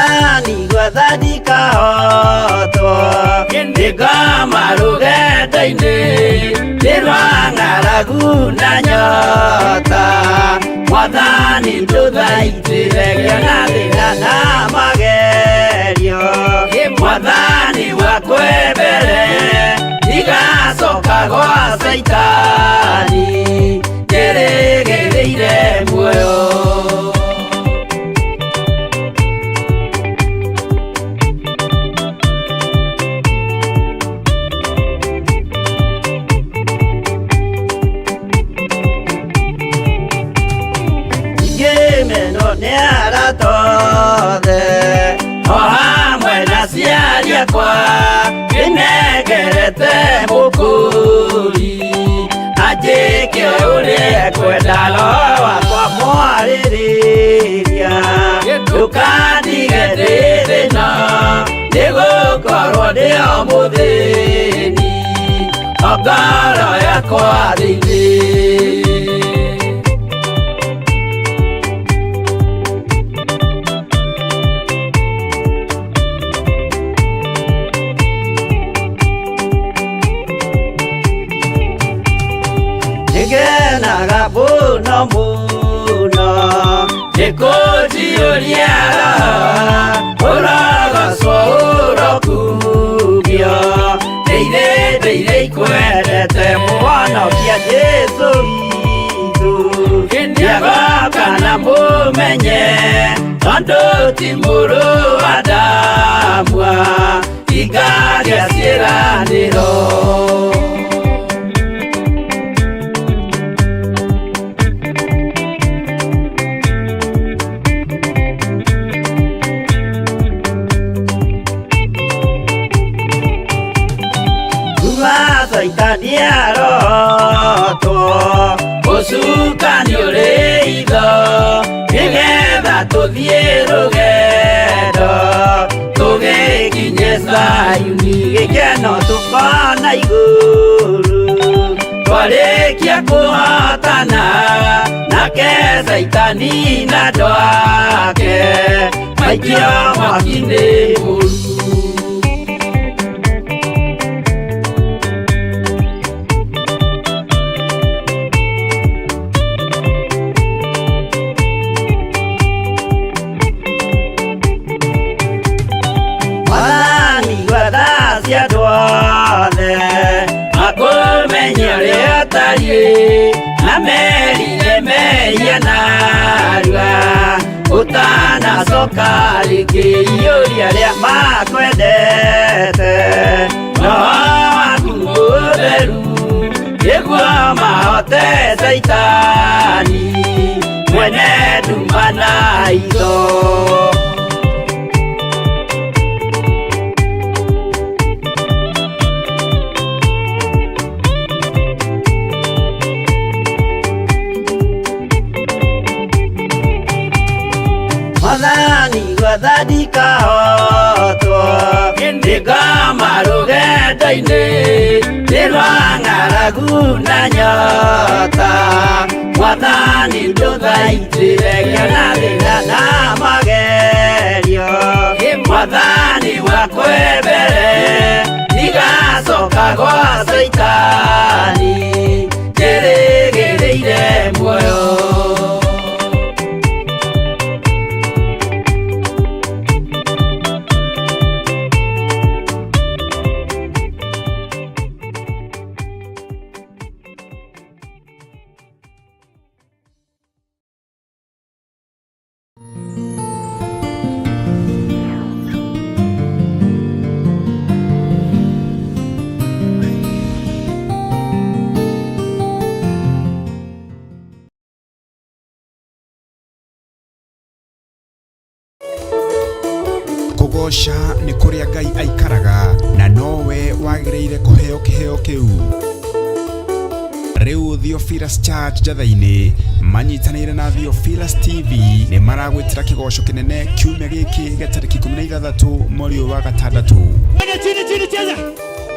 Mwathani gwetha ndikahotwo nĩngoma rũgendo-inĩ nĩ rwa ng'aragu na nyota. Mwathani ndũthaitĩre ngĩona thĩna na magerio. Mwathani wakwe mbere ndigacoka gwa Caitani njĩrĩgĩrĩire muoyo. Ngĩmenwo nĩ arata othe o hamwe na aciari akwa ndĩnengerete mũkũri anjĩke ũrĩa ekwenda roho wakwa mwarĩrĩria ndũkandige ndĩ thĩna nĩgũkorwo ndĩ o mũthĩni o ngoro yakwa thĩinĩ. Nĩngenaga mũno mũno nĩkũnjiyũria roho ũrogocwo ũrokumio ndĩire ndĩire ikwendete mũhonokia Jesũ witũ nĩagoka na mũmenye tondũ ti mũrũ wa Adamu ingagĩa ciĩranĩro. Kuma Caitani arotwo ũcukani ũrĩ itho nĩgetha tũthiĩ rũgendo tũgĩkinye Zayuni gĩkeno tũkona igũrũ twarĩkia kũhotana nake Caitani na andũ ake maikio mwaki-inĩ mũru. Mwathani gwetha cia andũ othe makũmenye ũrĩa ũtariĩ na merire mehia narua ũtanacoka rĩngĩ iyũria arĩa makwendete roho waku mũtheru nĩguo mahote Caitani mwene nduma na itho. Mwathani gwetha ndikahotwo nĩngoma rũgendo-inĩ nĩ rwa ng'aragu na nyota. Mwathani ndũthaitĩre ngĩona thĩna na magerio. Mwathani wakwe mbere ndigacoka gwa Caitani njĩrĩgĩrĩire muoyo. Kũgooca nĩ kũrĩa Ngai aikaraga na nowe wagĩrĩire kũheo kĩheo kĩu. Rĩu Theophilus Church Njatha-inĩ manyitanĩire na Theophilus TV nĩ maragwĩtĩra kĩgoco kĩnene kiumia gĩkĩ gĩa tarĩki 16 mweri ũyũ wa gatandatũ. Twende chini chini, cheza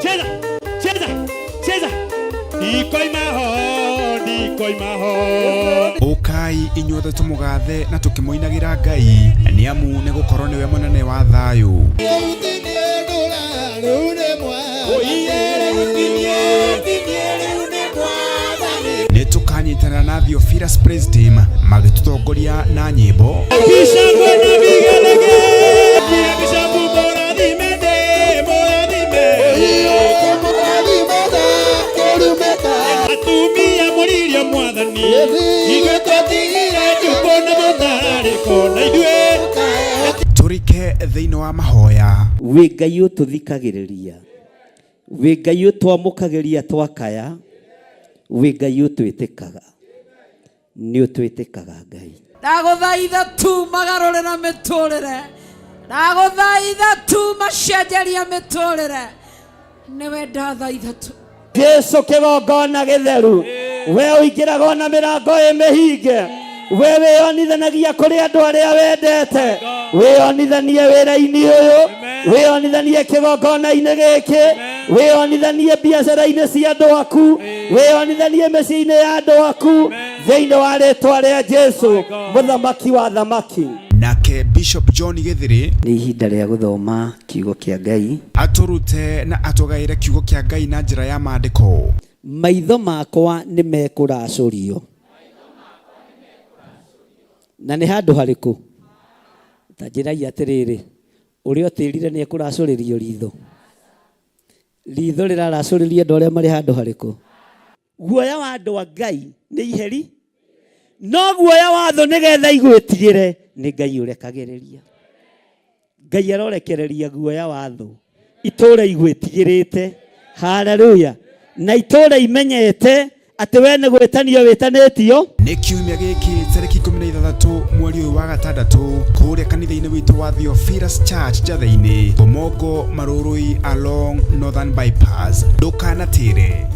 cheza cheza cheza, ndikoima ho ndikoima ho. Ũkai. Ũkai inyuothe tũmũgathe na tũkĩmũinagĩra Ngai, nĩ amu nĩ gũkorwo nĩwe mũnene wa thayũ. Nĩ tũkanyitanĩra na Theophilus Praise Team magĩtũtongoria na nyĩmbo. Bishop na vigelegele. Bishop mũrathime ndĩ mũrathime. Atumia mũririo mwathani. Ithuĩ twatigire njukũ na mũtararĩko na ithuĩ Tũrike thĩinĩ wa mahoya. Wĩ Ngai ũtũthikagĩrĩria, wĩ Ngai ũtwamũkagĩria twakaya, wĩ Ngai ũtwĩtĩkaga, nĩ ũtwĩtĩkaga Ngai. Ndagũthaitha tu magarũrĩra mĩtũrĩre, ndagũthaitha tu macenjeria mĩtũrĩre, nĩwe ndathaitha tu. Jesu kĩgongona gĩtheru, we ũingĩraga ona mĩrango ĩ mĩhinge, we wĩyonithanagia kũrĩ andũ arĩa wendete, wĩyonithanie wĩra-inĩ ũyũ, wĩyonithanie kĩgongona-inĩ gĩkĩ, wĩyonithanie biacara-inĩ cia andũ aku, wĩyonithanie mĩciĩ-inĩ ya andũ aku, thĩinĩ wa rĩtwa rĩa Jesu, mũthamaki wa thamaki. Nake Bishop John Gĩthĩrĩ Nĩ ihinda rĩa gũthoma kiugo kĩa Ngai. Atũrute na atũgaĩre kiugo kĩa Ngai na njĩra ya maandĩko. Maitho makwa nĩ mekũracũrio. Na nĩ handũ harĩkũ? Ta njĩrai atĩrĩrĩ, ũrĩa ũtĩrire nĩ ekũracũrĩrio ritho? Ritho rĩraracũrĩrio andũ arĩa marĩ handũ harĩkũ? Guoya wa andũ a Ngai nĩ iheri, no guoya wa thũ nĩgetha igwĩtigĩre nĩ Ngai ũrekagĩrĩria. Ngai arorekereria guoya wa thũ itũra igwĩtigĩrĩte. Haleluya! Na itũra imenyete atĩ we nĩ gwĩtanio wĩtanĩtio. Nĩ kiumia gĩkĩ tarĩki 16 mweri ũyũ wa gatandatũ kũrĩa kanitha-inĩ witũ wa Theophilus Church Njathĩ-inĩ, Bomongo Marũrũi along Northern Bypass. Ndũkanatĩre.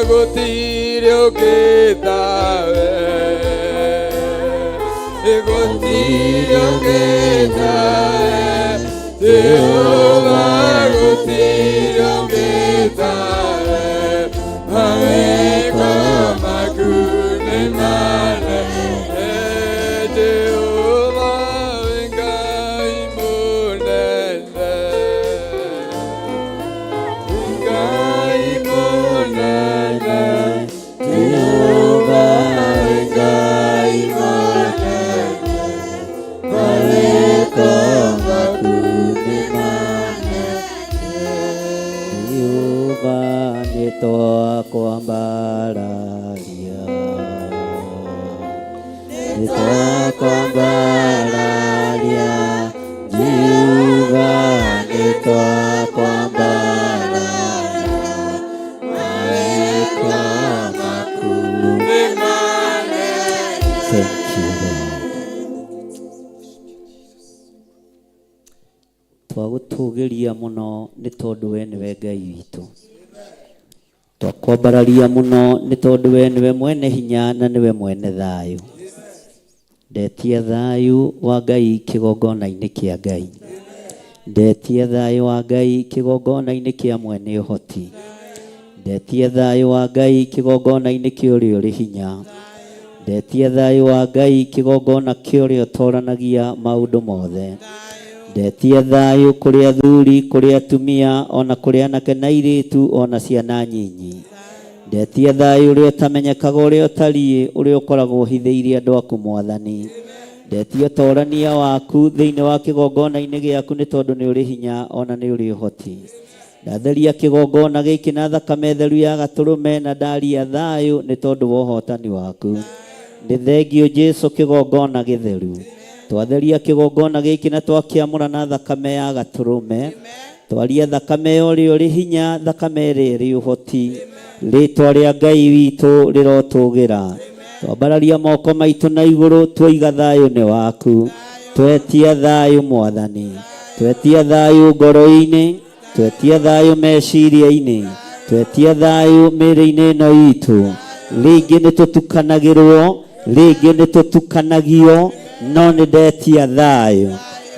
Gũtirĩ ũngĩ tawe, gũtirĩ ũngĩ tawe, Jehova, gũtirĩ ũngĩ tawe, mawĩko maku nĩ manene, Jehova, wĩ Ngai mũnene. Ngai mũnene, Jehova Ngai mũnene, mawĩko maku nĩ manene. Jehova nĩ twakwambararia, nĩ twakwambararia, Jehova nĩ twakwambararia, mawĩko maku nĩ manene. Thank you, Lord. Twagũtũgĩria mũno nĩ tondũ we nĩwe Ngai witũ. Twakwambararia mũno nĩ tondũ we nĩwe mwene hinya na nĩwe mwene thayũ. Ndetia thayũ wa Ngai kĩgongona-inĩ kĩa Ngai. Ndetia thayũ wa Ngai kĩgongona-inĩ kĩa mwene ũhoti. Ndetia thayũ wa Ngai kĩgongona-inĩ kĩa ũrĩa ũrĩ hinya. Ndetia thayũ wa Ngai kĩgongona kĩa ũrĩa ũtoranagia maũndũ mothe. Ndetia thayũ kũrĩ athuri, kũrĩ atumia, ona kũrĩ anake na airĩtu, ona ciana nyinyi. Ndetia thayũ ũrĩa ũtamenyekaga ũrĩa ũtariĩ, ũrĩa ũkoragwo ũhithĩirie andũ aku Mwathani. Ndetia ũtorania waku thĩinĩ wa kĩgongona-inĩ gĩaku nĩ tondũ nĩ ũrĩ hinya ona nĩ ũrĩ ũhoti. Ndatheria kĩgongona gĩkĩ na thakame theru ya gatũrũme na ndaria thayũ nĩ tondũ wa ũhotani waku. Nĩ thengio Jesu kĩgongona gĩtheru. Twatheria kĩgongona gĩkĩ na twakĩamũra na thakame ya gatũrũme. Twaria thakame ya ũrĩa ũrĩ hinya, thakame ĩrĩa ĩrĩ ũhoti. Rĩtwa rĩa Ngai witũ rĩrotũgĩra. Twambararia moko maitũ na igũrũ tuoiga thayũ nĩ waku. Twetia thayũ Mwathani. Twetia thayũ ngoro-inĩ. Twetia thayũ meciria-inĩ. Twetia thayũ mĩĩrĩ-inĩ ĩno itũ. Rĩngĩ nĩ tũtukanagĩrwo, rĩngĩ nĩ tũtukanagio, no nĩ ndetia thayũ.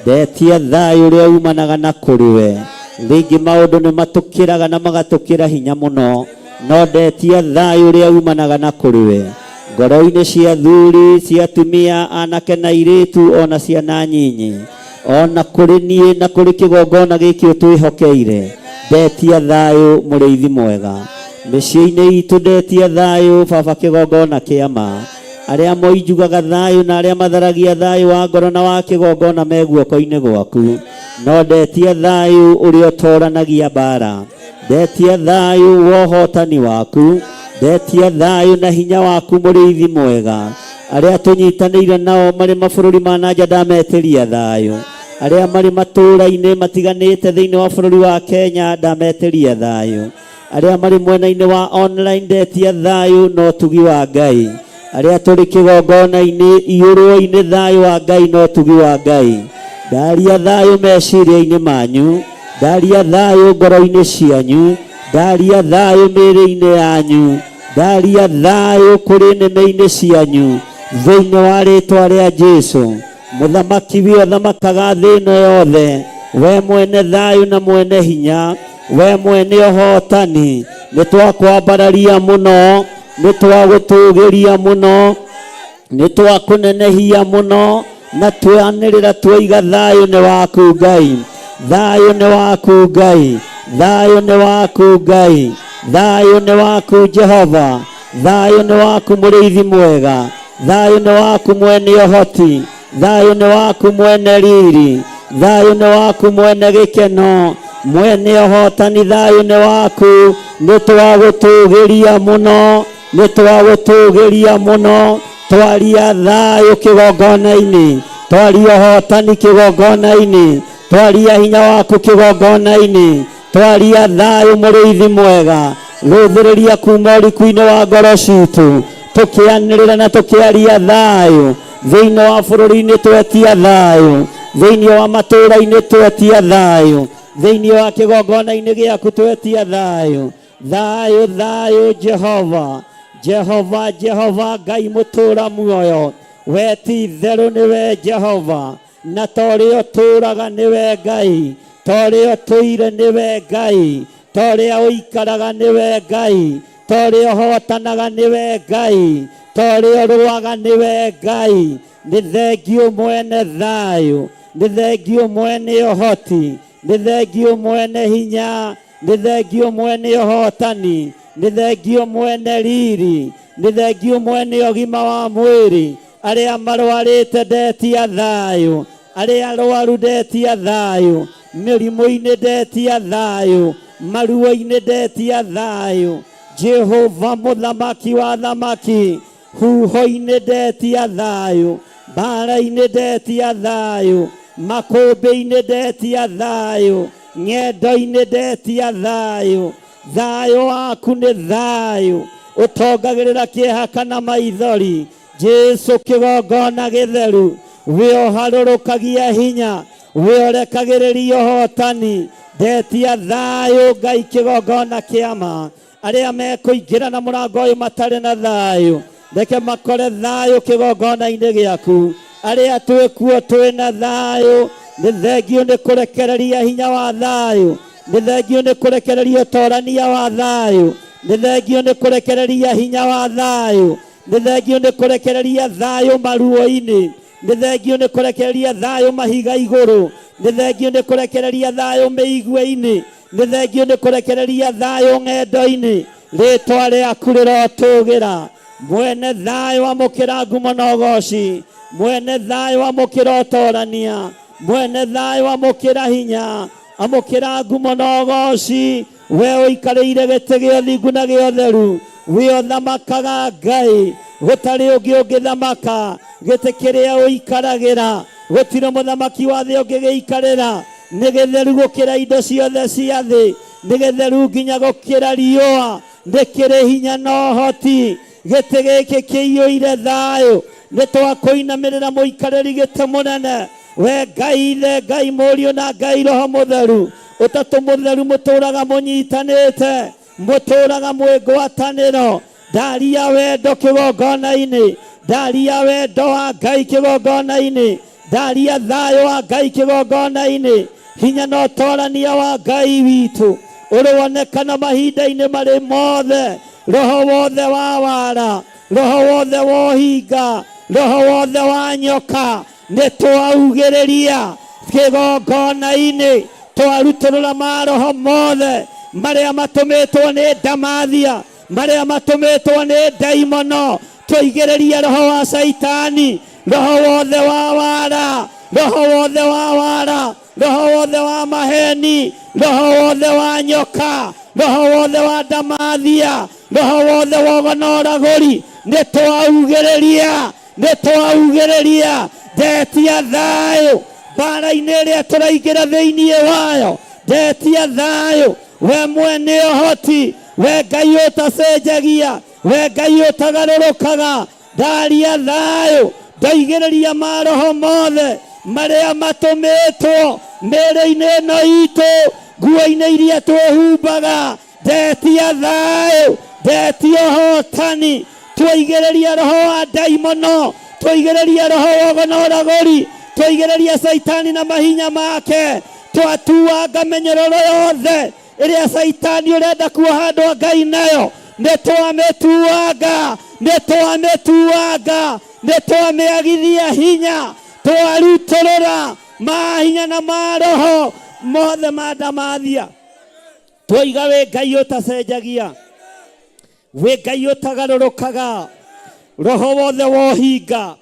Ndetia thayũ ũrĩa umanaga na kũrĩ we. Rĩngĩ maũndũ nĩ matũkĩraga na magatũkĩra hinya mũno, no ndetia thayũ ũrĩa umanaga na kũrĩ we ngoro-inĩ cia athuri, cia atumia, anake na airĩtu, ona ciana nyinyi, ona kũrĩ niĩ na kũrĩ kĩgongona gĩkĩ ũtwĩhokeire. Ndetia thayũ mũrĩithi mwega mĩciĩ-inĩ itũ, ndetia thayũ baba kĩgongona kĩa ma. Arĩa moinjugaga thayũ na arĩa matharagia thayũ wa ngoro na wa kĩgongona me guoko-inĩ gwaku, no ndetia thayũ ũrĩa ũtoranagia mbara. Ndetia thayũ wa ũhotani waku, ndetia thayũ na hinya waku mũrĩithi mwega. Arĩa tũnyitanĩire nao marĩ mabũrũri ma na nja ndametĩria thayũ, arĩa marĩ matũũra-inĩ matiganĩte thĩinĩ wa bũrũri wa Kenya ndametĩria thayũ, arĩa marĩ mwena-inĩ wa online ndetia thayũ na ũtugi wa Ngai, arĩa tũrĩ kĩgongona-inĩ iyũrwo-inĩ thayũ wa Ngai na ũtugi wa Ngai. Ndaria thayũ meciria-inĩ manyu, ndaria thayũ ngoro-inĩ cianyu, ndaria thayũ mĩĩrĩ-inĩ yanyu, ndaria thayũ kũrĩ nĩmĩ-inĩ cianyu thĩinĩ wa rĩtwa rĩa Jesu. Mũthamaki wi ũthamakaga thĩ ĩno yothe, we mwene thayũ na mwene hinya, we mwene ũhotani, nĩ twakwambararia mũno, nĩ twagũtũgĩria mũno, nĩ twakũnenehia mũno, na twanĩrĩra twoiga thayũ nĩ waku Ngai, thayũ nĩ waku Ngai, thayũ nĩ waku Ngai, thayũ nĩ waku Jehova, thayũ nĩ waku mũrĩithi mwega, thayũ nĩ waku mwene ũhoti, thayũ nĩ waku mwene riri, thayũ nĩ waku mwene gĩkeno, mwene ũhotani, thayũ nĩ waku. Nĩ twagũtũgĩria mũno, nĩ twagũtũgĩria mũno, twaria thayũ kĩgongona-inĩ, twaria ũhotani kĩgongona-inĩ, twaria hinya waku kĩgongona-inĩ, twaria thayũ mũrĩithi mwega. Rũthĩrĩria kuma ũriku-inĩ wa ngoro citũ, tũkĩanĩrĩra na tũkĩaria thayũ thĩinĩ wa bũrũri-inĩ, twetia thayũ thĩinĩ wa matũũra-inĩ, twetia thayũ thĩinĩ wa kĩgongona-inĩ gĩaku, twetia thayũ, thayũ, thayũ. Jehova, Jehova, Jehova Ngai mũtũũra muoyo, we ti itherũ nĩwe Jehova, na ta ũrĩa ũtũũraga nĩwe Ngai, ta ũrĩa ũtũire nĩwe Ngai, ta ũrĩa ũikaraga nĩwe Ngai, ta ũrĩa ũhotanaga nĩwe Ngai, ta ũrĩa ũrũaga nĩwe Ngai. Nĩ thengiũ mwene thayũ, nĩ thengiũ mwene ũhoti, nĩ thengiũ mwene hinya, nĩ thengiũ mwene ũhotani, nĩ thengiũ mwene riri, nĩ thengiũ mwene ũgima wa mwĩrĩ. Arĩa marwarĩte ndetia thayũ, arĩa arwaru ndetia thayũ, mĩrimũ-inĩ ndetia thayũ, maruo-inĩ ndetia thayũ. Jehova mũthamaki wa thamaki, huho-inĩ ndetia thayũ, mbara-inĩ ndetia thayũ, makũmbĩ-inĩ ndetia thayũ, ng'endo-inĩ ndetia thayũ. Thayũ waku nĩ thayũ ũtongagĩrĩra kĩeha kana maithori. Jesu kĩgongona gĩtheru, we ũharũrũkagia hinya, we ũrekagĩrĩria ũhotani, ndetia thayũ Ngai kĩgongona kĩa ma. Arĩa mekũingĩra na mũrango ũyũ matarĩ na thayũ, reke makore thayũ kĩgongona-inĩ gĩaku. Arĩa twĩkuo twĩna thayũ, nĩ thengiũ nĩ kũrekereria hinya wa thayũ, nĩ thengiũ nĩ kũrekereria ũtorania wa thayũ, nĩ thengiũ nĩ kũrekereria hinya wa thayũ, nĩ thengiũ nĩ kũrekereria thayũ maruo-inĩ, nĩ thengiũ nĩ kũrekereria thayũ mahiga igũrũ, nĩ thengiũ nĩ kũrekereria thayũ mĩigua-inĩ, nĩ thengiũ nĩ kũrekereria thayũ ng'endo-inĩ. Rĩtwa rĩaku rĩrotũgĩra mwene thayũ, amũkĩra ngumo na ũgoci, mwene thayũ amũkĩra ũtorania, mwene thayũ amũkĩra hinya, amũkĩra ngumo na ũgoci. We ũikarĩire gĩtĩ gĩa ũthingu na gĩa ũtheru, we ũthamakaga Ngai, gũtarĩ ũngĩ ũngĩthamaka gĩtĩ kĩrĩa ũikaragĩra, gũtirĩ mũthamaki wa thĩ ũngĩgĩikarĩra. Nĩ gĩtheru gũkĩra indo ciothe cia thĩ, nĩ gĩtheru nginya gũkĩra riũa, nĩ kĩrĩ hinya na ũhoti. Gĩtĩ gĩkĩ kĩiyũire thayũ, nĩ twakũinamĩrĩra mũikarĩri gĩtĩ mũnene, we Ngai Ithe, Ngai Mũriũ na Ngai Roho Mũtheru, ũtatũ mũtheru mũtũũraga mũnyitanĩte, mũtũũraga mwĩ ngwatanĩro. Ndaria wendo kĩgongona-inĩ, ndaria wendo wa Ngai kĩgongona-inĩ, ndaria thayũ wa Ngai kĩgongona-inĩ. Hinya na ũtorania wa Ngai witũ ũrĩwonekana mahinda-inĩ marĩ mothe. Roho wothe wa wara, roho wothe wa ũhinga, roho wothe wa nyoka, nĩ twaugĩrĩria kĩgongona-inĩ, twarutũrũra maroho mothe marĩa matũmĩtwo nĩ ndamathia, marĩa matũmĩtwo nĩ ndaimono, twaigĩrĩria roho wa caitani, roho wothe wa wara, roho wothe wa wara, roho wothe wa maheni, roho wothe wa nyoka, roho wothe wa ndamathia, roho wothe wa ũgonoragũri, nĩ twaugĩrĩria, nĩ twaugĩrĩria. Ndetia thayũ mbara-inĩ ĩrĩa tũraingĩra thĩinĩ wayo, ndetia thayũ. We mwene ũhoti, we Ngai ũtacenjagia, we Ngai ũtagarũrũkaga, ndaria thayũ, ndaigĩrĩria maroho mothe marĩa matũmĩtwo mĩĩrĩ-inĩ ĩno itũ, nguo-inĩ iria twĩhumbaga, ndetia thayũ, ndetia ũhotani. Twaigĩrĩria roho wa ndaimono, twaigĩrĩria roho wa ũgonoragũri, twaigĩrĩria caitani na mahinya make, twatuanga mĩnyororo yothe ĩrĩa caitani ũrenda kuoha andũ a Ngai nayo, nĩ twamĩtuanga, nĩ twamĩtuanga, nĩ twamĩagithia hinya, twarutũrũra mahinya na maroho mothe ma ndamathia. Twaiga wĩ Ngai ũtacenjagia, wĩ Ngai ũtagarũrũkaga, roho wothe wa ũhinga,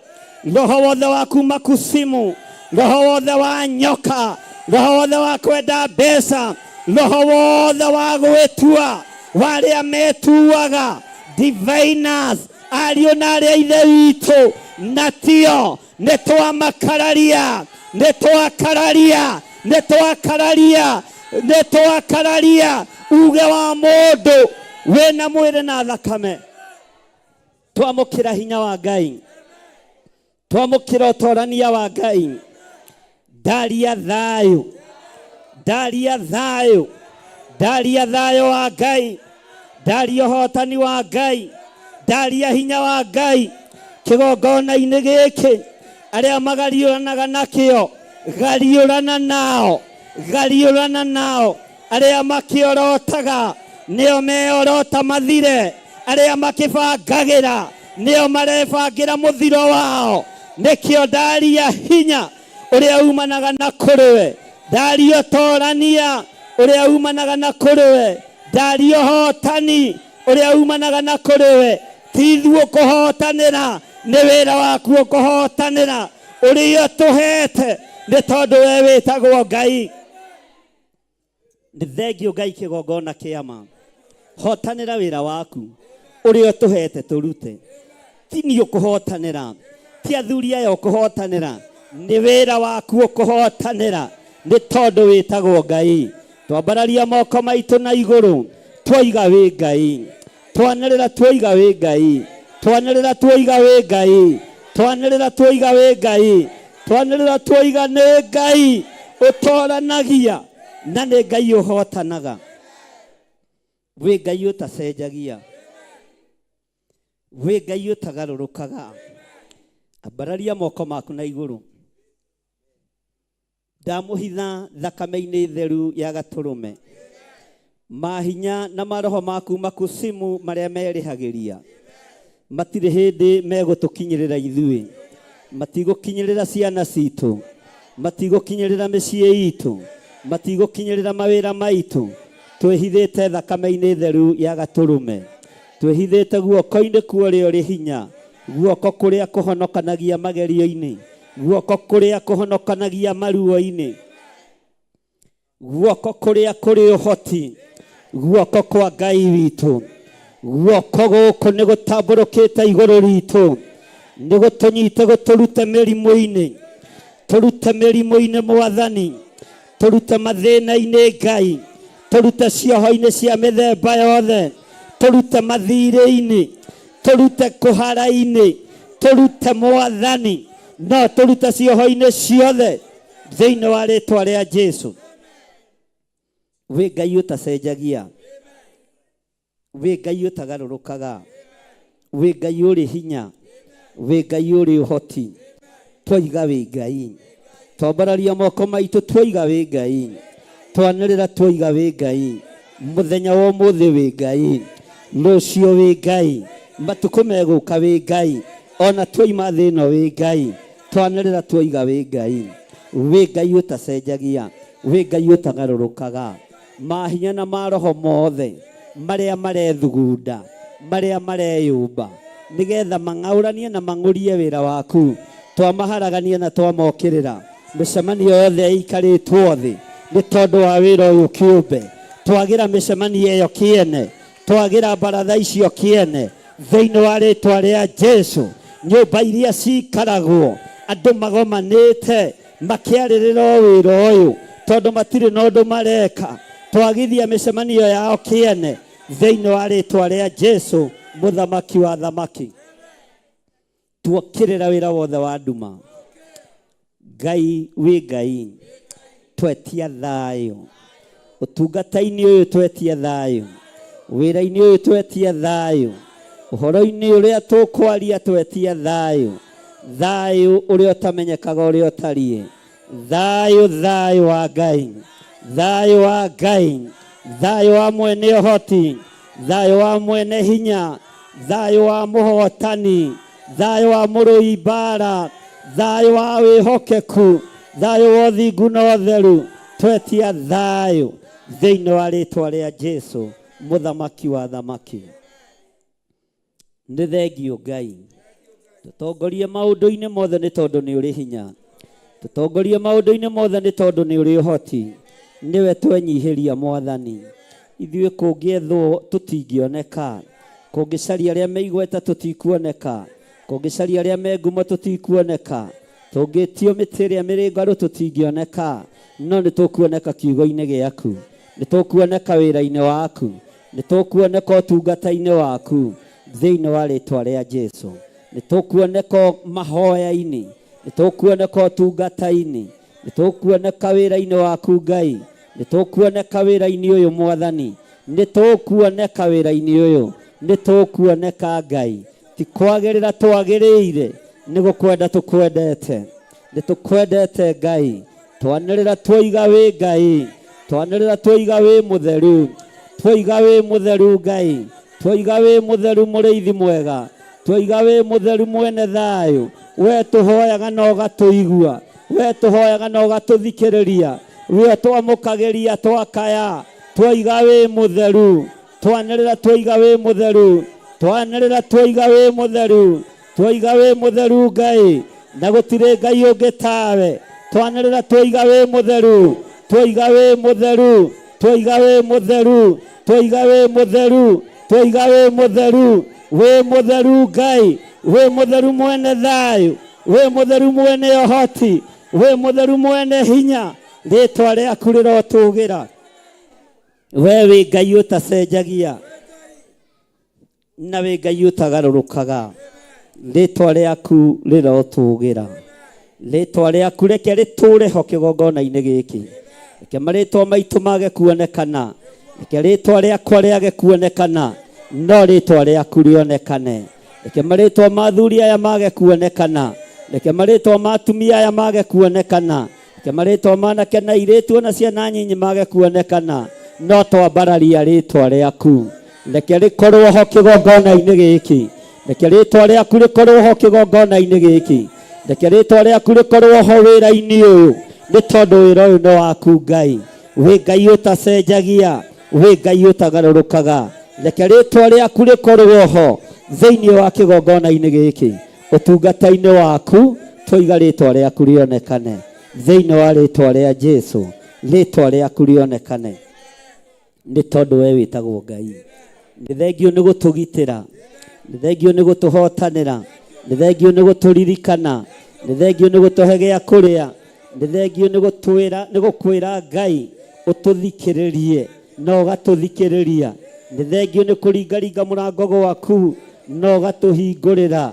roho wothe wa kuma kusimu, roho wothe wa nyoka, roho wothe wa kwenda mbeca, roho wothe wa gwĩtua, wa arĩa metuaga diviners, ariũ na arĩa ithe witũ, na tio, nĩ twamakararia, nĩ twakararia, nĩ twakararia, nĩ twakararia uge wa mũndũ wĩna mwĩrĩ na thakame. Twamũkĩra hinya wa Ngai, twamũkĩra ũtorania wa Ngai. Ndaria thayũ, ndaria thayũ, ndaria thayũ wa Ngai, ndaria ũhotani wa Ngai, ndaria hinya wa Ngai kĩgongona-inĩ gĩkĩ. Arĩa magariũranaga nakĩo, gariũrana nao, gariũrana nao. Arĩa makĩorotaga nĩo meorota mathire, arĩa makĩbangagĩra nĩo marebangĩra mũthiro wao. Nĩkĩo ndaria hinya ũrĩa umanaga na kũrĩwe, ndaria ũtorania ũrĩa umanaga na kũrĩwe, ndaria ũhotani ũrĩa umanaga na kũrĩwe. Ti ithuĩ ũkũhotanĩra, nĩ wĩra waku ũkũhotanĩra ũrĩa ũtũhete, nĩ tondũ we wĩtagwo Ngai. Nĩ thengio Ngai kĩgongona kĩama, hotanĩra wĩra waku ũrĩa ũtũhete tũrute. Ti niĩ ũkũhotanĩra, ti athuri aya ũkũhotanĩra, nĩ wĩra waku ũkũhotanĩra, nĩ tondũ wĩtagwo Ngai. Twambararia moko maitũ na igũrũ, twoiga wĩ Ngai, twanĩrĩra twoiga wĩ Ngai, twanĩrĩra twoiga wĩ Ngai, twanĩrĩra twoiga wĩ Ngai, twanĩrĩra twoiga nĩ Ngai ũtoranagia na nĩ Ngai ũhotanaga. Wĩ Ngai ũtacenjagia, wĩ Ngai ũtagarũrũkaga. Ambararia moko maku na igũrũ. Ndamũhitha thakame-inĩ theru ya gatũrũme, mahinya na maroho maku makusimu marĩa merĩhagĩria matirĩ hĩndĩ megũtũkinyĩrĩra ithuĩ, matigũkinyĩrĩra ciana citũ, matigũkinyĩrĩra mĩciĩ itũ, matigũkinyĩrĩra mawĩra maitũ. Twĩhithĩte thakame-inĩ theru ya gatũrũme, twĩhithĩte guoko-inĩ kwa ũrĩa ũrĩ hinya, guoko kũrĩa kũhonokanagia magerio-inĩ, guoko kũrĩa kũhonokanagia maruo-inĩ, guoko kũrĩa kũrĩ ũhoti, guoko kwa Ngai witũ. Guoko gũkũ nĩ gũtambũrũkĩte igũrũ ritũ, nĩ gũtũnyite gũtũrute mĩrimũ-inĩ, tũrute mĩrimũ-inĩ Mwathani, tũrute mathĩna-inĩ Ngai, tũrute cioho-inĩ cia mĩthemba yothe, tũrute mathirĩ-inĩ, tũrute kũhara-inĩ, tũrute Mwathani, no tũrute cioho-inĩ ciothe thĩinĩ wa rĩtwa rĩa Jesu. Wĩ Ngai ũtacenjagia, wĩ Ngai ũtagarũrũkaga, wĩ Ngai ũrĩ hinya, wĩ Ngai ũrĩ ũhoti. Twaiga wĩ Ngai. Twambararia moko maitũ twoiga wĩ Ngai, twanĩrĩra twoiga wĩ Ngai, mũthenya wa ũmũthĩ wĩ Ngai, rũciũ wĩ Ngai, matukũ megũka wĩ Ngai, ona twoima thĩ ĩno wĩ Ngai, twanĩrĩra twoiga wĩ Ngai, wĩ Ngai ũtacenjagia, wĩ Ngai ũtagarũrũkaga. Mahinya na maroho mothe marĩa marethugunda, marĩa mareyũmba nĩgetha mang'aũranie na mang'ũrie wĩra waku, twamaharagania na twamokĩrĩra. Mĩcemanio yothe ĩikarĩtwo thĩ nĩ tondũ wa wĩra ũyũ kĩũmbe, twagĩra mĩcemanio ĩyo kĩene, twagĩra baratha icio kĩene thĩinĩ wa rĩtwa rĩa Jesu. Nyũmba iria cikaragwo andũ magomanĩte makĩarĩrĩra o wĩra ũyũ tondũ matirĩ na ũndũ mareka, twagithia mĩcemanio yao kĩene thĩinĩ wa rĩtwa rĩa Jesu mũthamaki wa thamaki. Tuokĩrĩra wĩra wothe wa nduma. Ngai wĩ Ngai, twetia thayũ ũtungata-inĩ ũyũ, twetia thayũ wĩra-inĩ ũyũ, twetia thayũ ũhoro-inĩ ũrĩa tũkwaria, twetia thayũ, thayũ ũrĩa ũtamenyekaga ũrĩa ũtariĩ, thayũ, thayũ wa Ngai, thayũ wa Ngai, thayũ wa mwene ũhoti, thayũ wa mwene hinya, thayũ wa mũhotani, thayũ wa mũrũi mbara, thayũ wa wĩhokeku, thayũ wa ũthingu na ũtheru. Twetia thayũ thĩinĩ wa rĩtwa rĩa Jesu mũthamaki wa thamaki. Nĩ thengio Ngai, tũtongorie maũndũ-inĩ mothe nĩ tondũ nĩ ũrĩ hinya, tũtongorie maũndũ-inĩ mothe nĩ tondũ nĩ ũrĩ ũhoti. Nĩwe twenyihĩria Mwathani, ithuĩ kũngĩethwo tũtingĩoneka, kũngĩcaria arĩa me igweta tũtikuoneka, kũngĩcaria arĩa me ngumo tũtikuoneka, tũngĩtio mĩtĩ ĩrĩa mĩrĩngarũ tũtingĩoneka, no nĩ tũkuoneka kiugo-inĩ gĩaku, nĩ tũkuoneka wĩra-inĩ waku, nĩ tũkuoneka ũtungata-inĩ waku thĩinĩ wa rĩtwa rĩa Jesu, nĩ tũkuoneka mahoya-inĩ, nĩ tũkuoneka ũtungata-inĩ, nĩ tũkuoneka wĩra-inĩ waku Ngai, nĩ tũkuoneka wĩra-inĩ ũyũ Mwathani, nĩ tũkuoneka wĩra-inĩ ũyũ, nĩ tũkuoneka Ngai. Ti kwagĩrĩra twagĩrĩire, nĩ gũkwenda tũkwendete, nĩ tũkwendete Ngai. Twanĩrĩra twoiga wĩ Ngai, twanĩrĩra twoiga wĩ mũtheru, twoiga wĩ mũtheru Ngai, twoiga wĩ mũtheru mũrĩithi mwega, twoiga wĩ mũtheru mwene thayũ. We tũhoyaga na ũgatũigua, we tũhoyaga na ũgatũthikĩrĩria, we twamũkagĩria twakaya, twoiga wĩ mũtheru, twanĩrĩra twoiga wĩ mũtheru, twanĩrĩra twoiga wĩ mũtheru, twoiga wĩ mũtheru Ngai, na gũtirĩ Ngai ũngĩ tawe. Twanĩrĩra twoiga wĩ mũtheru, twoiga wĩ mũtheru, twoiga wĩ mũtheru, twoiga wĩ mũtheru, twoiga wĩ mũtheru, wĩ mũtheru Ngai, wĩ mũtheru mwene thayũ, wĩ mũtheru mwene ũhoti, wĩ mũtheru mwene hinya, rĩtwa rĩaku rĩrotũgĩra. We wĩ Ngai ũtacenjagia na wĩ Ngai ũtagarũrũkaga, rĩtwa rĩaku rĩrotũgĩra, rĩtwa rĩaku reke rĩtũre ho kĩgongona-inĩ gĩkĩ, reke marĩtwa maitũ mage kuonekana, reke rĩtwa rĩakwa rĩage kuonekana, no rĩtwa rĩaku rĩonekane. Reke marĩtwa ma athuri aya mage kuonekana, reke marĩtwa ma atumia aya mage kuonekana, reke marĩtwa ma anake na airĩtu ona ciana nyinyi mage kuonekana, no twambararia rĩtwa rĩaku, reke rĩkorwo ho kĩgongona-inĩ gĩkĩ, reke rĩtwa rĩaku rĩkorwo ho kĩgongona-inĩ gĩkĩ, reke rĩtwa rĩaku rĩkorwo ho wĩra-inĩ ũyũ, nĩ tondũ wĩra ũyũ nĩ waku Ngai. Wĩ Ngai ũtacenjagia, wĩ Ngai ũtagarũrũkaga, reke rĩtwa rĩaku rĩkorwo ho thĩinĩ wa kĩgongona-inĩ gĩkĩ, ũtungata-inĩ waku, twoiga rĩtwa rĩaku rĩonekane thĩinĩ wa rĩtwa rĩa Jesu, rĩtwa rĩaku rĩonekane nĩ tondũ we wĩtagwo Ngai. Nĩ thengio nĩ gũtũgitĩra, nĩ thengio nĩ gũtũhotanĩra, nĩ thengio nĩ gũtũririkana, nĩ thengio nĩ gũtũhe gĩa kũrĩa, nĩ thengio nĩ gũtwĩra, nĩ gũkwĩra Ngai ũtũthikĩrĩrie na ũgatũthikĩrĩria, nĩ thengio nĩ kũringaringa mũrango gwaku na ũgatũhingũrĩra.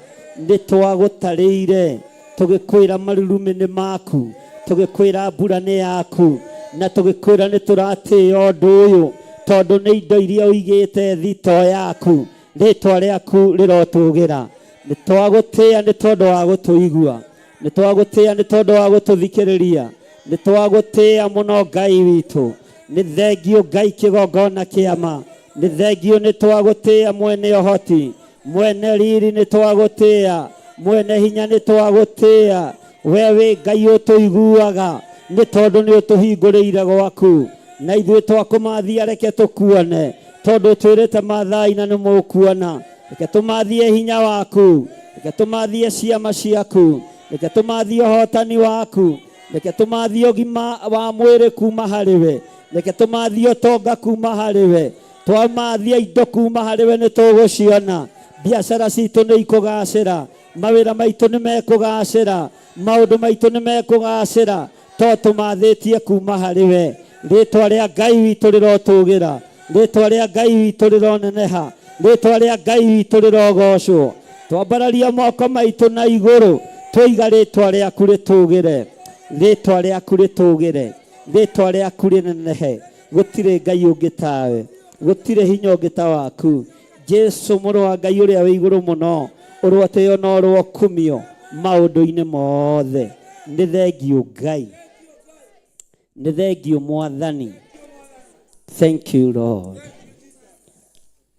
Nĩ twagũtarĩire tũgĩkwĩra marurumĩ nĩ maku, tũgĩkwĩra mbura nĩ yaku, na tũgĩkwĩra nĩ tũratĩĩa ũndũ ũyũ tondũ nĩ indo iria ũigĩte thito yaku, rĩtwa rĩaku rĩrotũgĩra. Nĩ twagũtĩĩa nĩ tondũ wa gũtũigua. Nĩ twagũtĩĩa nĩ tondũ wa gũtũthikĩrĩria. Nĩ twagũtĩĩa mũno Ngai witũ. Nĩ thengiũ Ngai kĩgongona kĩa ma. Nĩ thengiũ nĩ twagũtĩĩa mwene ũhoti. Mwene riri nĩ twagũtĩĩa. Mwene hinya nĩ twagũtĩĩa. We wĩ Ngai ũtũiguaga nĩ tondũ nĩ ũtũhingũrĩire gwaku. Na ithuĩ twakũmathia reke tũkuone tondũ ũtwĩrĩte mathai na nĩ mũkuona. Reke tũmathie hinya waku. Reke tũmathie ciama ciaku. Reke tũmathie ũhotani waku. Reke tũmathie ũgima wa mwĩrĩ kuma harĩ we. Reke tũmathie ũtonga kuma harĩ we. Twamathia indo kuma harĩ we nĩ tũgũciona. Biacara citũ nĩ ikũgacĩra. Mawĩra maitũ nĩ mekũgacĩra. Maũndũ maitũ nĩ mekũgacĩra. To tũmathĩtie kuma harĩ we. Rĩtwa rĩa Ngai witũ rĩrotũgĩra. Rĩtwa rĩa Ngai witũ rĩroneneha. Rĩtwa rĩa Ngai witũ rĩrogocwo. Twambararia moko maitũ na igũrũ tũiga rĩtwa rĩaku rĩtũgĩre. Rĩtwa rĩaku rĩtũgĩre. Rĩtwa rĩaku rĩnenehe. Gũtirĩ Ngai ũngĩ tawe. Gũtirĩ hinya ũngĩ ta waku. Jesu mũrũ wa Ngai ũrĩa wĩ igũrũ mũno ũrwatĩo na ũrwokumio maũndũ-inĩ mothe. Nĩ thengiũ Ngai. Nĩ thengiũ Mwathani. Thank you Lord.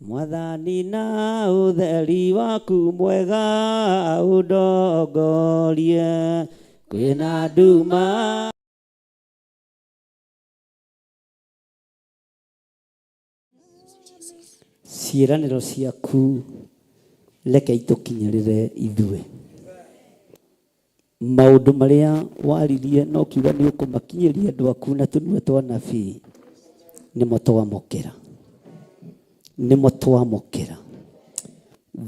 Mwathani na ũtheri waku mwega ũndongorie kwĩna nduma. Ciĩranĩro ciaku reke itũkinyĩrĩre ithuĩ. Maũndũ marĩa waririe na ũkiuga nĩ ũkũmakinyĩria andũ aku na tũnua twa nabii nĩmo twamũkĩra. Nĩmo twamũkĩra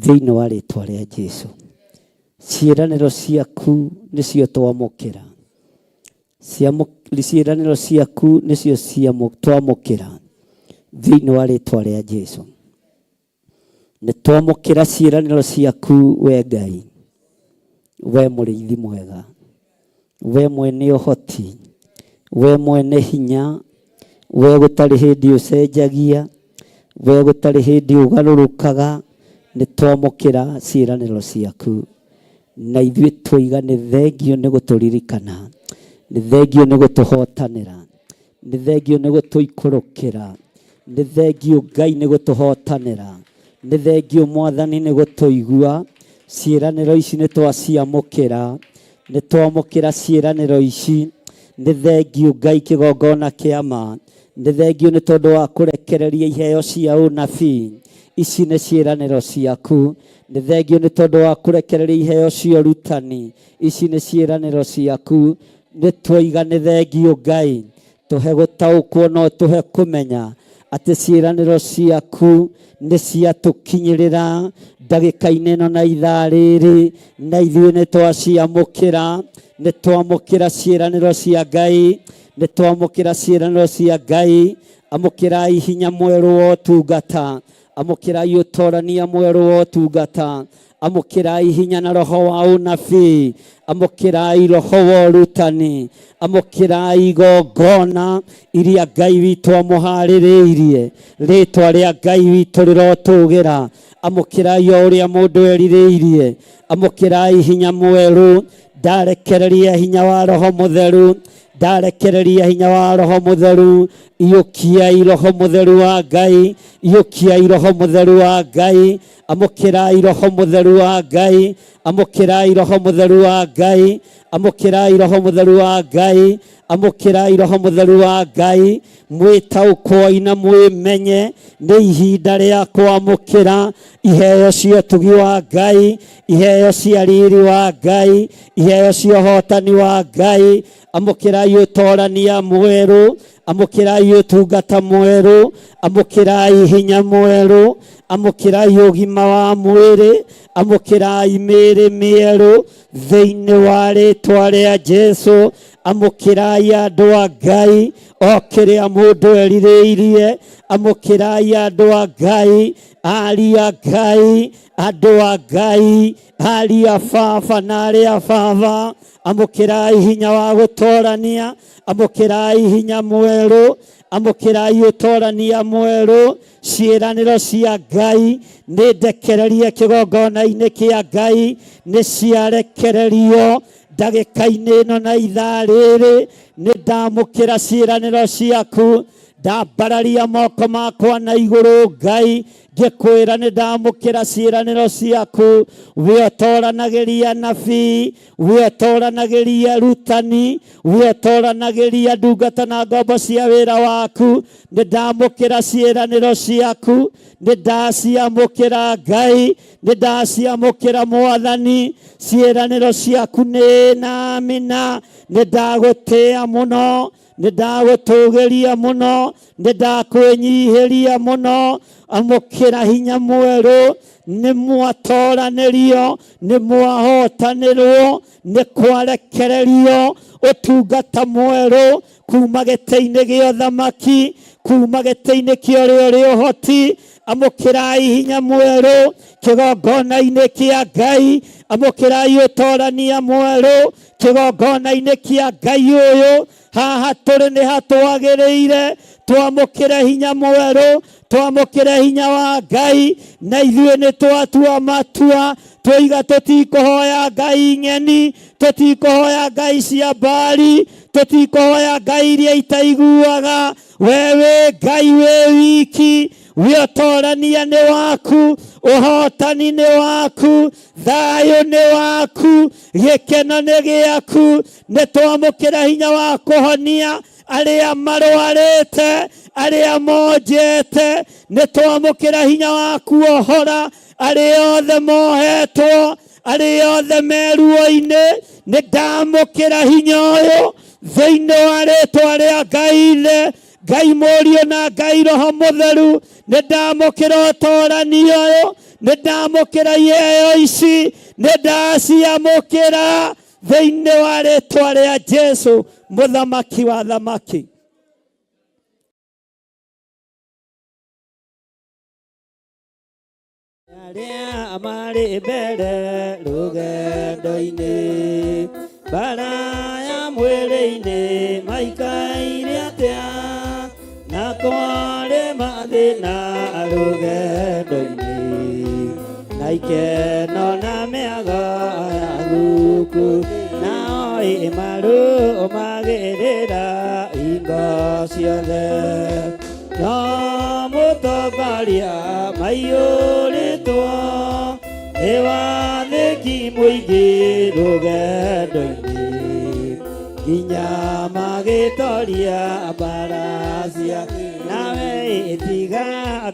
thĩinĩ wa rĩtwa rĩa Jesu. Ciĩranĩro ciaku nĩcio twamũkĩra. Ciĩranĩro ciaku nĩcio twamũkĩra thĩinĩ wa rĩtwa rĩa Jesu. Nĩ twamũkĩra ciĩranĩro ciaku we Ngai, we mũrĩithi mwega, we mwene ũhoti, we mwene hinya, we gũtarĩ hĩndĩ ũcenjagia, we gũtarĩ hĩndĩ ũgarũrũkaga. Nĩ twamũkĩra ciĩranĩro ciaku na ithuĩ twoiga nĩ thengiũ nĩ gũtũririkana, nĩ thengiũ nĩ gũtũhotanĩra, nĩ thengiũ nĩ gũtũikũrũkĩra, nĩ thengiũ Ngai nĩ gũtũhotanĩra, nĩ thengiũ Mwathani nĩ gũtũigua. Ciĩranĩro ici nĩ twaciamũkĩra, nĩ twamũkĩra ciĩranĩro ici. Nĩ thengiũ Ngai kĩgongona kĩa ma. Nĩ thengiũ nĩ tondũ wa kũrekereria iheo cia ũnabii. Ici nĩ ciĩranĩro ciaku. Nĩ thengiũ nĩ tondũ wa kũrekereria iheo cia ũrutani. Ici nĩ ciĩranĩro ciaku. Nĩ twoiga nĩ thengiũ Ngai. Tũhe gũtaũkwo no tũhe kũmenya atĩ ciĩranĩro ciaku nĩ ciatũkinyĩrĩra ndagĩka-inĩ ĩno na ithaa rĩrĩ, na ithuĩ nĩ twaciamũkĩra. Nĩ twamũkĩra ciĩranĩro cia Ngai. Nĩ twamũkĩra ciĩranĩro cia Ngai. Amũkĩrai hinya mwerũ wa ũtungata. Amũkĩrai ũtorania mwerũ wa ũtungata. Amũkĩrai hinya na roho wa ũnabii. Amũkĩrai roho wa ũrutani. Amũkĩrai igongona iria Ngai witũ amũharĩrĩirie. Rĩtwa rĩa Ngai witũ rĩrotũgĩra. Amũkĩrai o ũrĩa mũndũ erirĩirie. Amũkĩrai hinya mwerũ. Ndarekereria hinya wa Roho Mũtheru. Ndarekereria hinya wa Roho Mũtheru. Iyũkiai Roho Mũtheru wa Ngai. Iyũkiai Roho Mũtheru wa Ngai. Amũkĩrai Roho Mũtheru wa Ngai. Amũkĩrai Roho Mũtheru wa Ngai. Amũkĩrai Roho Mũtheru wa Ngai. Amũkĩrai Roho Mũtheru wa Ngai. Mwĩtaũkwoi na mwĩmenye nĩ ihinda rĩa kwamũkĩra iheo cia ũtugi wa Ngai, iheo cia riri wa Ngai, iheo cia ũhotani wa Ngai. Amũkĩrai ũtorania mwerũ, amũkĩrai ũtungata mwerũ, amũkĩrai hinya mwerũ, amũkĩrai ũgima wa mwĩrĩ, amũkĩrai mĩĩrĩ mĩerũ thĩinĩ wa rĩtwa rĩa Jesu. Amũkĩrai andũ a Ngai o kĩrĩa mũndũ erirĩirie. Amũkĩrai andũ a Ngai, aria Ngai, andũ a Ngai, aria baba na arĩa baba. Amũkĩrai hinya wa gũtorania, amũkĩrai hinya mwerũ, amũkĩrai ũtorania mwerũ. Ciĩranĩro cia Ngai nĩ ndekererie kĩgongona-inĩ kĩa Ngai, nĩ ciarekererio. Ndagĩka-inĩ ĩno na ithaa rĩrĩ nĩ ndamũkĩra ciĩranĩro ciaku, ndambararia moko makwa na igũrũ Ngai, ngĩkwĩra nĩ ndamũkĩra ciĩranĩro ciaku. We ũtoranagĩria nabii, we ũtoranagĩria rutani, we ũtoranagĩria ndungata na ngombo cia wĩra waku, nĩ ndamũkĩra ciĩranĩro ciaku, nĩ ndaciamũkĩra Ngai, nĩ ndaciamũkĩra Mwathani. Ciĩranĩro ciaku nĩ na mina, nĩ ndagũtĩa mũno, nĩ ndagũtũgĩria mũno, nĩ ndakwĩnyihĩria mũno. Amũkĩra hinya mwerũ, nĩ mwatoranĩrio, nĩ mwahotanĩrwo, nĩ kwarekererio ũtungata mwerũ kuma gĩtĩ-inĩ gĩa ũthamaki, kuma gĩtĩ-inĩ kĩa ũrĩa ũrĩ ũhoti. Amũkĩrai hinya mwerũ kĩgongona-inĩ kĩa Ngai, amũkĩrai ũtorania mwerũ kĩgongona-inĩ kĩa Ngai ũyũ. Haha tũrĩ nĩ hatwagĩrĩire twamũkĩre hinya mwerũ, twamũkĩre hinya wa Ngai, na ithuĩ nĩ twatua matua twoiga tũtikũhoya Ngai ng'eni, tũtikũhoya Ngai cia mbari, tũtikũhoya Ngai iria itaiguaga. We wĩ Ngai wĩ wiki, wĩ ũtorania nĩ waku, ũhotani nĩ waku, thayũ nĩ waku, gĩkeno nĩ gĩaku. Nĩ twamũkĩra hinya wa kũhonia arĩa marwarĩte, arĩa monjete, nĩ twamũkĩra hinya wa kuohora arĩa othe mohetwo, arĩa othe meruo-inĩ. Nĩ ndamũkĩra hinya ũyũ thĩinĩ wa rĩtwa rĩa Ngai Ithe, Ngai Mũriũ na Ngai Roho Mũtheru. Nĩ ndamũkĩra ũtorani ũyũ, nĩ ndamũkĩra iheo ici, nĩ ndaciamũkĩra thĩinĩ wa rĩtwa rĩa Jesu mũthamaki wa thamaki. Arĩa marĩ mbere rũgendo-inĩ, mbara ya mwĩrĩ-inĩ maikaire atĩa, na kwarĩ mathĩna rũgendo-inĩ, na ikeno na mĩago ya gũkũ, nao ĩmarũmagĩrĩra hingo ciothe. No mũtongoria maiyũrĩtwo nĩ wathĩki mũingĩ rũgendo-inĩ, nginya magĩtoria mbara cia. Nawe ĩtiga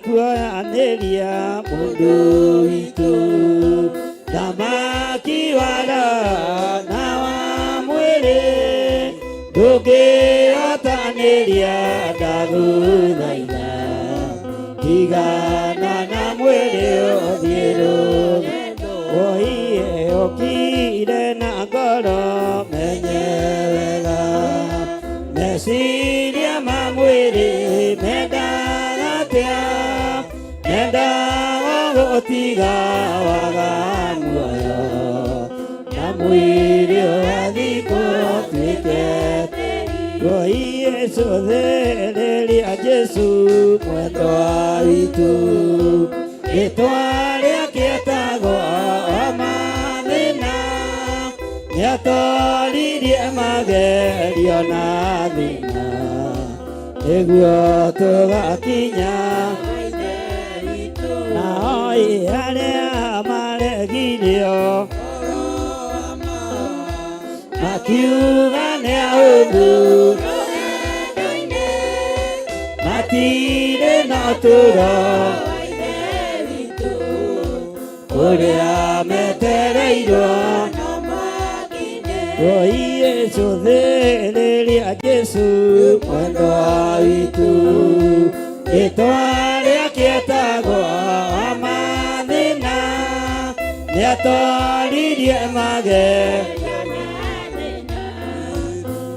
kuoyanĩria mũndũ witũ, thamaki wa roho na wa mwĩrĩ, ndũngĩhotanĩria ndagũthaitha, tigana na mwĩrĩ ũthiĩ rũgendo. Oiye ũkire na ngoro menye wega, meciria ma mwĩrĩ mendaga atĩa, mendaga gũtiga waga muoyo, na mwĩrĩ ũgathikwo ũtuĩke. Oiye cũthĩrĩria Jesu mwendwa witũ, rĩtwa rĩake etagwo mathĩna, nĩatoririe magerio na thĩna, nĩguo tũgakinya. Nao arĩa maregirio makiuga nĩ ahũthũ, matirĩ na ũtũũro ũrĩa metereirwo. Oiye cũthĩrĩria Jesu mwendwa witũ, rĩtwa rĩake etagwo mathĩna, nĩatoririe magerio,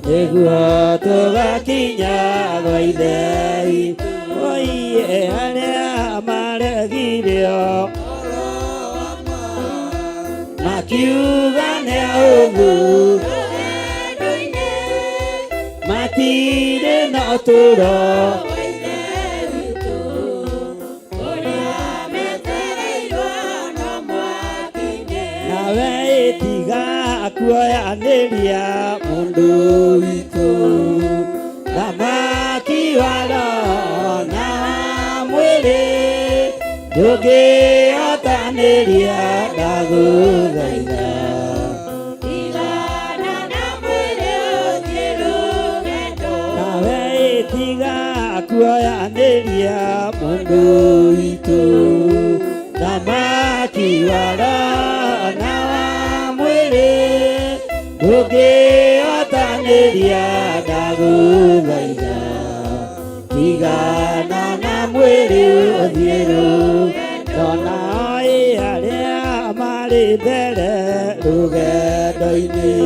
nĩguo tũgakinya gwa Ithe witũ. Oiye arĩa maregirio makiuga nĩ ahũthũ, matirĩ na ũtũũro nawe ĩtiga Kuoyanĩria mũndũ witũ, thamaki wa roho na wa mwĩrĩ ndũngĩhotanĩria, ndagũthaitha. Tigana na mwĩrĩ ũthiĩ rũgendo. Nawe tiga kuoyanĩria mũndũ witũ, thamaki wa roho na wa mwĩrĩ ndũngĩhotanĩria, ndagũthaitha. Tigana na mwĩrĩ ũthiĩ rũgendo. Nao arĩa marĩ mbere rũgendo-inĩ,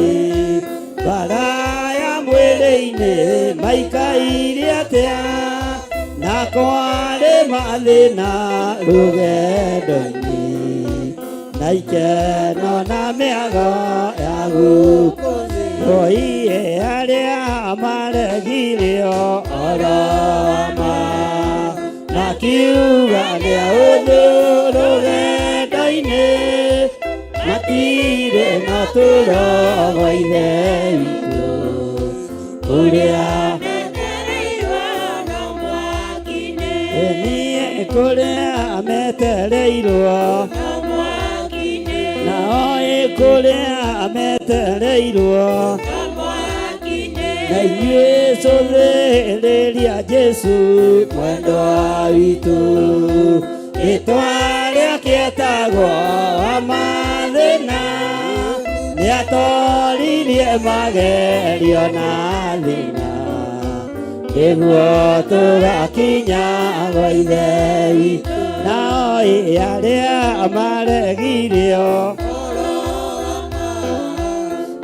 bara ya mwĩrĩ-inĩ maikaire atĩa? Na kwarĩ mathĩna rũgendo-inĩ, na ikeno na mĩago ya gũkũ thĩ. Oiye arĩa maregire ũhoro wa ma, makiuga nĩ ahũthũ rũgendo-inĩ, matirĩ na ũtũũro wa Ithe witũ ũrĩa Metereirwo no mwaki-inĩ. Niĩ kũrĩa metereirwo No mwaki-inĩ. Nao ĩ kũrĩa metereirwo No mwaki-inĩ. Na inyuĩ cũthĩrĩria Jesu mwendwa witũ, rĩtwa rĩake etagwo wa mathĩna, nĩatoririe magerio na thĩna, nĩguo tũgakinya gwa Ithe witũ. Nao ĩ arĩa maregirio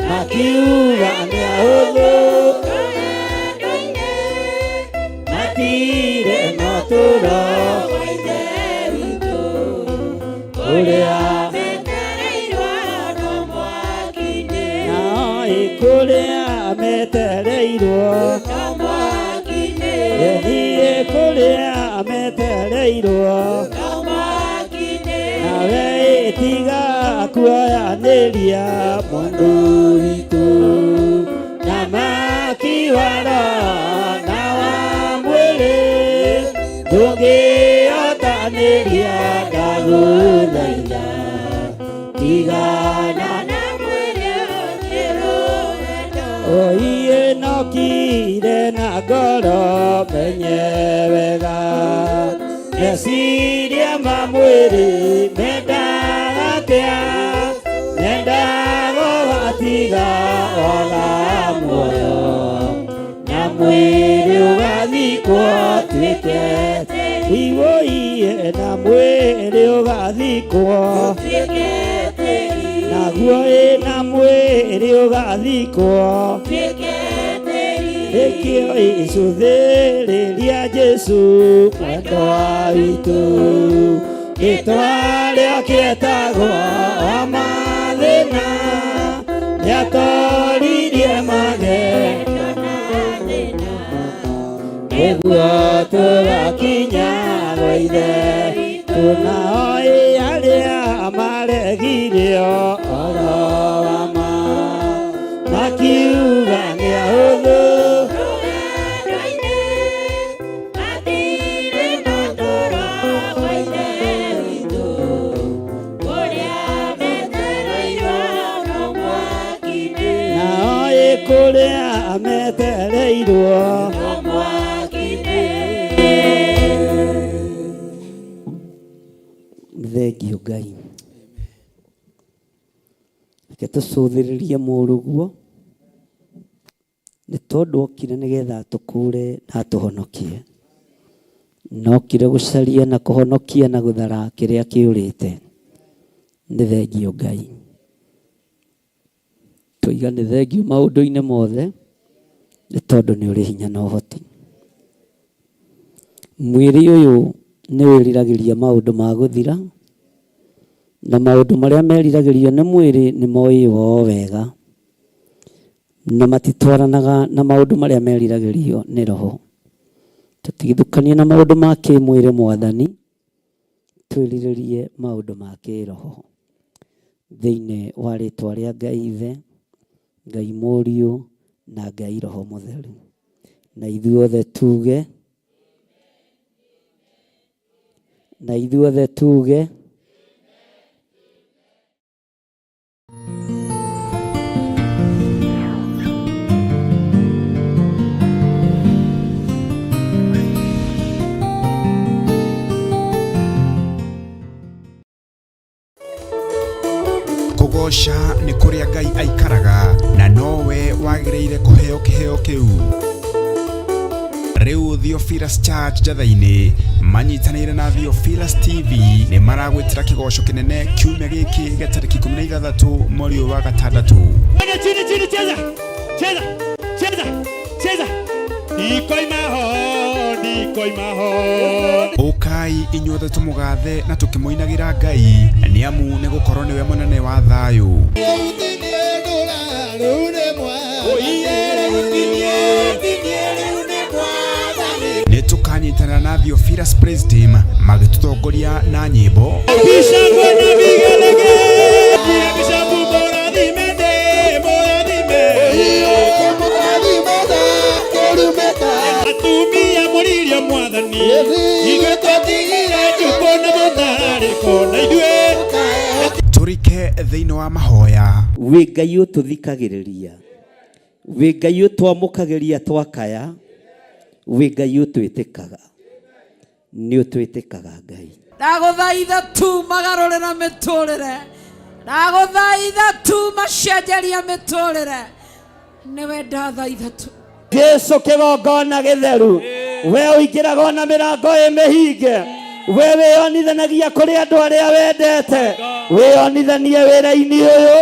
makiuga nĩ ahũthũ Rũgendo-inĩ. Matirĩ na ũtũũro Wa Ithe witũ ũrĩa metereirwo no mwaki-inĩ. Nao ĩ kũrĩa metereirwo No mwaki-inĩ. Niĩ kũrĩa metereirwo No mwaki-inĩ. Nawe tiga kuoyanĩria mũndũ witũ, thamaki wa roho na wa mwĩrĩ ndũngĩhotanĩria, ndagũthaitha. Tigana Na mwĩrĩ ũthiĩ rũgendo. Oiye nokire na ngoro menye wega, meciria ma mwĩrĩ mendaga atĩa? Mendaga ũgatiga waga muoyo, na mwĩrĩ ũgathikwo tuĩke iwoiye, na mwĩrĩ ũgathikwo Tuĩke tĩri. Naguo ĩ na mwĩrĩ ũgathikwo Tuĩke tĩri. Nĩkĩo icũthĩrĩria Jesu mwendwa witũ, rĩtwa rĩake etagwo wa mathĩna, nĩatoririe magerio nĩguo tũgakinya gwa Ithe witũ. Nao ĩ arĩa maregire ũhoro wa ma, makiuga nĩ ahũthũ Rũgendo-inĩ. Matirĩ na ũtũũro wa Ithe witũ ũrĩa metereirwo no mwaki-inĩ. Nao ĩ kũrĩa metereirwo No mwaki-inĩ. Thengio Ngai. Reke tũcũthĩrĩrie mũrũguo, nĩ tondũ okire nĩgetha atũkũre na atũhonokie, na okire gũcaria na kũhonokia na gũthara kĩrĩa kĩũrĩte. Nĩ thengio Ngai. Tũiga nĩ thengio maũndũ-inĩ mothe, nĩ tondũ nĩ ũrĩ hinya na ũhoti. Mwĩrĩ ũyũ nĩ wĩriragĩria maũndũ ma gũthira, na maũndũ marĩa meriragĩrio nĩ mwĩrĩ nĩ moĩ o wega, na matitwaranaga na maũndũ marĩa meriragĩrio nĩ roho. Tũtigithũkanie na maũndũ ma kĩmwĩrĩ, Mwathani, twĩrirĩrie maũndũ ma kĩroho. Thĩinĩ wa rĩtwa rĩa Ngai Ithe Ngai Mũriũ na Ngai Roho Mũtheru. Na ithuothe tuge, na ithuothe tuge. Kũgoca nĩ kũrĩa Ngai aikaraga na nowe wagĩrĩire kũheo kĩheo kĩu. Rĩu Theophilus Church Njathai-inĩ manyitanĩire na Theophilus TV nĩ maragwĩtĩra kĩgoco kĩnene kiumia gĩkĩ gĩa tarĩki 16 mweri ũyũ wa gatandatũ. Twende chini chini, cheza cheza cheza cheza, ndikoima ho ndikoima ho. Ũkai inyuothe tũmũgathe na tũkĩmũinagĩra Ngai nĩ amu nĩ gũkorwo nĩwe mũnene wa thayũ. Nĩ tũkanyitanĩra na Theophilus Praise Team magĩtũtongoria na nyĩmbo. Bishangwe na vigelegele, bishapu mũrathime ndĩ mũrathime. Atumia mũririe mwathani, ithuĩ twatigire njukũ na mũtararĩko na ithuĩ Tũrike thĩinĩ wa mahoya. Wĩ Ngai ũtũthikagĩrĩria, wĩ Ngai ũtwamũkagĩria twakaya, wĩ Ngai ũtwĩtĩkaga, nĩ ũtwĩtĩkaga Ngai. Ndagũthaitha tu magarũrĩra mĩtũrĩre, ndagũthaitha tu macenjeria mĩtũrĩre, nĩwe ndathaitha tu. Jesu kĩgongona gĩtheru, we ũingĩraga ona mĩrango ĩ mĩhinge, we wĩyonithanagia kũrĩ andũ arĩa wendete, wĩyonithanie wĩra-inĩ ũyũ,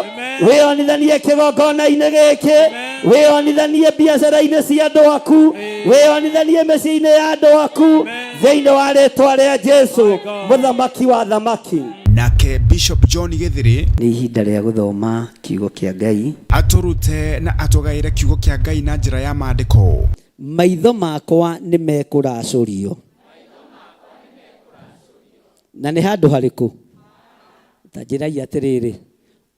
wĩyonithanie kĩgongona-inĩ gĩkĩ, wĩyonithanie biacara-inĩ cia andũ aku, wĩyonithanie mĩciĩ-inĩ ya andũ aku, thĩinĩ wa rĩtwa rĩa Jesu mũthamaki wa thamaki. Nake Bishop John Gĩthĩrĩ Nĩ ihinda rĩa gũthoma kiugo kĩa Ngai. Atũrute na atũgaĩre kiugo kĩa Ngai na njĩra ya maandĩko. Maitho makwa nĩ mekũracũrio. Na nĩ handũ harĩkũ? Ta njĩrai atĩrĩrĩ,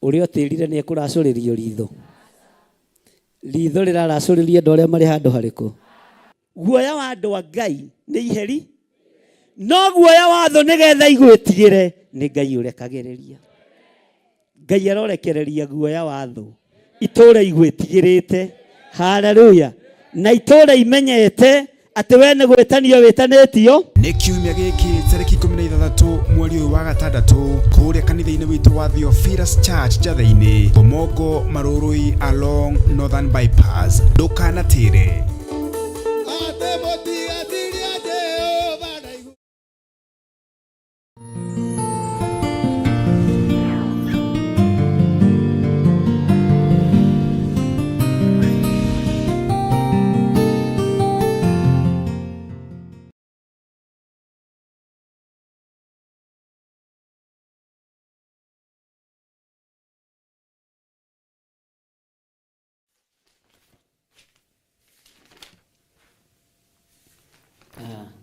ũrĩa ũtĩrire nĩ ekũracũrĩrio ritho. Ritho rĩraracũrĩrio andũ arĩa marĩ handũ harĩkũ? Guoya wa andũ a Ngai nĩ iheri, no guoya wa thũ nĩgetha igwĩtigĩre nĩ Ngai ũrekagĩrĩria. Ngai arorekereria guoya wa thũ itũũra igwĩtigĩrĩte. Haleluya. Na itũũra imenyete atĩ we nĩ gwĩtanio wĩtanĩtio. Nĩ kiumia gĩkĩ tarĩki 16 mweri ũyũ wa gatandatũ kũrĩa kanitha-inĩ witũ wa Theophilus Church Njathai-inĩ, Bomongo Marũrũi along Northern Bypass. Ndũkanatĩre.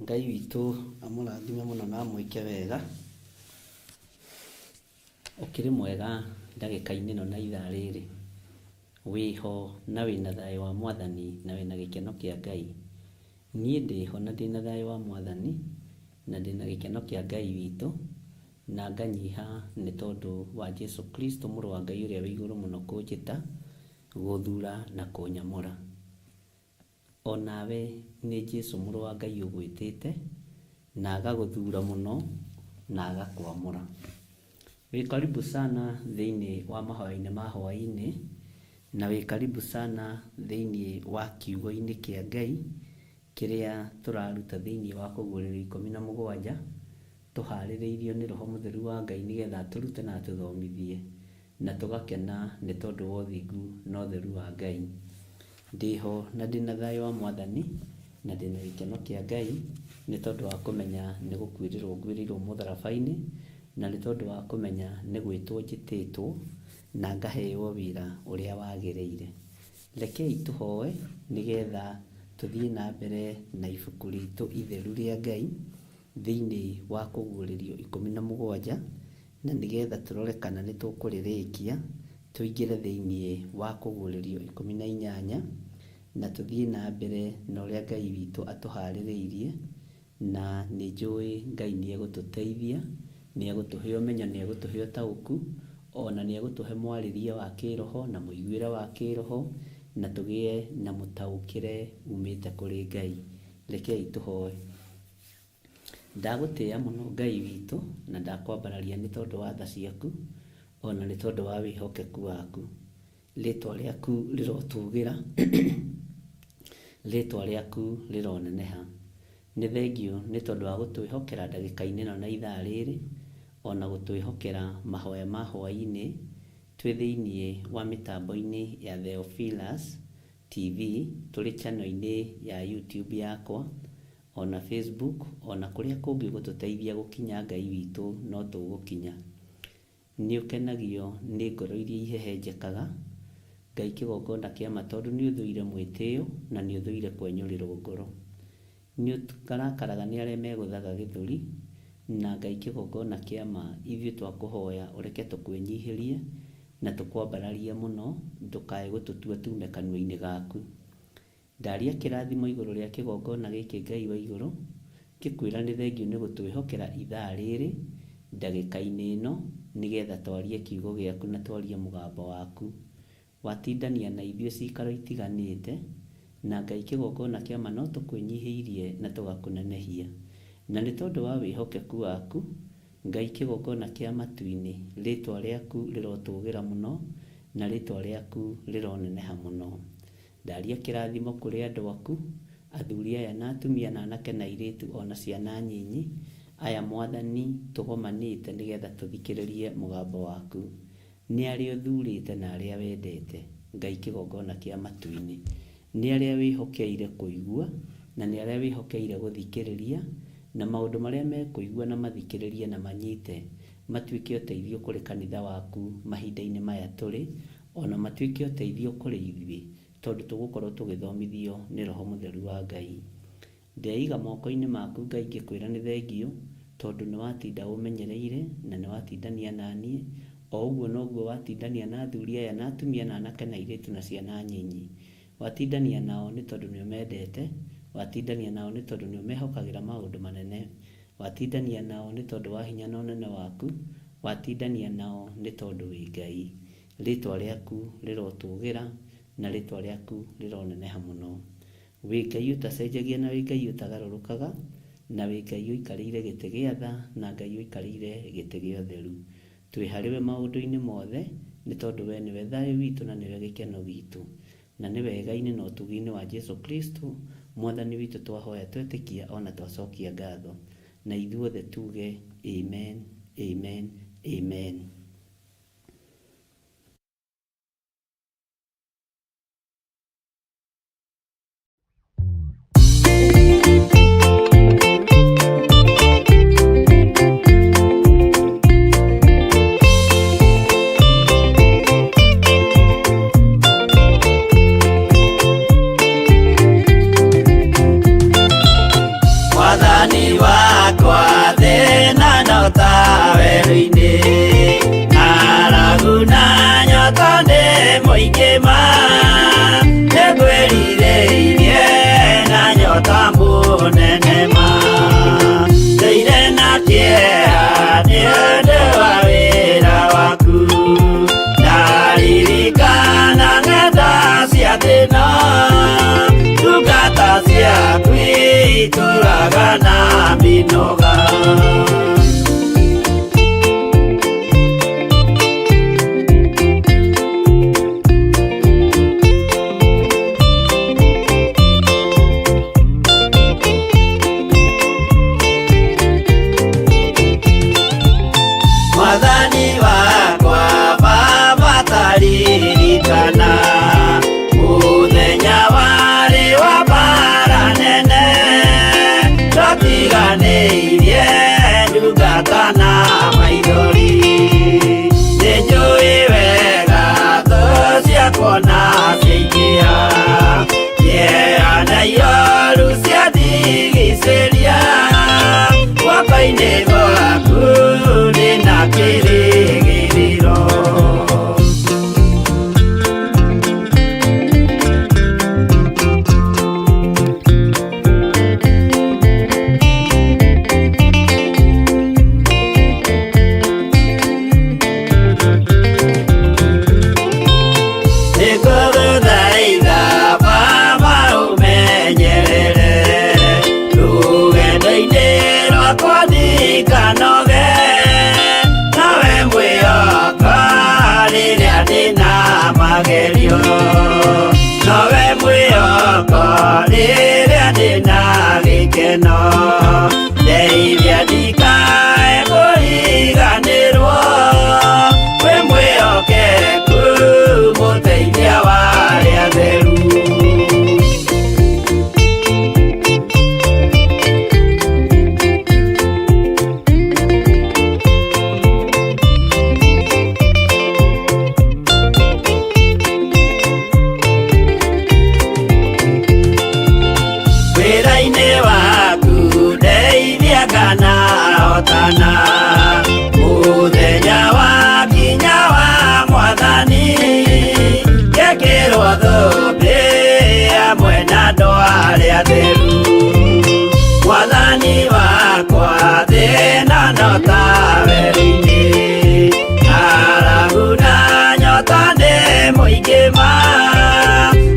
Ngai witũ amũrathime mũno na amwĩke wega. Ũkĩrĩ mwega ndagĩka-inĩ ĩno na ithaa rĩrĩ. Wĩho na wĩna thayũ wa Mwathani na wĩna gĩkeno kĩa Ngai. Niĩ ndĩho na ndĩna thayũ wa Mwathani na ndĩna gĩkeno kĩa Ngai witũ na nganyiha nĩ tondũ wa Jesu Kristo mũrũ wa Ngai ũrĩa wĩ igũrũ mũno kũnjĩta, gũthura na kũnyamũra. O nawe nĩ Jesu mũrũ wa Ngai ũgwĩtĩte na agagũthura mũno na agakwamũra. Wĩ karibu sana thĩinĩ wa mahoya-inĩ ma hwaĩ-inĩ na wĩ karibu sana thĩinĩ wa kiugo-inĩ kĩa Ngai kĩrĩa tũraruta thĩinĩ wa kũguũrĩrio 17 tũharĩrĩirio nĩ Roho Mũtheru wa Ngai nĩgetha atũrute na atũthomithie na tũgakena nĩ tondũ wa ũthingu na ũtheru wa Ngai. Ndĩho na ndĩna thayũ wa Mwathani na ndĩna gĩkeno kĩa Ngai nĩ tondũ wa kũmenya nĩ gũkuĩrĩrwo nguĩrĩirwo mũtharaba-inĩ na nĩ tondũ wa kũmenya nĩ gwĩtwo njĩtĩtwo na ngaheo wĩra ũrĩa wagĩrĩire. Rekei tũhoe nĩgetha tũthiĩ na mbere na ibuku ritũ itheru rĩa Ngai thĩinĩ wa kũguũrĩrio 17 na nĩgetha tũrore kana nĩ tũkũrĩrĩkia. Tũingĩre thĩinĩ wa kũguũrĩrio 18 na tũthiĩ na mbere na ũrĩa Ngai witũ atũharĩrĩirie, na nĩ njũĩ Ngai nĩ egũtũteithia, nĩ egũtũhe ũmenyo, nĩ egũtũhe ũtaũku, ona nĩ egũtũhe mwarĩrie wa kĩroho na mũiguĩre wa kĩroho, na tũgĩe na mũtaũkĩre umĩte kũrĩ Ngai. Rekei tũhoe. Ndagũtĩĩa mũno Ngai witũ, na ndakwambararia nĩ tondũ wa tha ciaku, o na nĩ tondũ wa wĩhokeku waku. Rĩĩtwa rĩaku rĩrotũgĩra, rĩĩtwa rĩaku rĩroneneha. Nĩ thengiũ nĩ tondũ wa gũtwĩhokera ndagĩka-inĩ ĩno na ithaa rĩrĩ, o na gũtwĩhokera mahoya ma hwaĩ-inĩ twĩ thĩinĩ wa mĩtambo-inĩ ya Theophilus TV, tũrĩ channel-inĩ ya YouTube yakwa, o na Facebook, o na kũrĩa kũngĩ ũgũtũteithia gũkinya Ngai witũ no tũgũkinya. Nĩ ũkenagio nĩ ngoro iria ihehenjekaga, Ngai kĩgongona kĩa ma tondũ nĩ ũthũire mwĩtĩo na nĩ ũthũire kwenyũrĩrwo ngoro. Nĩ ũkarakaraga nĩ arĩa megũthaga gĩthũri, na Ngai kĩgongona kĩa ma ithuĩ twakũhoya ũreke tũkwĩnyihĩrie na tũkwambararie mũno ndũkae gũtũtua tume kanua-inĩ gaku. Ndaria kĩrathimo igũrũ rĩa kĩgongona gĩkĩ Ngai wa igũrũ, ngĩkwĩra nĩ thengiũ nĩ gũtwĩhokera ithaa rĩrĩ, ndagĩka-inĩ ĩno, nĩgetha twarie kiugo gĩaku na twarie mũgambo waku. Watindania na ithuĩ ciikaro itiganĩte, na Ngai kĩgongona kĩa ma no tũkwĩnyihĩirie na tũgakũnenehia. Na nĩ tondũ wa wĩhokeku waku, Ngai kĩgongona kĩa matu-inĩ, rĩtwa rĩaku rĩrotũgĩra mũno, na rĩtwa rĩaku rĩroneneha mũno. Ndaria kĩrathimo kũrĩ andũ aku, athuri aya na atumia na anake na airĩtu o na ciana nyinyi, aya Mwathani tũgomanĩte nĩgetha tũthikĩrĩrie mũgambo waku. Nĩ arĩa ũthurĩte na arĩa wendete, Ngai kĩgongona kĩa matu-inĩ. Nĩ arĩa wĩhokeire kũigua, na nĩ arĩa wĩhokeire gũthikĩrĩria, na maũndũ marĩa mekũigua na mathikĩrĩrie na manyite, matuĩke ũteithio kũrĩ kanitha waku mahinda-inĩ maya tũrĩ, o na matuĩke ũteithio kũrĩ ithuĩ, tondũ tũgũkorwo tũgĩthomithio nĩ Roho Mũtheru wa Ngai. Ndeiga moko-inĩ maku Ngai ngĩkwĩra nĩ thengiũ, tondũ nĩ watinda ũmenyereire na nĩ watindania na niĩ, o ũguo noguo watindania na athuri aya na atumia na anake na airĩtu na ciana nyinyi. Watindania nao nĩ tondũ nĩ ũmendete, watindania nao nĩ tondũ nĩ ũmehokagĩra maũndũ manene, watindania nao nĩ tondũ wa hinya na ũnene waku, watindania nao nĩ tondũ wĩ Ngai. Rĩtwa rĩaku rĩrotũgĩra na rĩtwa rĩaku rĩroneneha mũno. Wĩ Ngai ũtacenjagia na wĩ Ngai ũtagarũrũkaga, na wĩ Ngai ũikarĩire gĩtĩ gĩa tha na Ngai ũikarĩire gĩtĩ gĩa ũtheru. Twĩ harĩ we maũndũ-inĩ mothe, nĩ tondũ we nĩwe thayũ witũ na nĩwe gĩkeno gitũ. Na nĩ wega-inĩ na ũtugi-inĩ wa Jesu Kristo, Mwathani witũ twahoya twetĩkia o na twacokia ngatho. Na ithuothe tuge amen, amen, amen. Mwathani wakwa thĩna no ta werũ-inĩ ng'aragu na nyota nĩ mũingĩ ma nĩngwĩrirĩirie na nyota mũnene ma ndĩire na kĩeha nĩ ũndũ wa wĩra waku ndaririkana ng'enda cia thĩna ndungata ciaku itũraga na mĩnoga. Mwathani wakwa Baba taririkana mũthenya warĩ wa mbara nene twatiganĩirie ndungata na maithori nĩnjũĩ wega thũ ciakwa na ciaingĩha kĩeha na ioru ciandigicĩria guoko-inĩ gwaku ndĩna kĩrĩgĩrĩro. Gũkena mũthenya wakinya wa mwathani, ngekĩrwo thũmbĩ hamwe na andũ arĩa atheru. Mwathani wakwa, thĩna no ta werũ-inĩ, ng'aragu na nyota nĩ mũingĩ ma,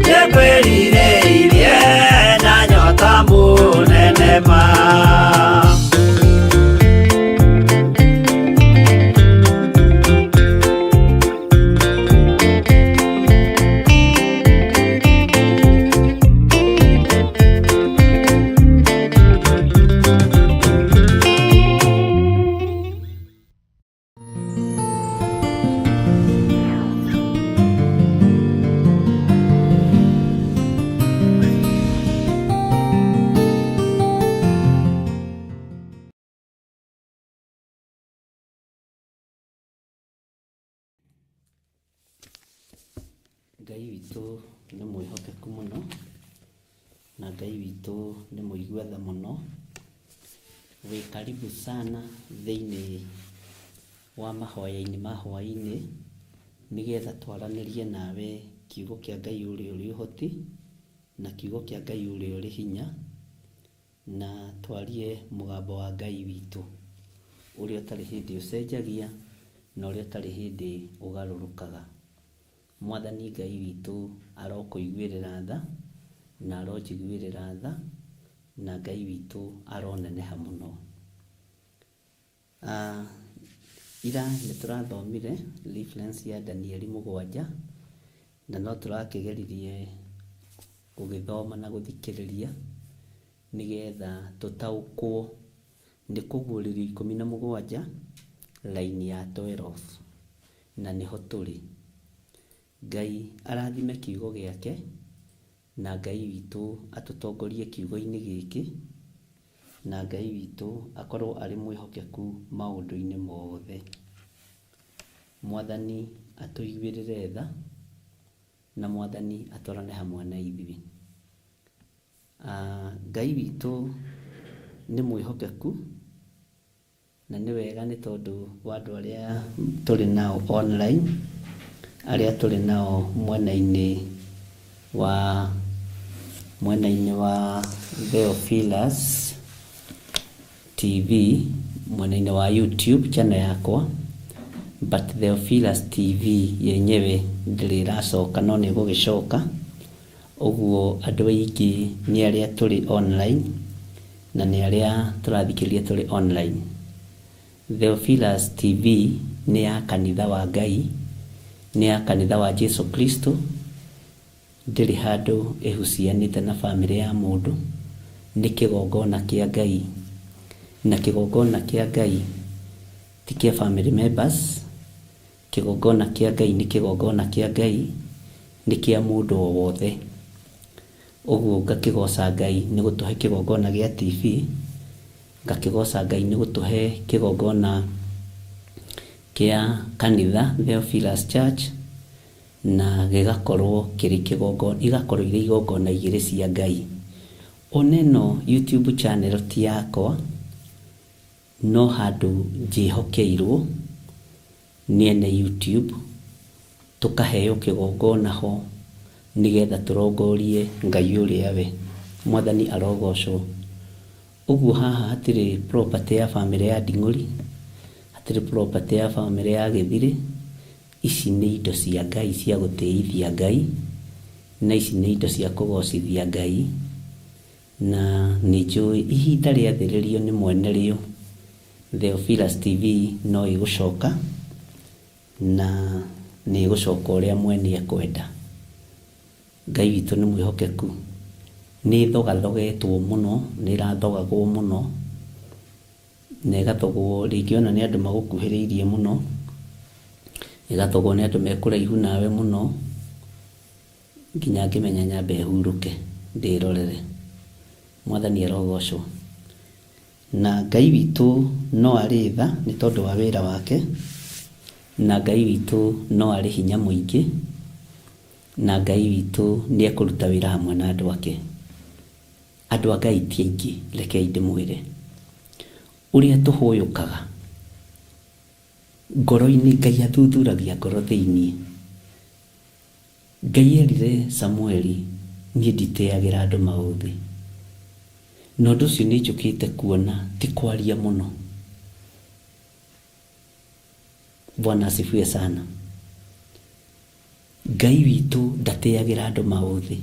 nĩngwĩrirĩirie na nyota mũnene ma. Ngai witũ nĩ mwĩhokeku mũno, na Ngai witũ nĩ mũigua tha mũno. Wĩ karibu sana thĩinĩ wa mahoya-inĩ ma hwaĩ-inĩ, nĩgetha twaranĩrie nawe kiugo kĩa Ngai ũrĩa ũrĩ ũhoti, na kiugo kĩa Ngai ũrĩa ũrĩ hinya, na twarie mũgambo wa Ngai witũ, ũrĩa ũtarĩ hĩndĩ ũcenjagia, na ũrĩa ũtarĩ hĩndĩ ũgarũrũkaga. Mwathani Ngai witũ arokũiguĩrĩra tha, na aronjiguĩrĩra tha, na Ngai witũ aroneneha mũno. Ira nĩ tũrathomire reference ya Danieli 7, na no tũrakĩgeririe gũgĩthoma na gũthikĩrĩria nĩgetha tũtaũkwo nĩ kũguũrĩrio 17 raini ya 12, na nĩho tũrĩ. Ngai arathime kiugo gĩake, na Ngai witũ atũtongorie kiugo-inĩ gĩkĩ, na Ngai witũ akorwo arĩ mwĩhokeku maũndũ-inĩ mothe. Mwathani atũiguĩrĩre tha, na Mwathani atwarane hamwe na ithuĩ. Ngai witũ nĩ mwĩhokeku, na nĩ wega nĩ tondũ wa andũ arĩa tũrĩ nao online, arĩa tũrĩ nao mwena-inĩ wa Theophilus TV, mwena-inĩ wa YouTube channel yakwa, but Theophilus TV yenyewe ndĩrĩ ĩracoka, no nĩ ĩgũgĩcoka. Ũguo andũ aingĩ nĩ arĩa tũrĩ online, na nĩ arĩa tũrathikĩrĩria tũrĩ online. Theophilus TV nĩ ya kanitha wa Ngai, nĩ ya kanitha wa Jesu Kristo, ndĩrĩ handũ ĩhucianĩte na bamĩrĩ ya mũndũ, nĩ kĩgongona kĩa Ngai, na kĩgongona kĩa Ngai ti kĩa family members, kĩgongona kĩa Ngai nĩ kĩgongona kĩa Ngai, nĩ kĩa mũndũ o wothe. Ũguo ngakĩgoca Ngai nĩ gũtũhe kĩgongona gĩa TV, ngakĩgoca Ngai nĩ gũtũhe kĩgongona kĩa kanitha Theophilus Church, na gĩgakorwo kĩrĩ kĩgongona, igakorwo irĩ igongona igĩrĩ cia Ngai. Ona ĩno YouTube channel ti yakwa, no handũ njĩhokeirwo nĩ ene YouTube, tũkaheo kĩgongona ho nĩgetha tũrongorie Ngai ũrĩa we. Mwathani arogocwo. Ũguo haha hatirĩ property ya bamĩrĩ ya Nding'ũri, hatirĩ property ya bamĩrĩ ya Gĩthirĩ, ici nĩ indo cia Ngai cia gũtĩithia Ngai, na ici nĩ indo cia kũgocithia Ngai, na nĩ njũĩ ihinda rĩathĩrĩrio nĩ mwene rĩo, Theophilus TV no ĩgũcoka, na nĩ ĩgũcoka ũrĩa mwene ekwenda. Ngai witũ nĩ mwĩhokeku. Nĩ ĩthogathogetwo mũno, nĩ ĩrathogagwo mũno, na ĩgathogwo rĩngĩ ona nĩ andũ magũkuhĩrĩirie mũno, ĩgathogwo nĩ andũ me kũraihu nawe mũno, nginya ngĩmenya nyambe hurũke ndĩrorere. Mwathani arogocwo. Na Ngai witũ no arĩ tha nĩ tondũ wa wĩra wake, na Ngai witũ no arĩ hinya mũingĩ, na Ngai witũ nĩ ekũruta wĩra hamwe na andũ ake. Andũ a Ngai ti aingĩ, rekei ndĩmwĩre. Ũrĩa tũhũyũkaga ngoro-inĩ, Ngai athuthuragia ngoro thĩinĩ. Ngai erire Samueli, niĩ nditĩagĩra andũ maũthĩ. Na ũndũ ũcio nĩ njũkĩte kuona ti kwaria mũno. Bwana asifiwe sana. Ngai witũ ndatĩagĩra andũ maũthĩ.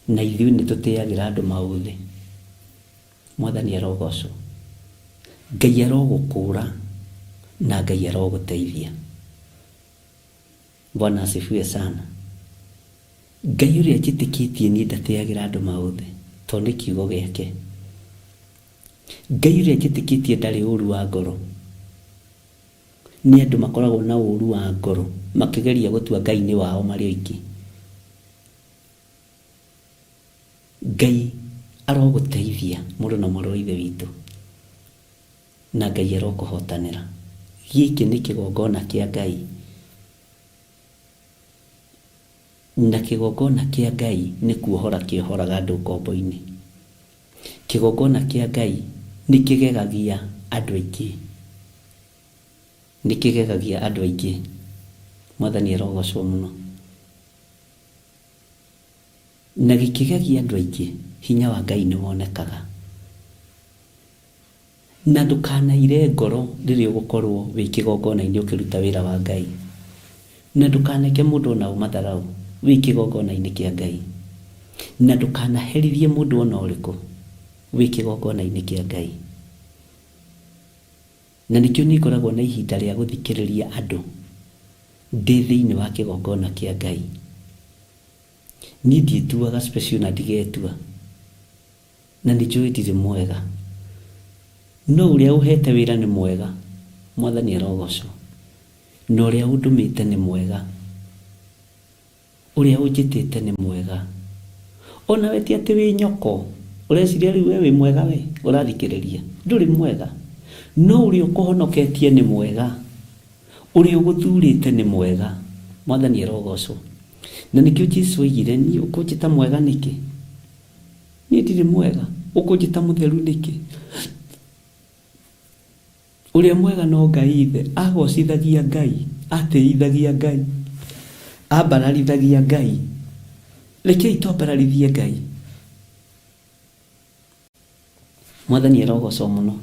Na ithuĩ nĩ tũtĩagĩra andũ maũthĩ. Mwathani arogocwo. Ngai arogũkũra na Ngai arogũteithia. Bwana asifiwe sana. Ngai ũrĩa njĩtĩkĩtie niĩ ndatĩagĩra andũ maũthĩ tondũ nĩ kiugo gĩake. Ngai ũrĩa njĩtĩkĩtie ndarĩ ũru wa ngoro. Nĩ andũ makoragwo na ũru wa ngoro makĩgeria gũtua Ngai nĩ wao marĩ oiki. Ngai arogũteithia mũrũ na mwarĩ wa Ithe witũ, na Ngai arokũhotanĩra. Gĩkĩ nĩ kĩgongona kĩa Ngai, na kĩgongona kĩa Ngai nĩ kuohora kĩohoraga andũ ngombo-inĩ. Kĩgongona kĩa Ngai nĩ kĩgegagia andũ aingĩ, nĩ kĩgegagia andũ aingĩ. Mwathani arogocwo mũno. Na gĩkĩgegia andũ aingĩ, hinya wa Ngai nĩ wonekaga. Na ndũkanaire ngoro rĩrĩa ũgũkorwo wĩ kĩgongona-inĩ ũkĩruta wĩra wa Ngai. Na ndũkaneke mũndũ ona ũ matharaũ wĩ kĩgongona-inĩ kĩa Ngai. Na ndũkanaherithie mũndũ ona ũrĩkũ wĩ kĩgongona-inĩ kĩa Ngai. Na nĩkĩo niĩ ngoragwo na ihinda rĩa gũthikĩrĩria andũ ndĩ thĩinĩ wa kĩgongona kĩa Ngai. Niĩ ndiĩtuaga special na ndigetua, na nĩ njũĩ ndirĩ mwega. No ũrĩa ũhete wĩra nĩ mwega, Mwathani arogocwo. Na ũrĩa ũndũmĩte nĩ mwega. Ũrĩa ũnjĩtĩte nĩ mwega. O nawe ti atĩ wĩ nyoko, ũreciria rĩu we wĩ mwega we, ũrathikĩrĩria. Ndũrĩ mwega. No ũrĩa ũkũhonoketie nĩ mwega. Ũrĩa ũgũthurĩte nĩ mwega. Mwathani arogocwo. Na nĩkĩo Jesu oigire, niĩ ũkũnjĩta mwega nĩkĩ? Niĩ ndirĩ mwega. Ũkũnjĩta mũtheru nĩkĩ? Ũrĩa mwega no Ngai Ithe. Agocithagia Ngai, atĩithagia Ngai, ambararithagia Ngai. Rekei twambararithie Ngai. Mwathani arogocwo mũno.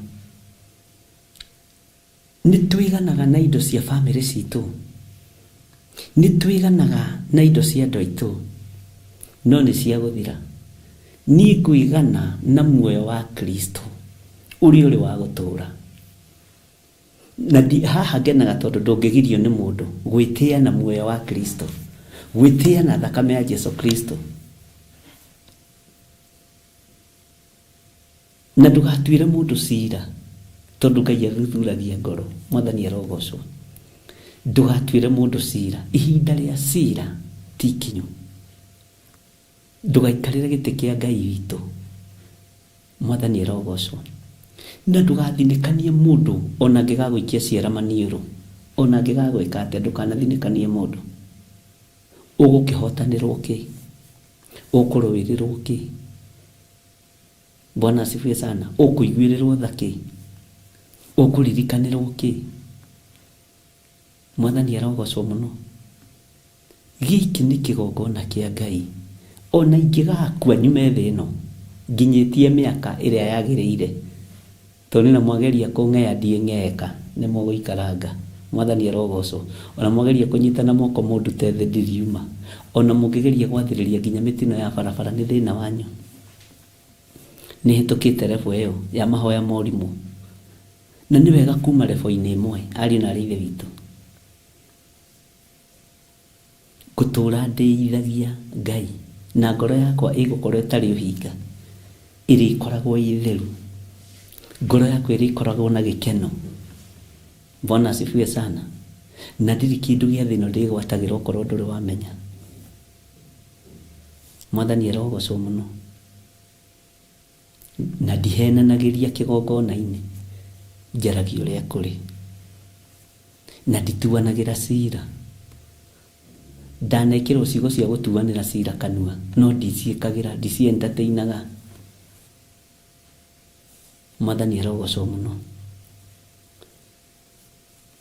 Nĩ twĩganaga na indo cia famĩlĩ citũ. Nĩ twĩganaga na indo cia andũ aitũ. No nĩ cia gũthira. Niĩ ngwĩgana na muoyo wa Kristo ũrĩa ũrĩ wa gũtũũra. Na ndi, haha ngenaga tondũ ndũngĩgirio nĩ mũndũ gwĩtĩa na muoyo wa Kristo, gwĩtĩa na thakame ya Jesu Kristo. Na ndũgatuĩre mũndũ cira, tondũ Ngai athuthuragia ngoro. Mwathani arogocwo. Ndũgatuĩre mũndũ cira. Ihinda rĩa cira ti ikinyu. Ndũgaikarĩre gĩtĩ kĩa Ngai witũ. Mwathani arogocwo. Na ndũgathinĩkanie mũndũ ona angĩgagũikia ciara maniũrũ. Ona angĩgagwĩka atĩa, ndũkanathinĩkanie mũndũ. Ũgũkĩhotanĩrwo kĩ? Ũkũrũĩrĩrwo kĩ? Bwana asifiwe sana. Ũkũiguĩrĩrwo tha kĩ? Ũkũririkanĩrwo kĩ? Mwathani arogocwo mũno. Gĩkĩ nĩ kĩgongona kĩa Ngai. Ona ingĩgakua nyume thĩ ĩno, nginyĩtie mĩaka ĩrĩa yagĩrĩire, tondũ nĩ na mwageria kũng'ea ndiĩng'eeka, nĩ mũgũikaranga. Mwathani arogocwo. Ona mwageria kũnyita na moko mũndute thĩ ndiriuma. Ona mũngĩgeria gwathĩrĩria nginya mĩtino ya barabara nĩ thĩna wanyu. Nĩ hĩtũkĩte level ĩyo ya mahoya ma ũrimũ. Na nĩ wega kuma level-inĩ ĩmwe, ariũ na aarĩ a Ithe witũ. Ngũtũũra ndĩithagia Ngai, na ngoro yakwa ĩgũkorwo ĩtarĩ ũhinga, ĩrĩkoragwo ĩ theru. Ngoro yakwa ĩrĩkoragwo na gĩkeno. Bwana asifiwe sana. Na ndirĩ kĩndũ gĩa thĩ ĩno ndĩgwatagĩra okorwo ndũrĩ wamenya. Mwathani arogocwo mũno. Na ndihenanagĩria kĩgongona-inĩ, njaragia ũrĩa kũrĩ. Na ndituanagĩra cira. Ndanekĩrwo ciugo cia gũtuanĩra cira kanua, no ndiciĩkagĩra, ndici entertainaga. Mwathani arogocwo mũno.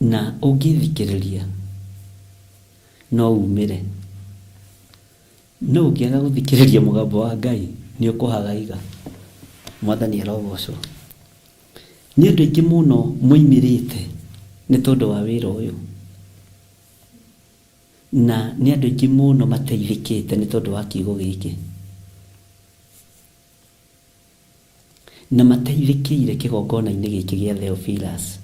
Na ũngĩthikĩrĩria no umĩre. No ũngĩaga gũthikĩrĩria mũgambo wa Ngai nĩ ũkũhagaiga. Mwathani arogocwo. Nĩ andũ aingĩ mũno moimĩrĩte nĩ tondũ wa wĩra ũyũ. Na nĩ andũ aingĩ mũno mateithĩkĩte nĩ tondũ wa kiugo gĩkĩ. Na mateithĩkĩire kĩgongona-inĩ gĩkĩ gĩa Theophilus.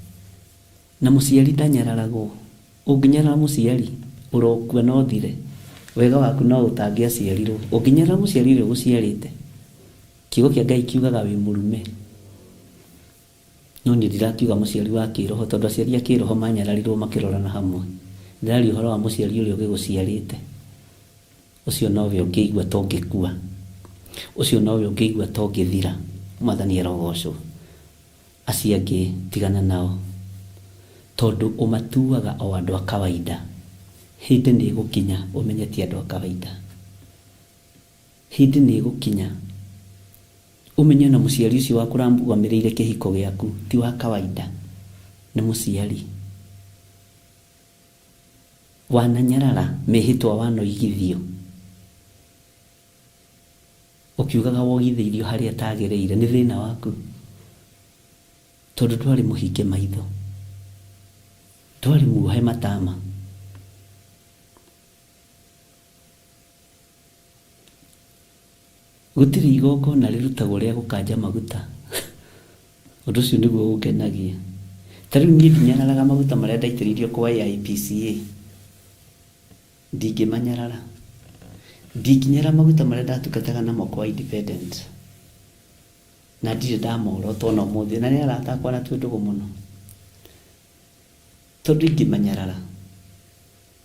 Na mũciari ndanyararagwo. Ũngĩnyarara mũciari, ũrokua na ũthire. Wega waku no ũtangĩaciarirwo. Ũngĩnyarara mũciari ũrĩa ũgũciarĩte, kiugo kĩa Ngai kiugaga wĩ mũrume. No niĩ ndirakiuga mũciari wa kĩroho, tondũ aciari a kĩroho manyararirwo makĩrorana hamwe. Ndĩraria ũhoro wa mũciari ũrĩa ũgĩgũciarĩte. Ũcio nowe ũngĩigua ta ũngĩkua. Ũcio nowe ũngĩigua ta ũngĩthira. Mwathani arogocwo. Acio angĩ tigana nao. Tondũ ũmatuaga o andũ a kawaida. Hĩndĩ nĩ ĩgũkinya ũmenye ti andũ a kawaida. Hĩndĩ nĩ ĩgũkinya ũmenye ona mũciari ũcio waku ũramũgamĩrĩire kĩhiko gĩaku ti wa kawaida. Nĩ mũciari. Wananyarara mĩhĩtwa wanoigithio ũkiugaga wogithĩirio harĩa atagĩrĩire nĩ thĩna waku tondũ ndwarĩ mũhinge maitho, ndwarĩ muohe matama. Gũtirĩ igongona rĩrutagwo rĩa gũkanja maguta. Ũndũ ũcio nĩguo ũngenagia. Ta rĩu niĩ ndinyararaga maguta marĩa ndaitĩrĩirio kwa AIPCA. Ndingĩmanyarara. Ndingĩnyarara maguta marĩa ndatungataga namo kwa Independent. Na ndirĩ ndamorota ona ũmũthĩ. Na nĩ arata akwa na twĩ ndũgũ mũno. Tondũ ingĩmanyarara,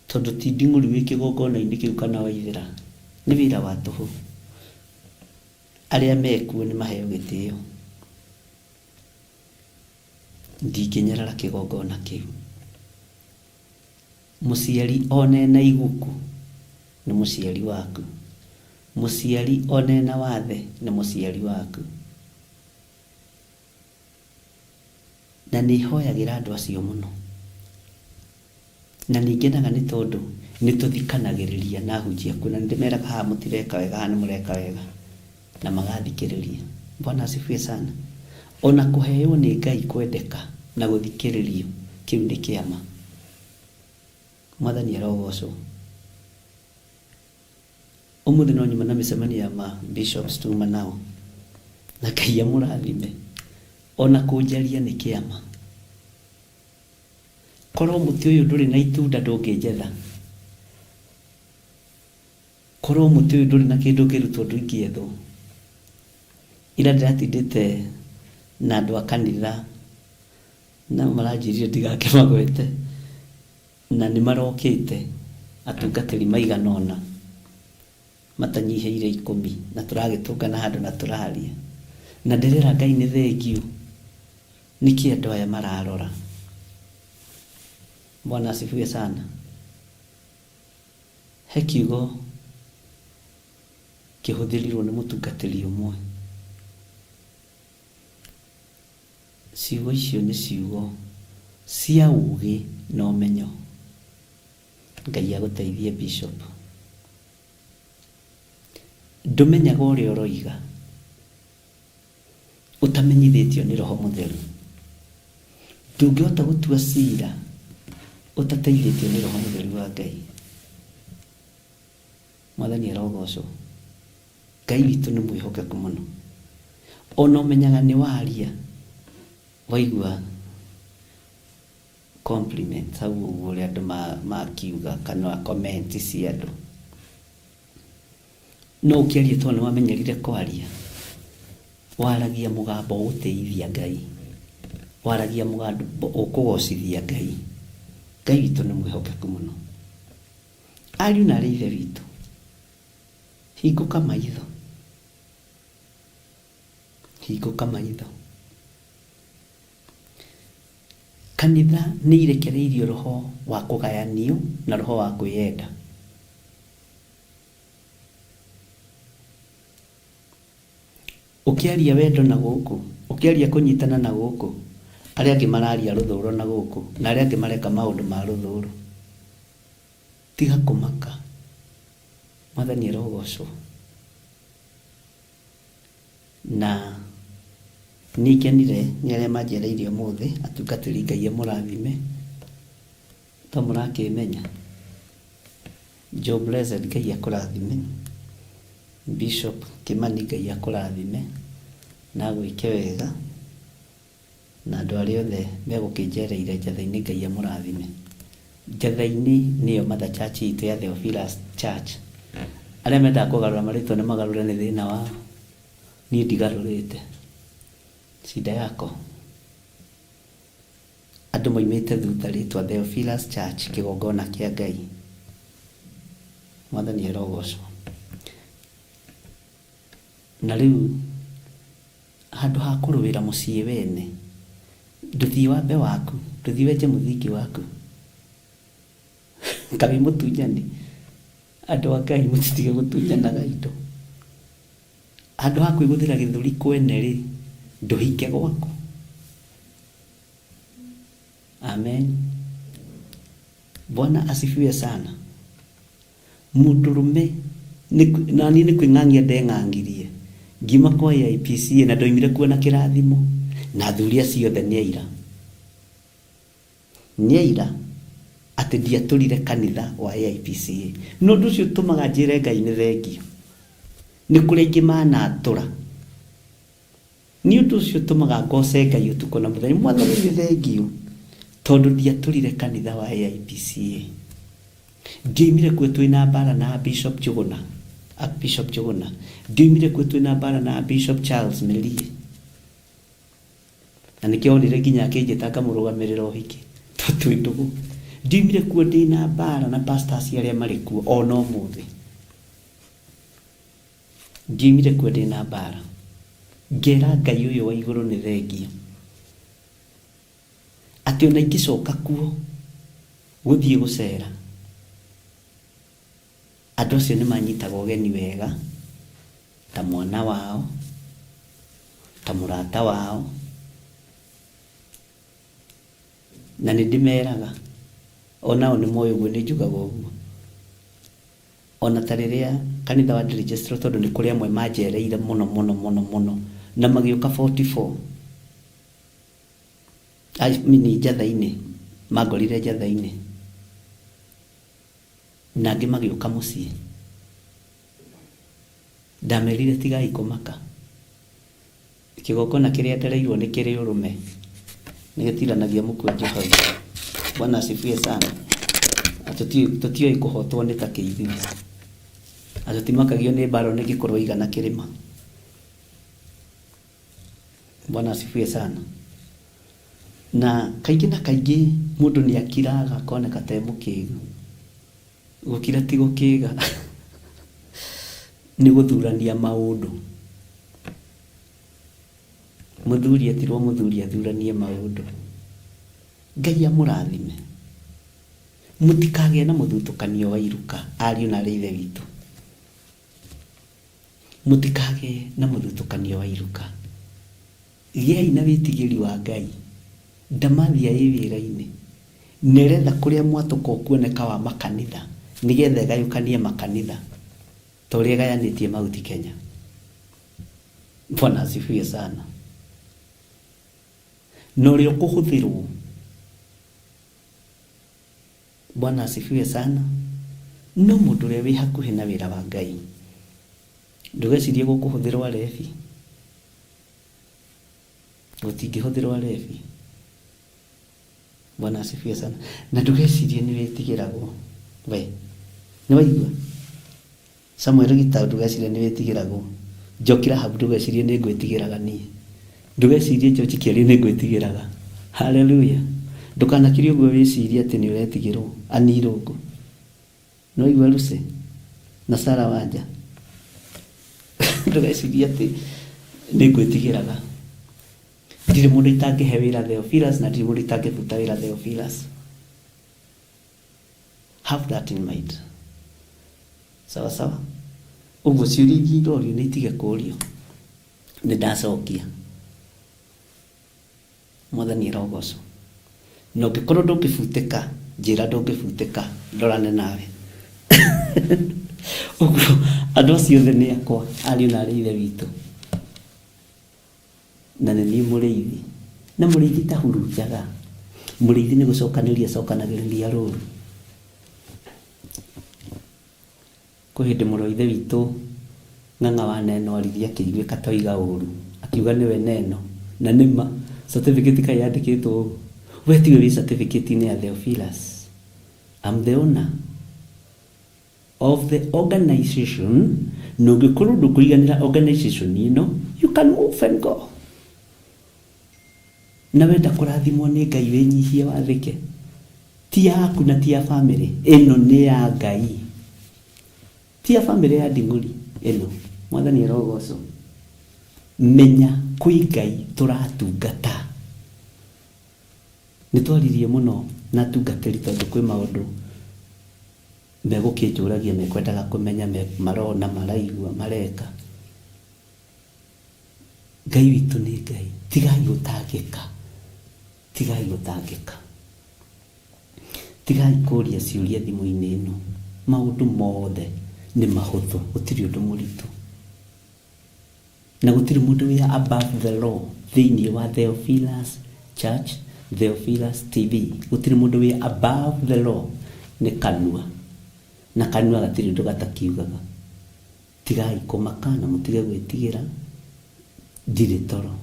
tondũ ti nding'ũri wĩ kĩgongona-inĩ kĩu kana waithĩra, nĩ wĩra wa tũhũ. Arĩa mekuo nĩ maheo gĩtĩo. Ndingĩnyarara kĩgongona kĩu. Mũciari ona ena iguku nĩ mũciari waku. Mũciari ona ena wathe nĩ mũciari waku. Na nĩ hoyagĩra andũ acio mũno. Na nĩ ngenaga nĩ tondũ nĩ tũthikanagĩrĩria na ahunjia kuo na nĩ ndĩmeraga haha mũtireka wega, haha nĩ mũreka wega, na magathikĩrĩria. Bwana asifiwe sana. Ona kũheo nĩ Ngai kwendeka na gũthikĩrĩrio, kĩu nĩ kĩama. Mwathani arogocwo. Ũmũthĩ no nyuma na mĩcemanio ya ma bishops tuma nao. Na Ngai amũrathime. Ona kũnjaria nĩ kĩama. Korwo mũtĩ ũyũ ndũrĩ na itunda ndũngĩnjetha. Korwo mũtĩ ũyũ ndũrĩ na kĩndũ ũngĩrutwo ndũingĩethwo. Ira ndĩratindĩte na andũ a kanitha na maranjĩrire ndigakĩmagwete na nĩ marokĩte atungatĩri maigana ũna matanyihĩire ikũmi na tũragĩtũngana handũ na tũraria na ndĩrera Ngai nĩ thengiũ nĩkĩ andũ aya mararora. Bwana asifiwe sana. He kiugo kĩhũthĩrirwo nĩ mũtungatĩri ũmwe. Ciugo icio nĩ ciugo cia ũgĩ na ũmenyo. Ngai agũteithie Bishop. Ndũmenyaga ũrĩa ũroiga ũtamenyithĩtio nĩ Roho Mũtheru. Ndũngĩhota gũtua cira ũtateithĩtio nĩ Roho Mũtheru wa Ngai. Mwathani arogocwo. Ngai witũ nĩ mwĩhokeku mũno. Ona ũmenyaga nĩ waria waigua compliment hau ũguo ũrĩa andũ makiuga kana comment cia andũ. No ũkĩarie tondũ nĩ wamenyerire kwaria, waragia mũgambo ũgũtĩithia Ngai, waragia mũgambo ũkũgocithia Ngai. Ngai witũ nĩ mwĩhokeku mũno. Ariũ na arĩ ithe witũ, hingũka maitho, hingũka maitho. Kanitha nĩ irekereirio roho wa kũgayanio na roho wa kwĩyenda. Ũkĩaria wendo na gũkũ, Ũkĩaria kũnyitana na gũkũ, arĩa angĩ mararia rũthũro na gũkũ, na arĩa angĩ mareka maũndũ ma rũthũro. Tiga kũmaka. Mwathani arogocwo. Na nĩ ngenire nĩ arĩa manjereire ũmũthĩ, atungatĩri Ngai amũrathime. To mũrakĩmenya? Joe Blessed Ngai akũrathime. Bishop Kimani Ngai akũrathime na agwĩke wega. Na andũ arĩa othe megũkĩnjereire Njathai-inĩ Ngai amũrathime. Njathai-inĩ nĩyo mother church itũ ya Theophilus Church. Arĩa mendaga kũgarũra marĩtwa nĩ magarũre nĩ thĩna wao. Niĩ ndigarũrĩte. Shida yako. Andũ moimĩte thutha rĩtwa Theophilus Church kĩgongona kĩa Ngai. Mwathani arogocwo. Na rĩu handũ ha kũrũĩra mũciĩ wene, ndũthiĩ wambe waku, ndũthiĩ wenje mũthingi waku. Kaĩ wĩ mũtunyani? Andũ a Ngai mũtitige gũtunyanaga indo. Handũ ha kwĩgũthĩra gĩthũri kwene-rĩ, ndũhike gwaku. Amen. Bwana asifiwe sana. Mũndũrũme naniĩ nĩ kwĩng'ang'ia ndeng'ang'irie ngiuma kwa AIPCA na ndoimire kuo na kĩrathimo na athuri acio othe nĩ aira. Nĩ aira atĩ ndiatũrire kanitha wa AIPCA. Na ũndũ ũcio ũtũmaga njĩre Ngai nĩ thengiũ. Nĩ kũrĩ aingĩ manatũra. Nĩ ũndũ ũcio ũtũmaga ngoce Ngai ũtukũ na mũthenya. Mwathani nĩ thengiũ tondũ ndiatũrire kanitha wa AIPCA. Ndioimire kuo twĩ na mbara na Bishop Njũgũna, Archbishop Njũgũna. Ndioimire kuo twĩ na mbara na Bishop Charles Melie. Na nĩkĩo onire nginya akĩnjĩta ngamũrũgamĩrĩra ũhiki tondũ twĩ ndũgũ. Ndioimire kuo ndĩ na mbara na pastors arĩa marĩ kuo ona ũmũthĩ. Ndioimire kuo ndĩ na mbara. Ngera Ngai ũyũ wa igũrũ nĩ thengiũ. Atĩ ona ingĩcoka kuo gũthiĩ gũcera, andũ acio nĩ manyitaga ũgeni wega ta mwana wao, ta mũrata wao, na nĩ ndĩmeraga, onao nĩ moĩ ũguo nĩ njugaga ũguo. Ona ta rĩrĩa kanitha wa ndĩrĩgĩstrwo tondũ nĩ kũrĩ amwe manjereire mũno mũno mũno mũno na magĩũka 44 I mean njatha-inĩ, mangorire njatha-inĩ na angĩ magĩũka mũciĩ. Ndamerire tigai kũmaka, kĩgongona kĩrĩa ndereirwo nĩ kĩrĩ ũrũme, nĩ gĩtiranagia mũkwanjũ hau. Bwana asifiwe sana. Tũtiũĩ kũhotwo nĩ ta kĩ ithuĩ. Na tũtimakagio nĩ mbara ona ĩngĩkorwo ĩigana kĩrĩma. Bwana asifiwe sana. Na kaingĩ na kaingĩ mũndũ nĩ akiraga akoneka ta e mũkĩgu. Gũkira ti gũkĩga, nĩ gũthurania maũndũ. Mũthuri etirwo mũthuri athuranie maũndũ. Ngai amũrathime. Mũtikagĩe na mũthutũkanio wa iruka, ariũ na aarĩ a Ithe witũ. Mũtikagĩe na mũthutũkanio wa iruka. Gĩai na wĩtigĩri wa Ngai. Ndamathia ĩ wĩra-inĩ, na ĩretha kũrĩa mwatũka ũkuoneka wa makanitha nĩgetha ĩgayũkanie makanitha ta ũrĩa ĩgayanĩtie Mount Kenya. Bwana asifiwe sana. Na ũrĩa ũkũhũthĩrwo. Bwana asifiwe sana. No mũndũ ũrĩa wĩ hakuhĩ na wĩra wa Ngai. Ndũgecirie gũkũhũthĩrwo arebi. Gũtingĩhũthĩrwo arebi. Bwana asifiwe sana. Na ndũgecirie nĩ wĩtigĩragwo. We. Nĩ waigua? Samuel Gitau ndũgecirie nĩ wĩtigĩragwo. Njoki Rahabu ndũgecirie nĩ ngwĩtigĩraga niĩ. Ndũgecirie George Kĩario nĩ ngwĩtigĩraga. Hallelujah. Ndũkanakire ũguo wĩcirie atĩ nĩ ũretigĩrwo. Annie Irũngũ. Nĩ waigua Lucy? Na Sarah Wanja? Ndũgecirie atĩ nĩ ngwĩtigĩraga. Ndirĩ mũndũ itangĩhe wĩra Theophilus na ndirĩ mũndũ itangĩbuta wĩra Theophilus. Have that in mind. Sawa sawa? Ũguo ciũria ingĩ irorio nĩ itige kũrio. Nĩ ndacokia. Mwathani arogocwo. Na ũngĩkorwo ndũngĩbutĩka, njĩra ndũngĩbutĩka, ndorane nawe. Ũguo andũ acio othe nĩ akwa, ariũ na aarĩ a Ithe witũ. Na nĩ niĩ mũrĩithi. Na mũrĩithi ndahurunjaga, mũrĩithi nĩ gũcokanĩrĩria acokanagĩrĩria rũru. Kwĩ hĩndĩ mũrũ wa Ithe witũ Ng'ang'a wa Neno aririe akĩiguĩka ta oiga ũru, akiuga nĩwe Neno. Na nĩ ma, certificate kaĩ yandĩkĩtwo ũũ? We tiwe wĩ certificate-inĩ ya Theophilus. I'm the owner of the organization, na ũngĩkorwo ndũkũiganĩra organization ĩno, you can move and go. Na wenda kũrathimwo nĩ Ngai wĩnyihie wathĩke. Ti yaku na ti ya family, ĩno nĩ ya Ngai. Ti ya family ya Nding'ũri ĩno. Mwathani arogocwo. Menya kwĩ Ngai tũratungata. Nĩ twaririe mũno na atungatĩri tondũ kwĩ maũndũ megũkĩnjũragia mekwendaga kũmenya, marona, maraigua, mareka. Ngai witũ nĩ Ngai. Tigai gũtangĩka. Tigai gũtangĩka. Tigai kũria ciũria thimũ-inĩ ĩno. Maũndũ mothe nĩ mahũthũ, gũtirĩ ũndũ mũritũ. Na gũtirĩ mũndũ wĩ above the law thĩinĩ wa Theophilus Church, Theophilus TV. Gũtirĩ mũndũ wĩ above the law, nĩ kanua. Na kanua gatirĩ ũndũ gatakiugaga. Tigai kũmaka na mũtige gwĩtigĩra, ndirĩ toro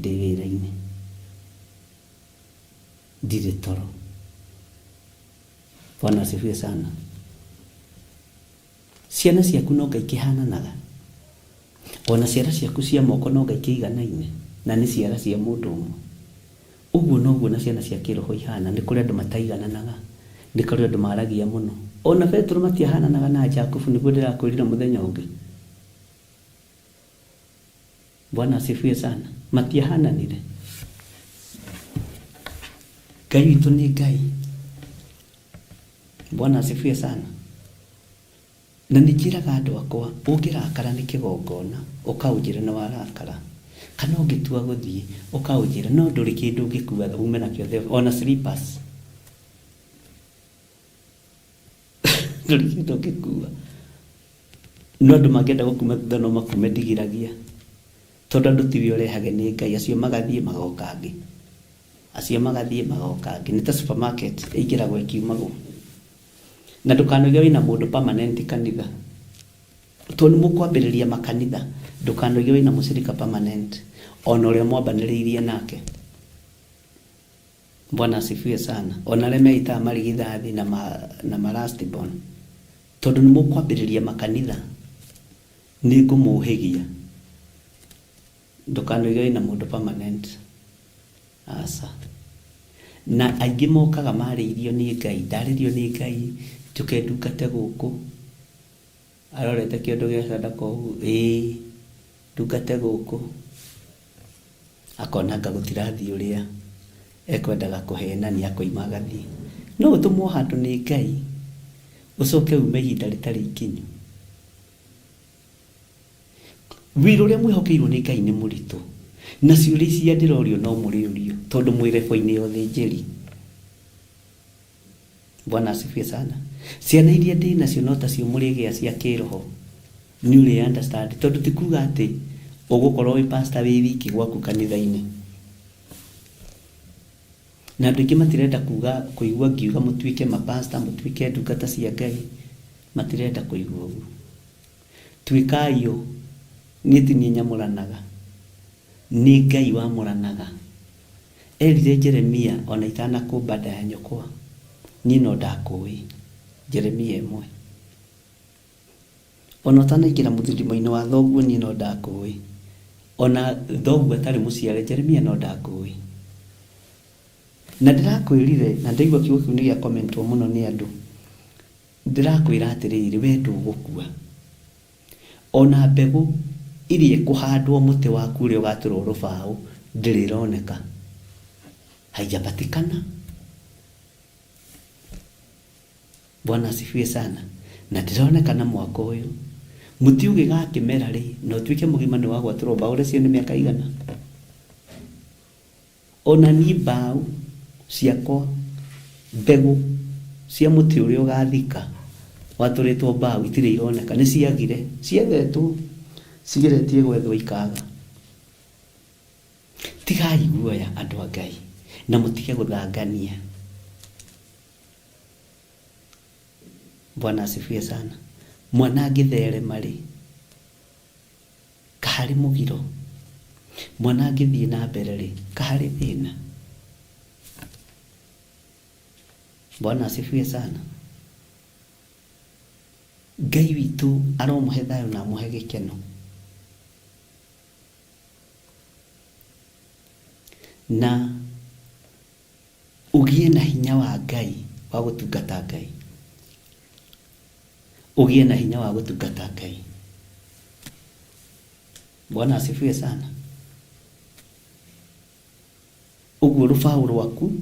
ndĩ wĩra-inĩ. Ndirĩ toro. Bwana asifiwe sana. Ciana ciaku no anga ikĩhananaga? Ona ciara ciaku cia moko no anga ikĩiganaine, na nĩ ciara cia mũndũ ũmwe? Ũguo noguo na ciana cia kĩroho ihana, nĩ kũrĩ andũ mataigananaga, nĩ kũrĩ andũ maragia mũno. Ona Petero matiahananaga na Jakubu, nĩguo ndĩrakwĩrire mũthenya ũngĩ. Bwana asifiwe sana. Matiahananire. Ngai witũ nĩ Ngai. Bwana asifiwe sana. Na nĩ njĩraga andũ akwa, ũngĩrakara nĩ kĩgongona, ũka ũnjĩre nĩ warakara. Kana ũngĩtua gũthiĩ, ũka ũnjĩre, no ndũrĩ kĩndũ ũngĩkua ume nakĩo ona slippers. Ndũrĩ kĩndũ ũngĩkua. No andũ mangĩenda gũkuma thutha no makume ndigiragia. Tondũ andũ tiwe ũrehage nĩ Ngai, acio magathiĩ magoka angĩ. Acio magathiĩ magoka angĩ. Nĩ ta supermarket, ĩingĩragwo ĩkiumagwo. Na ndũkanoige wĩna mũndũ permanent kanitha. Tondũ nĩ mũkwambĩrĩria makanitha, ndũkanoige wĩna mũcirika permanent, ona ũrĩa mwambanĩrĩirie nake. Bwana asifiwe sana. Ona arĩa meitaga marigithathi na ma, na ma last born. Tondũ nĩ mũkwambĩrĩria makanitha, nĩ ngũmũhĩgia. Ndũkanoige wĩna mũndũ permanent. Aca. Na aingĩ mokaga marĩirio nĩ Ngai, ndarĩrio nĩ Ngai njũke ndungate gũkũ. Arorete kĩondo gĩa sadaka ũguo, ĩĩ ndungate gũkũ. Akona anga gũtirathiĩ ũrĩa ekwendaga kũhenania akoima agathiĩ. No ũtũmwo handũ nĩ Ngai ũcoke ume ihinda rĩtarĩ ikinyu. Wĩra ũrĩa mwĩhokeirwo nĩ Ngai nĩ mũritũ, na ciũria icia ndĩrorio no mũrĩũrio tondũ mwĩ level-inĩ ya ũthĩnjĩri. Bwana asifiwe sana. Ciana iria ndĩ nacio no tacio mũrĩgĩa cia kĩroho. Nĩ ũrĩ understand tondũ ti kuga atĩ ũgũkorwo wĩ pastor wĩ wiki gwaku kanitha-inĩ. Na andũ aingĩ matirenda kuga kũigua ngiuga mũtuĩke mapastor, mũtuĩke ndungata cia Ngai, matirenda kũigua ũguo. Tuĩkai o, niĩ ti niĩ nyamũranaga, nĩ Ngai wamũranaga. Erire Jeremia, o na itanakũmba nda ya nyũkwa, niĩ no ndakũũĩ. Jeremia ĩmwe. O na ũtanaingĩra mũthirimo-inĩ wa thoguo, niĩ no ndakũũĩ. O na thoguo atarĩ mũciare, Jeremia no ndakũũĩ. Na ndĩrakwĩrire, na ndaigua kiugo kĩu nĩ gĩa comment wo mũno nĩ andũ, Ndĩrakwĩra atĩrĩrĩ, wee ndũgũkua. O na mbegũ ĩrĩa ĩkũhandwo mũtĩ waku ũrĩa ũgatũrwo rũbaũ ndĩrĩ ĩroneka. Haijapatikana. Bwana asifiwe sana. Na ndĩroneka na mwaka ũyũ. Mũtĩ ũgĩgakĩmera rĩ, na ũtuĩke mũgima nĩ wa gwatũrwo mbaũ ũreciria nĩ mĩaka igana? Ona niĩ mbaũ ciakwa, mbegũ cia mũtĩ ũrĩa ũgathika watũrĩtwo mbaũ itirĩ ironeka, nĩ ciagire, ciethetwo, cigeretie gwethwo ikaga. Tigai guoya andũ a Ngai na mũtige gũthangania. Bwana asifiwe sana. Mwana angĩtherema rĩ, kaharĩ mũgiro? Mwana angĩthiĩ na mbere rĩ, kaharĩ thĩna? Bwana asifiwe sana. Ngai witũ aromũhe thayũ na amũhe gĩkeno. Na ũgĩe na hinya wa Ngai wa gũtungata Ngai. Ũgĩe na hinya wa gũtungata Ngai. Bwana asifiwe sana. Ũguo rũbaũ rwaku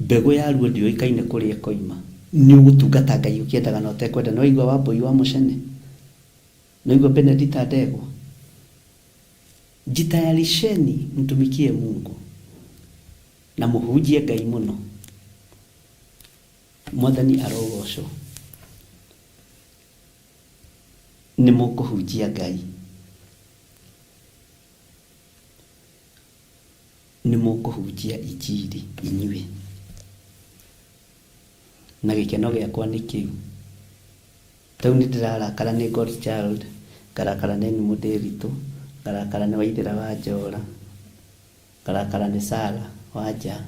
mbegũ yaruo ndĩũĩkaine kũrĩa ĩkoima. Nĩ ũgũtungata Ngai ũkĩendaga na ũtekwenda. Nĩ waigua Wambũi wa Mũcene? Nĩ waigua Benedita Ndegwa? Jitayarisheni mtumikie Mungu na mũhunjie Ngai mũno. Mwathani arogocwo. Nĩ mũkũhunjia Ngai. Nĩ mũkũhunjia injiri inyuĩ. Na gĩkeno gĩakwa nĩ kĩu. Tarĩu nĩ ndĩrarakara nĩ God Child, ngarakara nĩ Nyumũ Ndĩritũ, ngarakara nĩ Waithĩra wa Njora, ngarakara nĩ Sarah Wanja,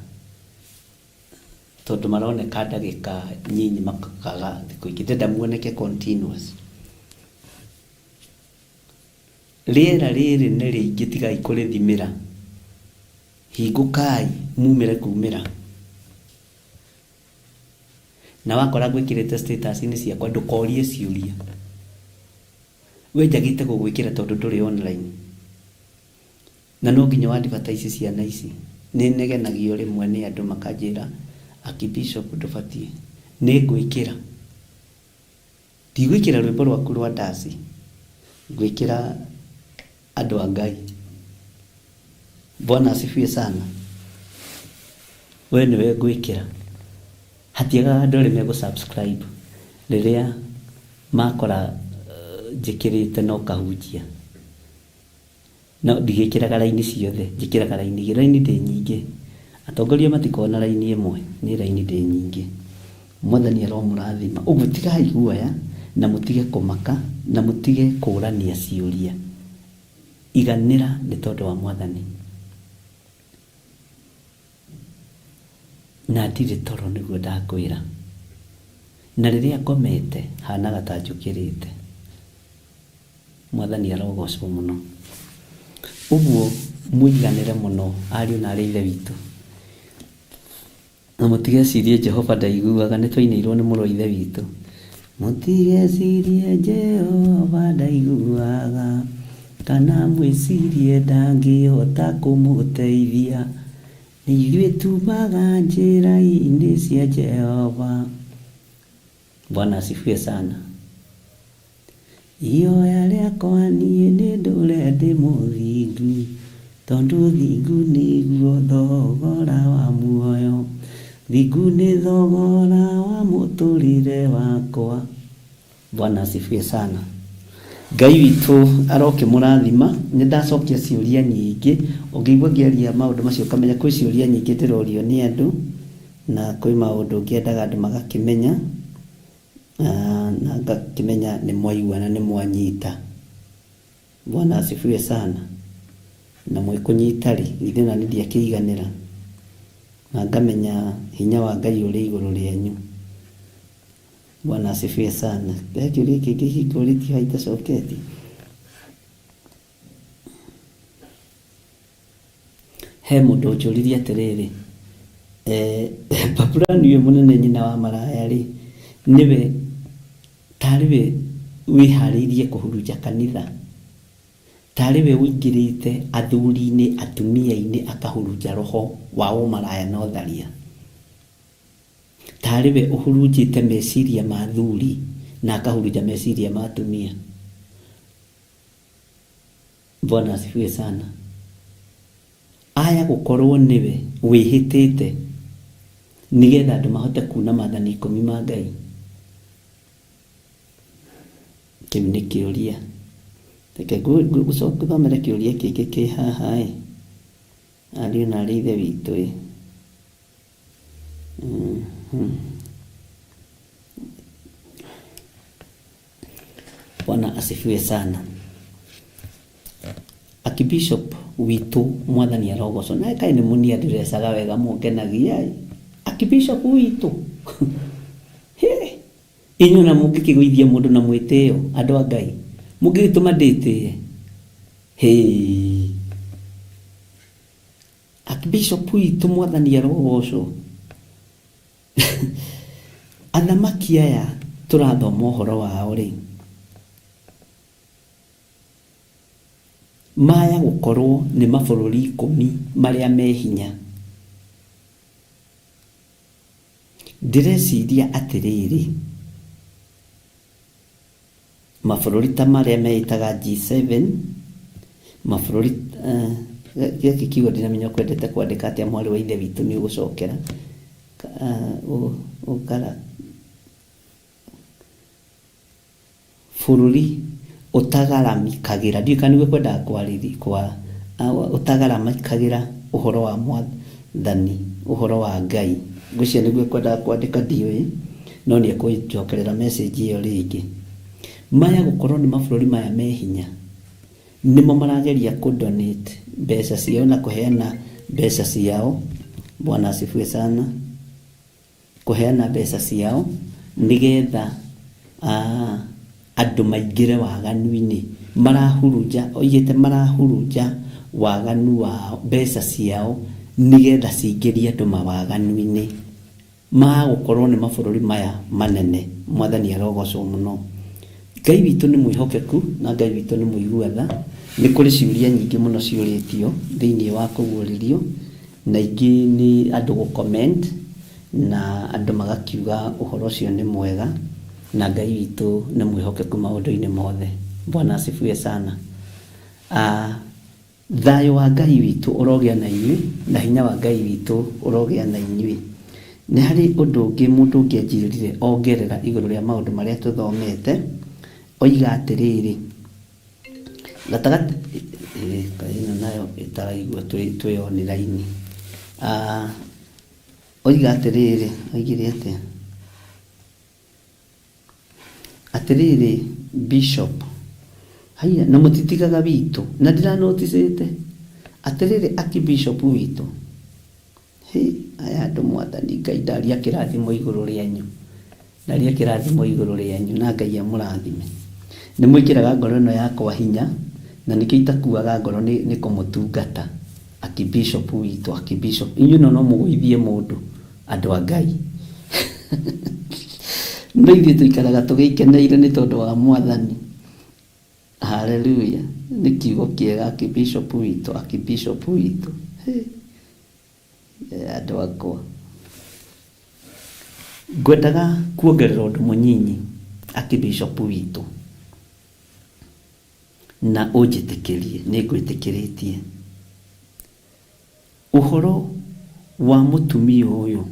tondũ maroneka ndagĩka nyinyi makaga thikũ ingĩ. Ndĩrenda muoneke continuous. Rĩera rĩrĩ nĩ rĩingĩ tigai kũrĩthimĩra. Hingũkai mumĩre kumĩra. Na wakora ngwĩkĩrĩte status inĩ ciakwa ndũkorie ciũria. We njagĩte gũgwĩkĩra tondũ ndũrĩ online. Na no nginya ũ advertise ciana ici. Nĩ negenagio rĩmwe nĩ andũ makanjĩra aki Bishop ndũbatiĩ. Nĩ ngwĩkĩra. Ndigwĩkĩra rwĩmbo rwaku rwa ndaci, ngwĩkĩra andũ a Ngai. Bwana asifiwe sana. We nĩwe ngwĩkĩra. Hatiagaga andũ erĩ megũ subscribe rĩrĩa makora njĩkĩrĩte na ũkahunjia. No ndigĩkĩraga raini ciothe, njĩkĩraga raini igĩrĩ. Raini ndĩ nyingĩ. Atongoria matikoragwo na raini ĩmwe, niĩ raini ndĩ nyingĩ. Mwathani aromũrathima. Ũguo tigai guoya, na mũtige kũmaka, na mũtige kũũrania ciũria. Iganĩra nĩ tondũ wa Mwathani. Na ndirĩ toro nĩguo ndakwĩra. Na rĩrĩa ngomete, hanaga ta njũkĩrĩte. Mwathani arogocwo mũno. Ũguo mũiganĩre mũno ariũ na aarĩ a Ithe witũ. Na mũtigecirie Jehova ndaiguaga, nĩ twainĩirwo nĩ mũrũ wa Ithe witũ. Mũtigecirie Jehova ndaiguaga, kana mwĩcirie ndangĩhota kũmũteithia. Nĩ ithuĩ tumaga njĩra-inĩ cia Jehova. Bwana asifiwe sana. Ihoya rĩakwa niĩ nĩ ndũre ndĩ mũthingu, Tondũ thingu nĩguo thogora wa muoyo, Thingu nĩ thogora wa mũtũrĩre wakwa. Bwana asifiwe sana. Ngai witũ arokĩmũrathima. Nĩ ndacokia ciũria nyingĩ. Ũngĩigua ngĩaria maũndũ macio ũkamenya kwĩ ciũria nyingĩ ndĩrorio nĩ andũ, na kwĩ maũndũ ngĩendaga andũ magakĩmenya. Na ngakĩmenya nĩ mwaigua na nĩ mwanyita. Bwana asifiwe sana. Na mwĩkũnyita rĩ, githĩ ona niĩ ndiakĩiganĩra? Na ngamenya hinya wa Ngai ũrĩ igũrũ rĩanyu. Bwana asifiwe sana. He kĩũria kĩngĩ hingũrĩtio haha itacoketie? He mũndũ ũnjũririe atĩrĩrĩ, Babuloni ũyũ mũnene nyina wa maraya rĩ, nĩwe tarĩ we wĩharĩirie kũhurunja kanitha? Tarĩ we ũingĩrĩte athuri-inĩ, atumia-inĩ akahurunja roho wa ũmaraya na ũtharia? Tarĩ we ũhurunjĩte meciria ma athuri na akahurunja meciria ma atumia? Bwana asifiwe sana. Aya gũkorwo nĩwe wĩhĩtĩte nĩgetha andũ mahote kuna maathani ikũmi ma Ngai? Kĩu nĩ kĩũria. Reke ngũthomere kĩũria kĩngĩ kĩ haha ĩ. Ariũ na aarĩ a Ithe witũ ĩ. Bwana asifiwe sana. Archbishop witũ mwathani arogocwo nawe kaĩ nĩ mũnia ndĩrecaga wega mũngenagia ĩ. Archbishop witũ Hĩ! Inyuĩ ona mũngĩkĩgũithia mũndũ na mwĩtĩo andũ a Ngai mũngĩgĩtũma ndĩtĩe Hĩ! Archbishop witũ mwathani arogocwo Athamaki aya tũrathoma ũhoro wao rĩ, maya gũkorwo nĩ mabũrũri ikũmi marĩa me hinya. Ndĩreciria atĩrĩrĩ, mabũrũri ta marĩa meĩtaga G7, mabũrũri gĩkĩ kiugo ndiramenya ũkwendete kwandĩka atĩa mwarĩ wa ithe witũ nĩ ũgũcokera ũkara bũrũri ũtagaramikagĩra ndiũĩ kana nĩguo kwendaga kwarĩri kwa ũtagaramikagĩra ũhoro wa mwathani ũhoro wa Ngai ngwĩciria nĩguo kwendaga kwandĩka ndiũĩ no nĩ ekũnjokerera message ĩyo rĩngĩ maya gũkorwo nĩ mabũrũri maya me hinya nĩmo marageria kũ donate mbeca ciao na kũheana mbeca ciao bwana asifiwe sana kũheana mbeca ciao nĩgetha andũ maingĩre waganu-inĩ. Marahurunja, oigĩte marahurunja waganu wao, mbeca ciao nĩgetha cingĩrie andũ mawaganu-inĩ. Ma gũkorwo nĩ mabũrũri maya manene. Mwathani arogocwo mũno. Ngai witũ nĩ mwĩhokeku na Ngai witũ nĩ mũigua tha. Nĩ kũrĩ ciũria nyingĩ mũno ciũrĩtio thĩinĩ wa kũguũrĩrio. Na ingĩ nĩ andũ gũ comment na andũ magakiuga ũhoro ũcio nĩ mwega na Ngai witũ nĩ mwĩhokeku maũndũ-inĩ mothe. Bwana asifiwe sana. Ah, thayũ wa Ngai witũ ũrogĩa na inyuĩ na hinya wa Ngai witũ ũrogĩa na inyuĩ. Nĩ harĩ ũndũ ũngĩ mũndũ ũngĩ anjĩrire ongerera igũrũ rĩa maũndũ marĩa tũthomete, oiga atĩrĩrĩ, Gatagatĩ kaĩ ĩno nayo ĩtaraigua twĩ online. Oiga atĩrĩrĩ, oigire atĩa? Atĩrĩrĩ Bishop, haiya na mũtitigaga witũ, na ndira notice ĩte. Atĩrĩrĩ Archbishop witũ, Hĩ, aya andũ Mwathani Ngai ndaria kĩrathimo igũrũ rĩanyu. Ndaria kĩrathimo igũrũ rĩanyu na Ngai amũrathime. Nĩ mwĩkĩraga ngoro ĩno yakwa hinya na nĩkĩo itakuaga ngoro nĩ, nĩ kũmũtungata. Archbishop witũ, Archbishop. Inyuĩ no no mũgũithie mũndũ, andũ a Ngai. No ithuĩ tũikaraga tũgĩkeneire nĩ tondũ wa Mwathani. Hallelujah. Nĩ kiugo kĩega Archbishop witũ, Archbishop witũ. Hĩ. Andũ akwa. Ngwendaga kuongerera ũndũ mũnyinyi Archbishop witũ, na ũnjĩtĩkĩrie, nĩ ngwĩtĩkĩrĩtie. Ũhoro wa mũtumia ũyũ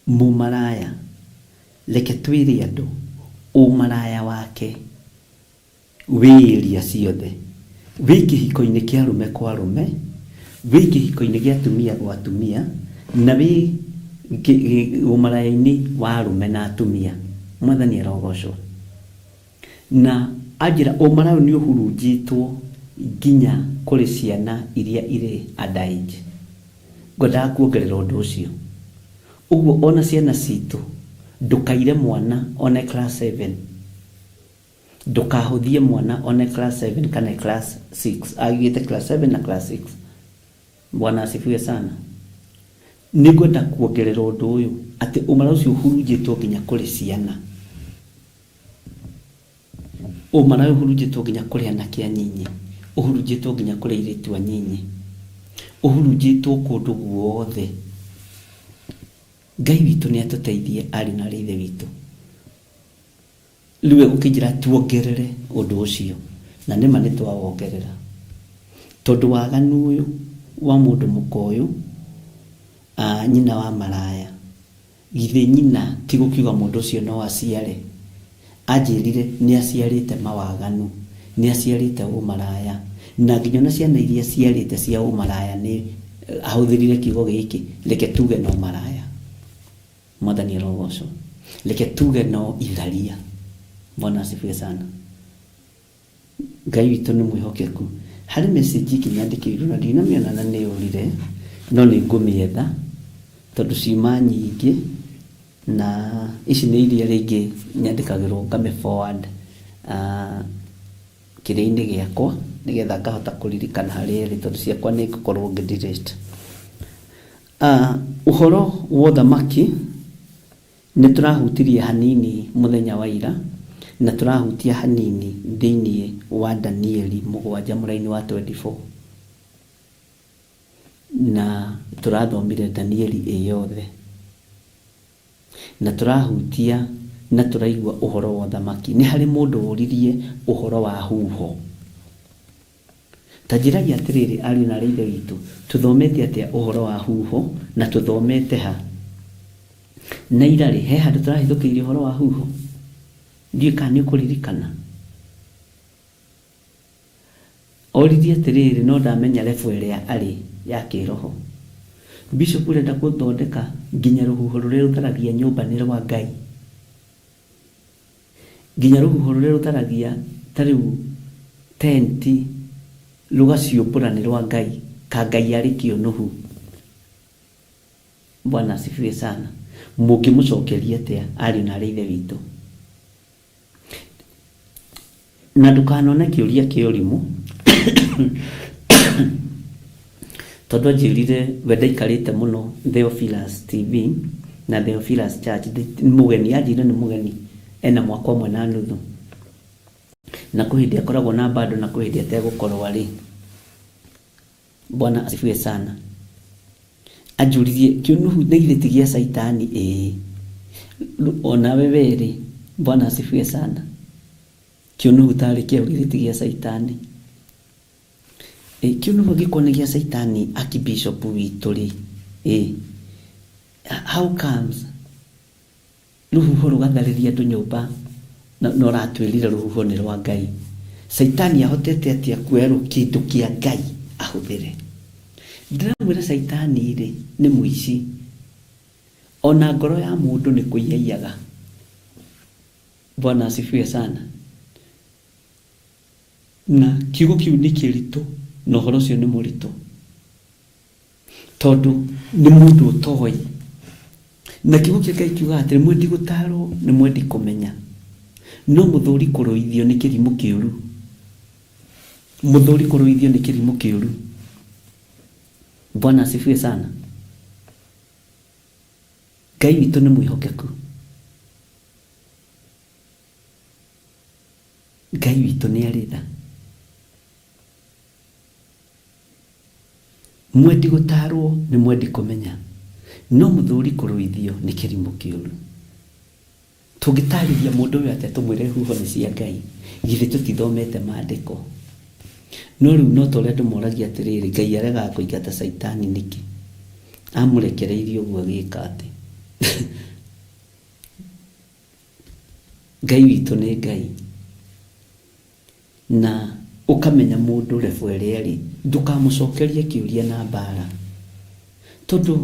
mũmaraya, reke twĩre andũ ũmaraya wake Wĩ area ciothe. Wĩ kĩhiko-inĩ kĩa arũme kwa arũme, wĩ kĩhiko-inĩ gĩa atumia gwa atumia, na wĩ ũmaraya-inĩ wa arũme na atumia. Mwathani arogocwo. Na anjĩra ũmaraya ũyũ nĩ ũhurunjĩtwo nginya kũrĩ ciana iria irĩ under age. Ngwendaga kuongerera ũndũ ũcio. Ũguo ona ciana citũ, ndũkaire mwana one class seven. Ndũkahũthie mwana one class 7 kana class 6. Augĩte class 7 na class 6. Bwana asifiwe sana. Nĩngwenda kuongerera ũndũ ũyũ atĩ ũmara ũcio ũhurunjĩtwo nginya kũrĩ ciana. Ũmara ũyũ ũhurunjĩtwo nginya kũrĩ anake anyinyi, ũhurunjĩtwo nginya kũrĩ airĩtu anyinyi, ũhurunjĩtwo kũndũ guothe. Ngai witũ nĩ atũteithie ariũ na aarĩ a Ithe witũ. Rĩu egũkĩnjĩra tuongerere ũndũ ũcio, na nĩma nĩ twawongerera. Tondũ waganu ũyũ wa mũndũ mũka ũyũ, nyina wa maraya, githĩ nyina ti gũkiuga mũndũ ũcio no aciare? Anjĩrire nĩ aciarĩte mawaganu, nĩ aciarĩte ũmaraya, na nginya ona ciana iria aciarĩte cia ũmaraya nĩ ahũthĩrire kiugo gĩkĩ, reke tuge no maraya. Mwathani arogocwo. Reke tuge no itharia. Bwana asifiwe sana. Ngai witũ nĩ mwĩhokeku. Harĩ message ĩngĩ nyandĩkĩirwo na ndinamĩona na nĩ yũrire, no nĩ ngũmĩetha tondũ ciuma nyingĩ na ici nĩ iria rĩngĩ nyandĩkagĩrwo ngamĩ forward kĩrĩa-inĩ gĩakwa nĩgetha ngahota kũririkana harĩa ĩrĩ tondũ ciakwa nĩ ngũkorwo ngĩ delete. Ũhoro wa ũthamaki Nĩ tũrahutirie hanini mũthenya wa ira, na tũrahutia hanini thĩinĩ wa Danieli mũgwanja mũraini wa 24. Na tũrathomire Danieli ĩ yothe. Na tũrahutia na tũraigua ũhoro wa ũthamaki. Nĩ harĩ mũndũ ũririe ũhoro wa huho. Ta njĩrai atĩrĩrĩ, ariũ na aarĩ a Ithe witũ, tũthomete atĩa ũhoro wa huho, na tũthomete ha? Na ira-rĩ, he handũ tũrahĩtũkĩire ũhoro wa huho? Ndiũĩ kana nĩ ũkũririkana. Oririe atĩrĩrĩ, no ndamenya level ĩrĩa arĩ ya kĩroho. Bishop ũrenda gũthondeka nginya rũhuho rũrĩa rũtharagia nyũmba nĩ rwa Ngai. Nginya rũhuho rũrĩa rũtharagia ta rĩu tenti rũgaciũmbũra nĩ rwa Ngai, ka Ngai arĩ kĩũnũhu. Bwana asifiwe sana. Mũngĩmũcokeria atĩa ariũ na aarĩ a Ithe witũ? Na ndũkanone kĩũria kĩa ũrimũ tondũ anjĩrire we ndaikarĩte mũno Theophilus TV na Theophilus Church nĩ mũgeni anjĩrire nĩ mũgeni ena mwaka ũmwe na nuthu na kwĩ hĩndĩ akoragwo na bado na kwĩ hĩndĩ ategũkorwo arĩ. Bwana asifiwe sana. Anjũririe kĩũnũhu na githĩ ti gĩa caitani ĩĩ onawe werĩ Bwana asifiwe sana. Kĩũnũhu tarĩ kĩaũ githĩ ti gĩa caitani. Ĩ kĩũnũhu angĩkorwo nĩ gĩa caitani archbishop witũ rĩ ĩ how comes Rũhuho rũgatharĩria andũ nyũmba na ũratwĩrire rũhuho nĩ rwa Ngai. Caitani ahotete atĩa kuoya kĩndũ kĩa Ngai ahũthĩre? Ndĩramwĩra caitani rĩ nĩ mũici. Ona ngoro ya mũndũ nĩ kũiya aiyaga. Bwana asifiwe sana. Na kiugo kĩu nĩ kĩritũ na ũhoro ũcio nĩ mũritũ. Tondũ nĩ mũndũ ũtoĩ. Na kiugo kĩa Ngai kiugaga atĩrĩ, mwendi gũtaarwo nĩ mwendi kũmenya, no mũthũũri kũrũithio nĩ kĩrimũ kĩũru. Mũthũũri kũrũithio nĩ kĩrimũ kĩũru. Bwana asifiwe sana. Ngai witũ nĩ mwĩhokeku. Ngai witũ nĩ arĩ tha. Mwendi gũtaarwo nĩ mwendi kũmenya, no mũthũũri kũrũithio nĩ kĩrimũ kĩũru. Tũngĩtaarĩria mũndũ ũyũ atĩa tũmwĩre huho nĩ cia Ngai? Githĩ tũtithomete Maandĩko? No rĩu no ta ũrĩa andũ moragia atĩrĩrĩ, Ngai aregaga kũingata Caitani nĩkĩ? Amũrekereirie ũguo agĩka atĩ? Ngai witũ nĩ Ngai. Na ũkamenya mũndũ level ĩrĩa arĩ, ndũkamũcokerie kĩũria na mbara, tondũ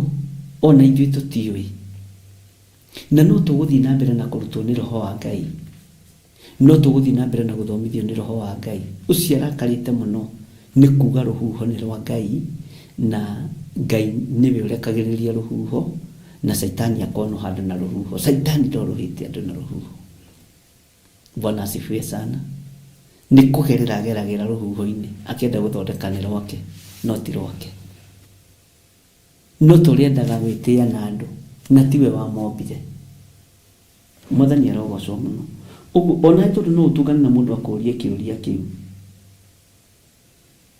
ona ithuĩ tũtiũĩ. Na no tũgũthiĩ na mbere na kũrutwo nĩ Roho wa Ngai, no tũgũthiĩ na mbere na gũthomithio nĩ Roho wa Ngai. Ũcio arakarĩte mũno nĩ kuga rũhuho nĩ rwa Ngai, na Ngai nĩwe ũrekagĩrĩria rũhuho, na Caitani akonũha andũ na rũhuho. Caitani ndorũhĩte andũ na rũhuho. Bwana asifiwe sana. Nĩ kũgerera ageragĩra rũhuho-inĩ akĩenda gũthondeka nĩ rwake no ti rwake. No ta ũrĩa endaga gwĩtĩa na andũ na tiwe wamombire. Mwathani arogocwo mũno. Ũguo onawe tondũ no ũtũngane na mũndũ akũrie kĩũria kĩu.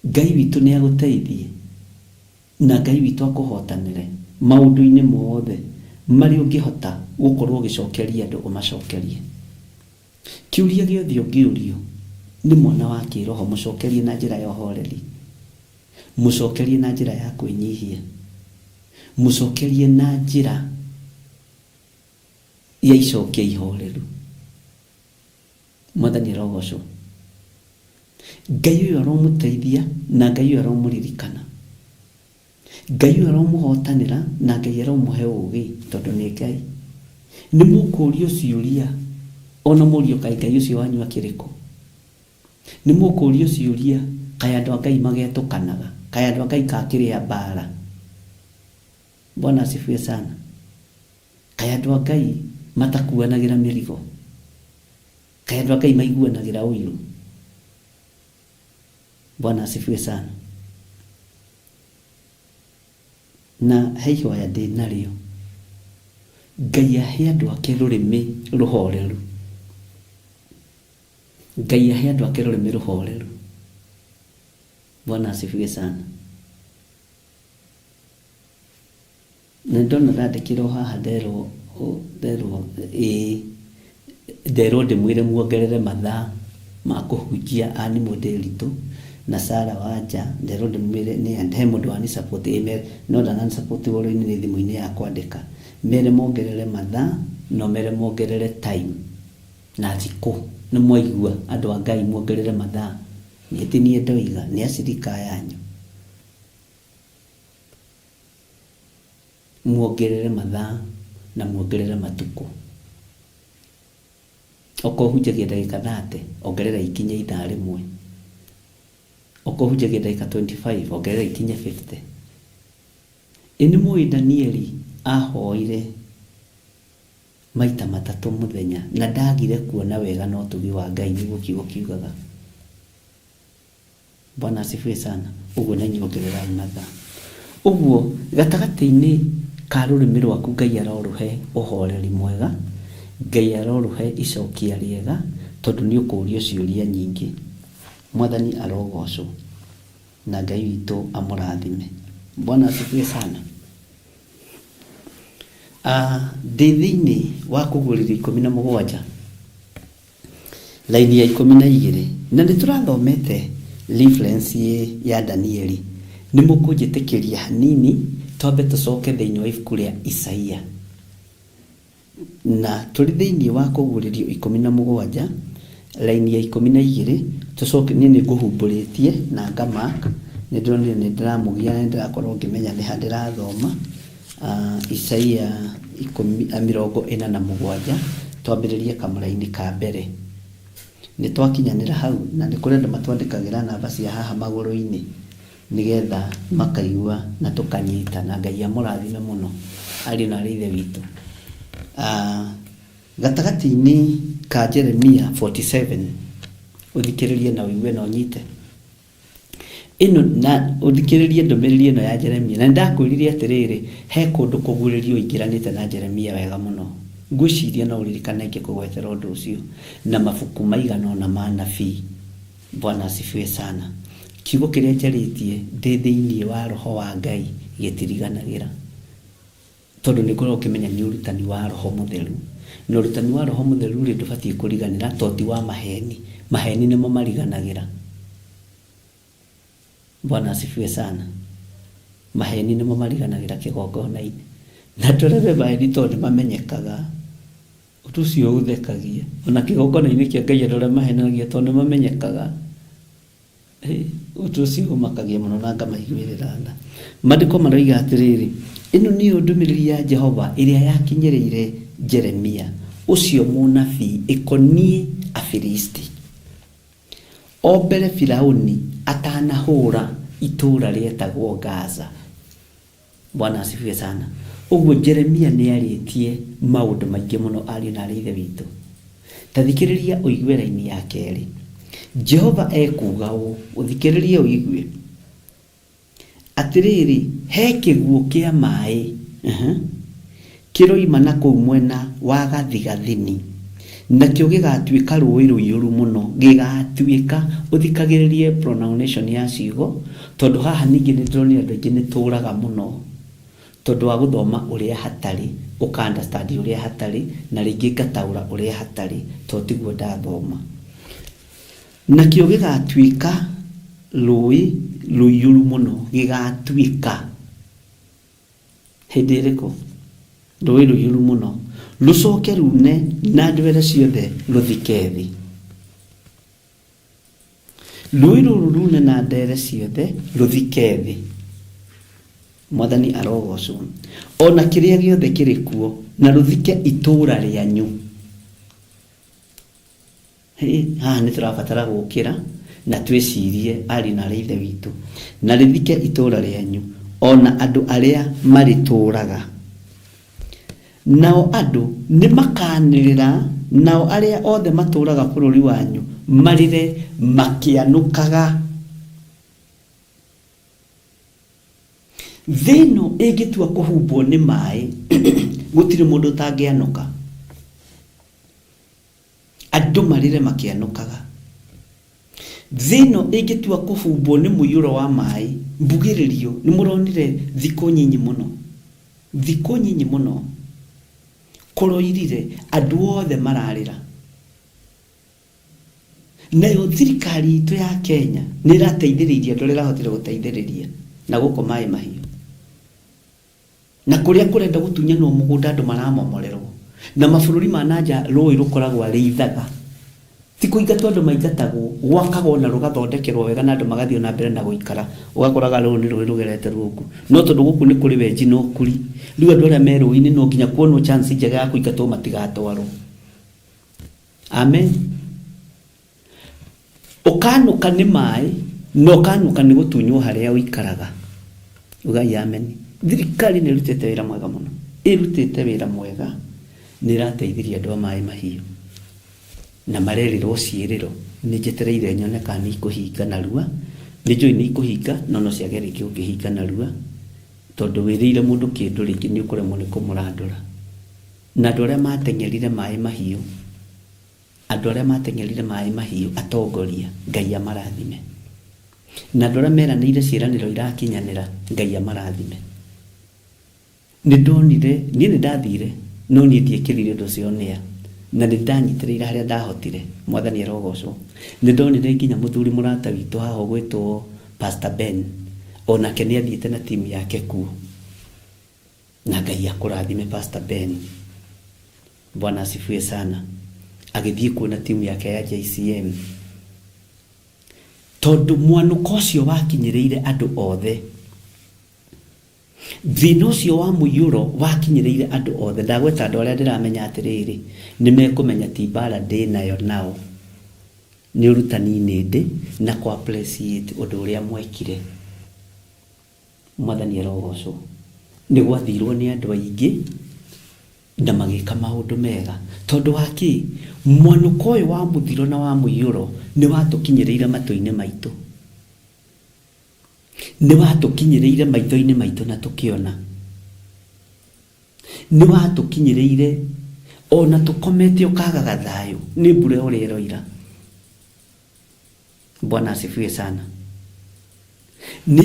Ngai witũ nĩ agũteithie na Ngai witũ akũhotanĩre maũndũ-inĩ mothe marĩa ũngĩhota gũkorwo ũgĩcokeria andũ ũmacokerie. Kĩũria gĩothe ũngĩũrio nĩ mwana wa kĩroho mũcokerie na njĩra ya ũhoreri. Mũcokerie na njĩra ya kwĩnyihia. Mũcokerie na njĩra ya icokia ihoreru. Mwathani arogocwo. Ngai ũyũ aromũteithia na Ngai ũyũ aromũririkana. Ngai ũyũ aromũhotanĩra na Ngai aromũhe ũgĩ tondũ nĩ Ngai. Nĩ mũkũrio ciũria ona mũrio kaĩ Ngai ũcio wanyu akĩrĩ kũ. Nĩ mũkũrio ciũria kaĩ andũ a Ngai magetũkanaga, kaĩ andũ a Ngai kakĩrĩ a mbara. Bwana asifiwe sana. Kaĩ andũ a Ngai matakuanagĩra mĩrigo, kaĩ andũ a Ngai maiguanagĩra ũiru. Bwana asifiwe sana. Na he ihoya ndĩ narĩo, Ngai ahe andũ ake rũrĩmĩ rũhoreru. Ngai ahe andũ ake rũrĩmĩ rũhoreru. Bwana asifiwe sana. Na ndona ndandĩkĩrwo haha nderwo nderwo ĩĩ nderwo ndĩmwĩre muongerere mathaa ma kũhunjia Ann Mũndĩritũ na Sarah Wanja, nderwo ndĩmwĩre nĩ he mũndũ wani support ĩĩ mere no ndanani support ũhoro-inĩ nĩ thimũ-inĩ ya kwandĩka, mere mongerere mathaa na ũmere mongerere time na thikũ, nĩ mwaigua andũ a Ngai muongerere mathaa, niĩ ti niĩ ndoiga nĩ acirika aya anyu. Muongerere mathaa na muongerere matukũ. Okorwo ũhunjagia ndagĩka 30, ongerera ikinye ithaa rĩmwe. Okorwo ũhunjagia ndagĩka 25, ongerera ikinye 50. Ĩ nĩ mũĩ Danieli ahoire maita matatũ mũthenya na ndagire kuona wega na ũtugi wa Ngai, nĩguo kiugo kiugaga. Bwana asifiwe sana. Ũguo na inyuĩ ongererai mathaa. Ũguo gatagatĩ-inĩ ka rũrĩmĩ rwaku Ngai arorũhe ũhoreri mwega, Ngai arorũhe icokia rĩega, tondũ nĩ ũkũrio ciũria nyingĩ. Mwathani arogocwo na Ngai witũ amũrathime. Bwana asifiwe sana. Ndĩ thĩinĩ wa kũguũrĩrio 17 Raini ya 12, na nĩ tũrathomete reference ya Danieli, nĩ mũkũnjĩtĩkĩria hanini twambe tũcoke thĩinĩ wa ibuku rĩa Isaia. Na tũrĩ thĩinĩ wa kũguũrĩrio 17, raini ya 12, tũcoke, niĩ nĩ ngũhumbũrĩtie na nga mark, nĩ ndĩronire nĩ ndĩramũgia na nĩ ndĩrakorwo ngĩmenya nĩ ha ndĩrathoma. Isaia 47, twambĩrĩrie kamũraini ka mbere. Nĩ twakinyanĩra hau, na nĩ kũrĩ andũ matwandĩkagĩra namba cia haha magũrũ-inĩ nĩgetha makaigua na tũkanyita, na Ngai amũrathime mũno ariũ na aarĩ a Ithe witũ. Gatagatĩ-inĩ ka Jeremia 47, ũthikĩrĩrie na ũigue na ũnyite. Ĩno na ũthikĩrĩrie ndũmĩrĩri ĩno ya Jeremia. Na nĩndakwĩrire atĩrĩrĩ, he kũndũ kũguũrĩrio ũingĩranĩte na Jeremia wega mũno. Ngwĩciria no ũririkane ngĩkũgwetera ũndũ ũcio, na mabuku maigana ũna ma anabii. Bwana asifiwe sana. Kiugo kĩrĩa njarĩtie ndĩ thĩinĩ wa Roho wa Ngai gĩtiriganagĩra. Tondũ nĩ ũkoragwo ũkĩmenya nĩ ũrutani wa Roho Mũtheru. Na ũrutani wa Roho Mũtheru-rĩ, ndũbatiĩ kũriganĩra tondũ ti wa maheni. Maheni nĩmo mariganagĩra. Bwana asifiwe sana. Maheni nĩmo mariganagĩra kĩgongona-inĩ. Na tũrebe maheni tondũ nĩ mamenyekaga. Ũndũ ũcio ũthekagia. Ona kĩgongona-inĩ kĩa Ngai andũ arĩa mahenanagia tondũ nĩ mamenyekaga. Ũndũ ũcio ũmakagia mũno na ngamaiguĩrĩra tha. Maandĩko maroiga atĩrĩrĩ, Ĩno nĩyo ndũmĩrĩri ya Jehova ĩrĩa yakinyĩrĩire Jeremia ũcio mũnabii ĩkoniĩ Afilisti, o mbere Firauni atanahũũra itũũra rĩetagwo Gaza. Bwana asifiwe sana. Ũguo Jeremia nĩ arĩtie maũndũ maingĩ mũno ariũ na aarĩ a Ithe witũ. Ta thikĩrĩria ũigue raini ya kerĩ. Jehova ekuuga ũũ, ũthikĩrĩrie ũigue. Atĩrĩrĩ, he kĩguũ kĩa maĩ kĩroima na kũu mwena wa gathigathini, nakĩo gĩgatuĩka rũũĩ rũiyũru mũno, gĩgatuĩka, ũthikagĩrĩrie pronunciation ya ciugo, tondũ haha ningĩ nĩ ndĩronire andũ aingĩ nĩ tũraga mũno, tondũ wa gũthoma ũrĩa hatarĩ, ũka understand ũrĩa hatarĩ, na rĩngĩ ngataũra ũrĩa hatarĩ, tondũ tiguo ndathoma. Nakĩo gĩgatuĩka rũũĩ rũiyũru mũno gĩgatuĩka hĩndĩ ĩrĩkũ rũĩ rũiyũru mũno rũcoke rune na ndwere ciothe rũthike thĩ rũĩ rũrũ rune na ndere ciothe rũthike thĩ mwathani arogocwo ona kĩrĩa gĩothe kĩrĩ kuo na rũthike itũũra rĩanyu haha nĩ tũrabatara gũkĩra na twĩcirie ariũ na arĩ ithe witũ na rĩthike itũũra rĩanyu ona andũ arĩa marĩtũũraga nao andũ nĩ makanĩrĩra nao arĩa othe matũũraga bũrũri wanyu marĩre makĩanũkaga thĩ ĩno ĩngĩtua kũhumbwo nĩ maĩ gũtirĩ mũndũ ũtangĩanũka andũ marĩre makĩanũkaga thĩ ĩno ĩngĩtua kũhumbwo nĩ mũiyũro wa maĩ mbugĩrĩrio nĩ mũronire thikũ nyinyi mũno thikũ nyinyi mũno kũroirire andũ othe mararĩra nayo thirikari itũ ya Kenya nĩ ĩrateithĩrĩirie andũ arĩa ĩrahotire gũteithĩrĩria na gũkũ maĩ mahiũ na kũrĩa kũrenda gũtunyanwo mũgũnda andũ maramomorerwo na mabũrũri ma nanja rũĩ rũkoragwo arĩ ithaga ti kũingatwo andũ maingatagwo gwakagwo na rũgathondekerwo wega na andũ magathiĩ na mbere na gũikara ũgakoraga rũrũ nĩ rũĩ rũgerete rungu no tondũ gũkũ nĩ kũrĩ wenji na ũkuri rĩu andũ arĩa me rũĩ-inĩ no nginya kuonwo chance njega ya kũingatwo matigatwarwo amen ũkanũka nĩ maĩ na ũkanũka nĩ gũtunywo harĩa ũikaraga ugai amen thirikari nĩ ĩrutĩte wĩra mwega mũno ĩrutĩte wĩra mwega nĩ ĩrateithirie andũ a maĩ mahiũ na marerirwo ciĩrĩro nĩ njetereire nyone kana nĩ ikũhinga narua nĩ njũĩ nĩ ikũhinga no no ciage rĩngĩ gũkĩhinga narua tondũ wĩrĩire mũndũ kĩndũ rĩngĩ nĩ ũkũremwo nĩ kũmũrandũra na andũ arĩa mateng'erire maĩ mahiũ andũ arĩa mateng'erire maĩ mahiũ atongoria Ngai amarathime na andũ arĩa meranĩire ciĩranĩro irakinyanĩra Ngai amarathime nĩ ndonire niĩ nĩ ndathire no niĩ ndiekĩrire ũndũ ũcio nĩa na nĩ ndanyitĩrĩire harĩa ndahotire mwathani arogocwo nĩ ndonire nginya mũthuri mũrata witũ haha ũgwĩtwo Pastor Ben onake nĩ athiĩte na timu yake kuo na Ngai akũrathime Pastor Ben Bwana asifiwe sana agĩthiĩ kuo na timu yake ya JCM tondũ mwanũko ũcio wakinyĩrĩire andũ othe thĩna ũcio wa mũiyũro wakinyĩrĩire andũ othe ndagweta andũ arĩa ndĩramenya atĩrĩrĩ nĩ mekũmenya ti mbara ndĩ nayo nao nĩ ũrutani-inĩ ndĩ na kũ appreciate ũndũ ũrĩa mwekire mwathani arogocwo nĩ gwathirwo nĩ andũ aingĩ na magĩka maũndũ mega tondũ wa kĩ mwanũko ũyũ wa mũthiro na wa mũiyũro nĩ watũkinyĩrĩire matũ-inĩ maitũ nĩ watũkinyĩrĩire maitho-inĩ maitũ na tũkĩona nĩ watũkinyĩrĩire ona tũkomete ũkagaga thayũ nĩ mbura ũrĩa ĩroira bwana asifiwe sana nĩ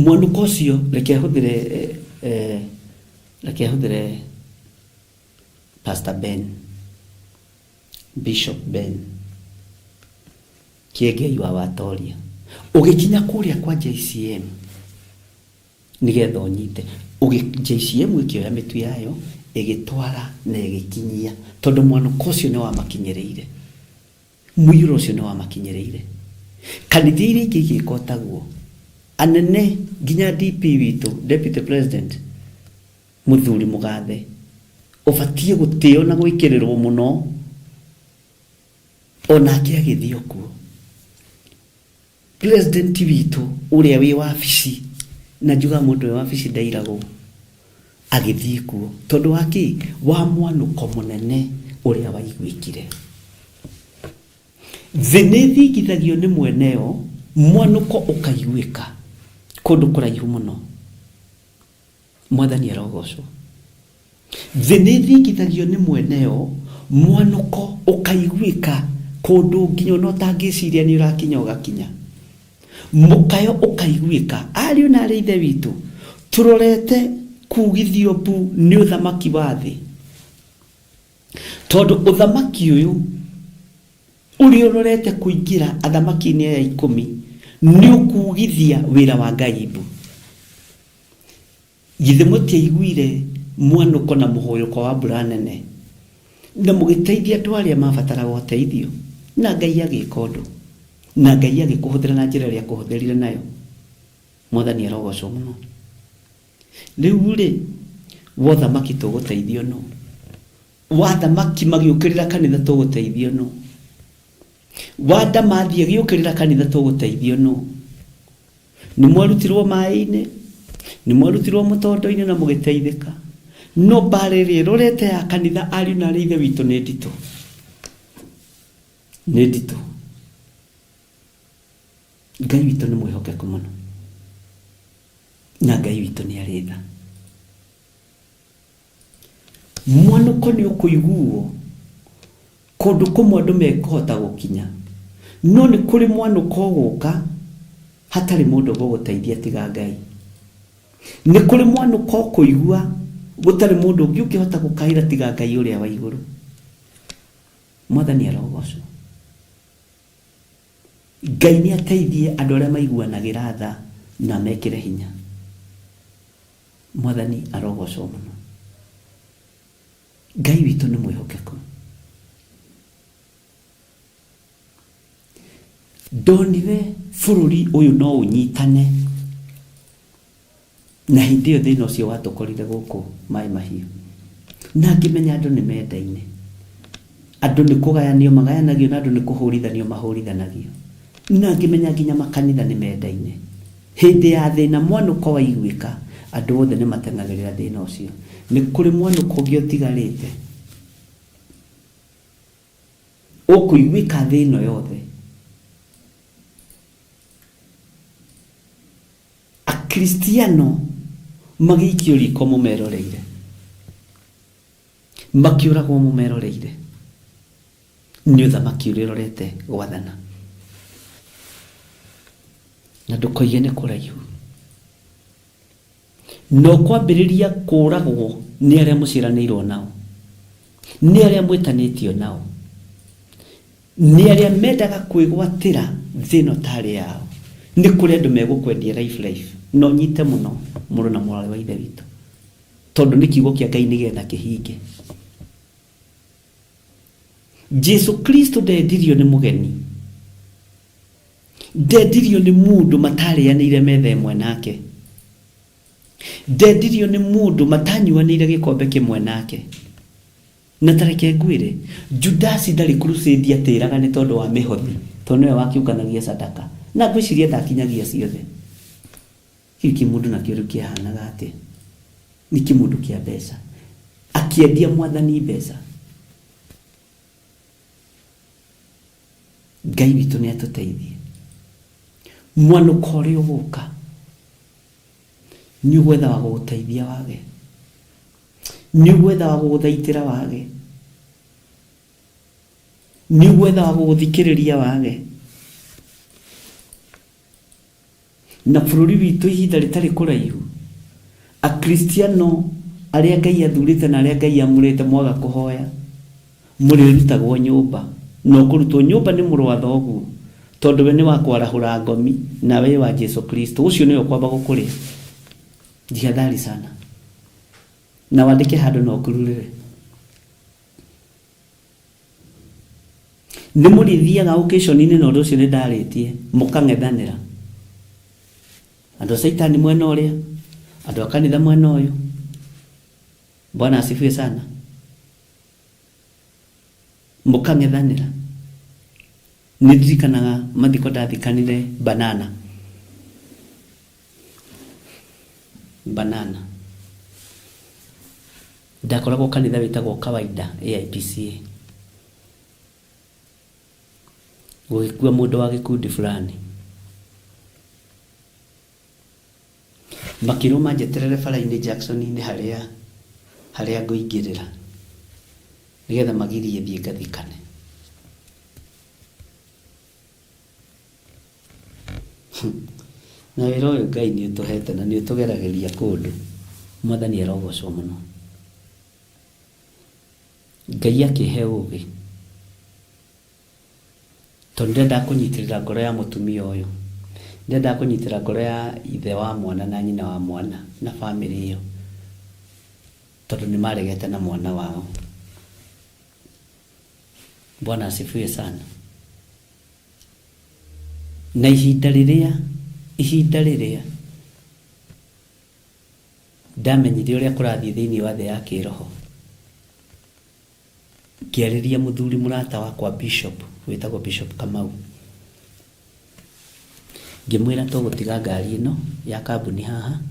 mwanũko ũcio reke hũthĩre eh, reke hũthĩre Pastor Ben Bishop Ben Kĩengei wa Watoria ũgĩkinya kũrĩa kwa JCM nĩgetha ũnyite JCM ĩkĩoya mĩtu yayo ĩgĩtwara na ĩgĩkinyia tondũ mwanũko ũcio nĩ wamakinyĩrĩire mũiyũro ũcio nĩ wamakinyĩrĩire kanitha iria ingĩ igĩka taguo anene nginya DP witũ deputy president mũthuri mũgathe ũbatiĩ gũtĩo na gwĩkĩrĩrwo mũno onake agĩthiĩ kuo president witũ ũrĩa wĩ wabici na njugaga mũndũ wĩ wabici ndairagwo agĩthiĩ kuo tondũ wa kĩ wa mwanũko mũnene ũrĩa waiguĩkire thĩ nĩ ĩthingithagio nĩ mweneo mwanũko ũkaiguĩka kũndũ kũraihu mũno mwathani arogocwo thĩ nĩ ĩthingithagio nĩ mweneo mwanũko ũkaiguĩka kũndũ nginya ona ũtangĩciria nĩ ũrakinya ũgakinya mũkayo ũkaiguĩka ariũ na arĩ ithe witũ tũrorete kugithio mbu nĩ ũthamaki wa thĩ tondũ ũthamaki ũyũ ũrĩa ũrorete kũingĩra athamaki-inĩ aya ikũmi Nĩ ũkugithia wĩra wa Ngai mbu. Githĩ mũtiaiguire mwanũko na mũhũyũko wa mbura nene, na mũgĩteithia andũ arĩa maabataraga ũteithio, na Ngai agĩka ũndũ, na Ngai agĩkũhũthĩra na njĩra ĩrĩa akũhũthĩrire nayo? Mwathani arogocwo mũno. Rĩu-rĩ, wothamaki tũgũteithio nũ? Wathamaki magĩũkĩrĩra kanitha tũgũteithio nũ? Wa ndamathi agĩũkĩrĩra kanitha tũgũteithio nũ? Nĩ mwarutirwo maĩ-inĩ, nĩ mwarutirwo mũtondo-inĩ na mũgĩteithĩka. No mbara ĩrĩa ĩrorete ya kanitha ariũ na arĩ ithe witũ nĩ nditũ. Nĩ nditũ. Ngai witũ nĩ mwĩhokeku mũno. Na Ngai witũ nĩ arĩ tha. Mwanũko nĩ ũkũiguo kũndũ kũmwe andũ mekũhota gũkinya, no nĩ kũrĩ mwanũko ũgũka hatarĩ mũndũ ũgũgũteithia tiga Ngai. Nĩ kũrĩ mwanũko ũkũigua gũtarĩ mũndũ ũngĩ ũngĩhota gũkaĩra tiga Ngai ũrĩa wa igũrũ. Mwathani arogocwo. Ngai nĩ ateithie andũ arĩa maiguanagĩra tha na amekĩre hinya. Mwathani arogocwo mũno. Ngai witũ nĩ mwĩhokeku. Ndonire bũrũri ũyũ no ũnyitane na hĩndĩ ĩyo thĩna ũcio watũkorire gũkũ Maĩ Mahiũ. Na ngĩmenya andũ nĩ mendaine. Andũ nĩ kũgayanio magayanagio na andũ nĩ kũhũrithanio mahũrithanagio. Na ngĩmenya nginya makanitha nĩ mendaine. Hĩndĩ ya thĩna mwanũko waiguĩka, andũ othe nĩ mateng'agĩrĩra thĩna ũcio. Nĩ kũrĩ mwanũko ũngĩ ũtigarĩte ũkũiguĩka thĩ ĩno yothe. Akristiano magĩikio riko mũmeroreire, makĩũragwo mũmeroreire nĩ ũthamaki ũrĩa ũrorete gwathana. Na ndũkoige nĩ kũraihu. Na ũkwambĩrĩria kũũragwo nĩ arĩa mũciaranĩirwo nao, nĩ arĩa mwĩtanĩtio nao, nĩ arĩa mendaga kwĩgwatĩra thĩ ĩno tarĩ yao. Nĩ kũrĩ andũ megũkwendia life life. Na ũnyite mũno mũrũ na mwarĩ wa Ithe witũ, tondũ nĩ kiugo kĩa Ngai nĩgetha kĩhinge. Jesu Kristo ndendirio nĩ mũgeni. Ndendirio nĩ mũndũ matarĩanĩire metha ĩmwe nake. Ndendirio nĩ mũndũ matanyuanĩire gĩkombe kĩmwe nake. Na ta reke ngwĩre, Judasi ndarĩ crusade atĩraga nĩ tondũ wa mĩhothi, tondũ nĩwe wakiũnganagia sadaka. Na ngwĩciria ndakinyagia ciothe. Kĩu kĩmũndũ nakĩo rĩu kĩahanaga atĩa? Nĩ kĩmũndũ kĩa mbeca. Akĩendia Mwathani mbeca. Ngai witũ nĩ atũteithie. Mwanũko ũrĩa ũgũka nĩ ũgwetha wa gũgũteithia wage. Nĩ ũgwetha wa gũgũthaitĩra wage. Nĩ ũgwetha wa gũgũthikĩrĩria wage. Na bũrũri witũ ihinda rĩtarĩ kũraihu, Akristiano arĩa Ngai athurĩte na arĩa Ngai amũrĩte mwaga kũhoya, mũrĩrutagwo nyũmba. Na ũkũrutwo nyũmba nĩ mũrũ wa thoguo, tondũ we nĩ wa kwarahũra ngomi, nawe wĩ wa Jesu Kristo. Ũcio nĩwe ũkwamba gũkũrĩa. Jihadhari sana. Na wandĩke handũ na ũkururĩre. Nĩ mũrĩthiaga occasion-inĩ na ũndũ ũcio nĩ ndarĩtie, mũkang'ethanĩra. Andũ a caitani mwena ũrĩa, andũ a kanitha mwena ũyũ. Bwana asifiwe sana. Mũkang'ethanĩra. Nĩ ndirikanaga mathiko ndathikanire banana. Banana. Ndakoragwo kanitha wĩtagwo Kawaida AIPCA. Gũgĩkua mũndũ wa gĩkundi fulani. Makĩrwo manjeterere bara-inĩ Jackson-inĩ harĩa harĩa ngũingĩrĩra nĩgetha magirie thiĩ ngathikane. Na wĩra ũyũ Ngai nĩ ũtũhete na nĩ ũtũgeragĩria kũndũ. Mwathani arogocwo mũno. Ngai akĩhe ũgĩ. Tondũ ndendaga kũnyitĩrĩra ngoro ya mũtumia ũyũ. Ndendaga kũnyitĩra ngoro ya ithe wa mwana na nyina wa mwana na bamĩrĩ ĩyo tondũ nĩ maregete na mwana wao. Bwana asifiwe sana. Na ihinda rĩrĩa ihinda rĩrĩa ndamenyire ũrĩa kũrathiĩ thĩinĩ wa thĩ ya kĩroho, ngĩarĩria mũthuri mũrata wakwa bishop wĩtagwo Bishop Kamau, ngĩmwĩra tũgũtiga ngari ĩno ya kambuni haha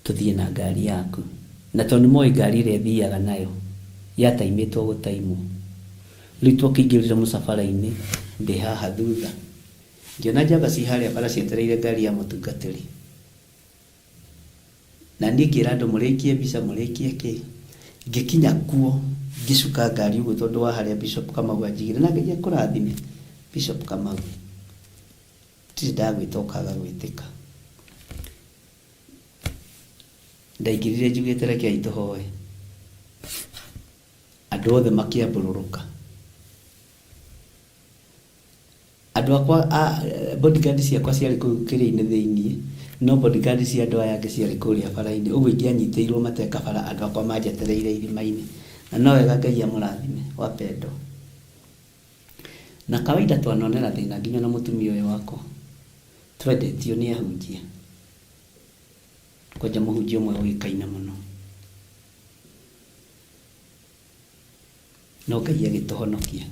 tũthiĩ na ngari yaku, na tondũ nĩmoĩ ngari ĩrĩa thiaga nayo yataimĩtwo gũtaimwo. Rĩu twakĩingĩrire mũcabara-inĩ ndĩ haha thutha, ngĩona njamba ci harĩa bara cietereire ngari ya mũtungatĩri, na niĩ ngĩra andũ mũrĩkie mbica mũrĩkie kĩ. Ngĩkinya kuo ngĩcuka ngari ũguo tondũ wa harĩa Bishop Kamau anjigire, na Ngai akũrathime Bishop Kamau, ndirĩ ndagwĩta ũkaga gwĩtĩka. Ndaingĩrire njugĩte rekei tũhoe, andũ othe makĩambũrũrũka. Andũ akwa a bodyguard ciakwa ciarĩ kũu kĩrĩa-inĩ thĩiniĩ, no bodyguard cia andũ aya angĩ ciarĩ kũrĩa bara-inĩ, ũguo ingĩanyitĩirwo mateka bara andũ akwa manjetereire irima-inĩ. Na no wega Ngai amũrathime wapendwa. Na kawaida twanonera thĩna nginya na mũtumia ũyũ wakwa, twendetio nĩ ahunjia, kwanja mũhunjia ũmwe ũĩkaine mũno, no Ngai agĩtũhonokia.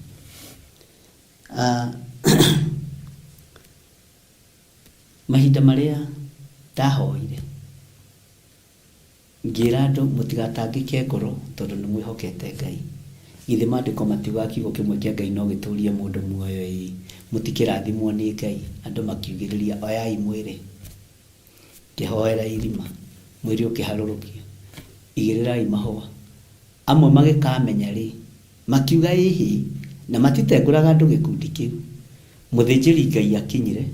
Mahinda marĩa ndahoire ngĩra andũ mũtigatangĩke ngoro tondũ nĩ mwĩhokete Ngai. Githĩ maandĩko matiugaga kiugo kĩmwe kĩa Ngai no gĩtũrie mũndũ muoyo ĩĩ, mũtikĩrathimwo nĩ Ngai. Andũ makiugĩrĩria oyai mwĩrĩ, ngĩhoera irima, mwĩrĩ ũkĩharũrũkio, igĩrĩrai mahũa. Amwe magĩkamenya rĩ, makiuga ĩhĩ, na matitengũraga andũ gĩkundi kĩu. Mũthĩnjĩri Ngai akinyire,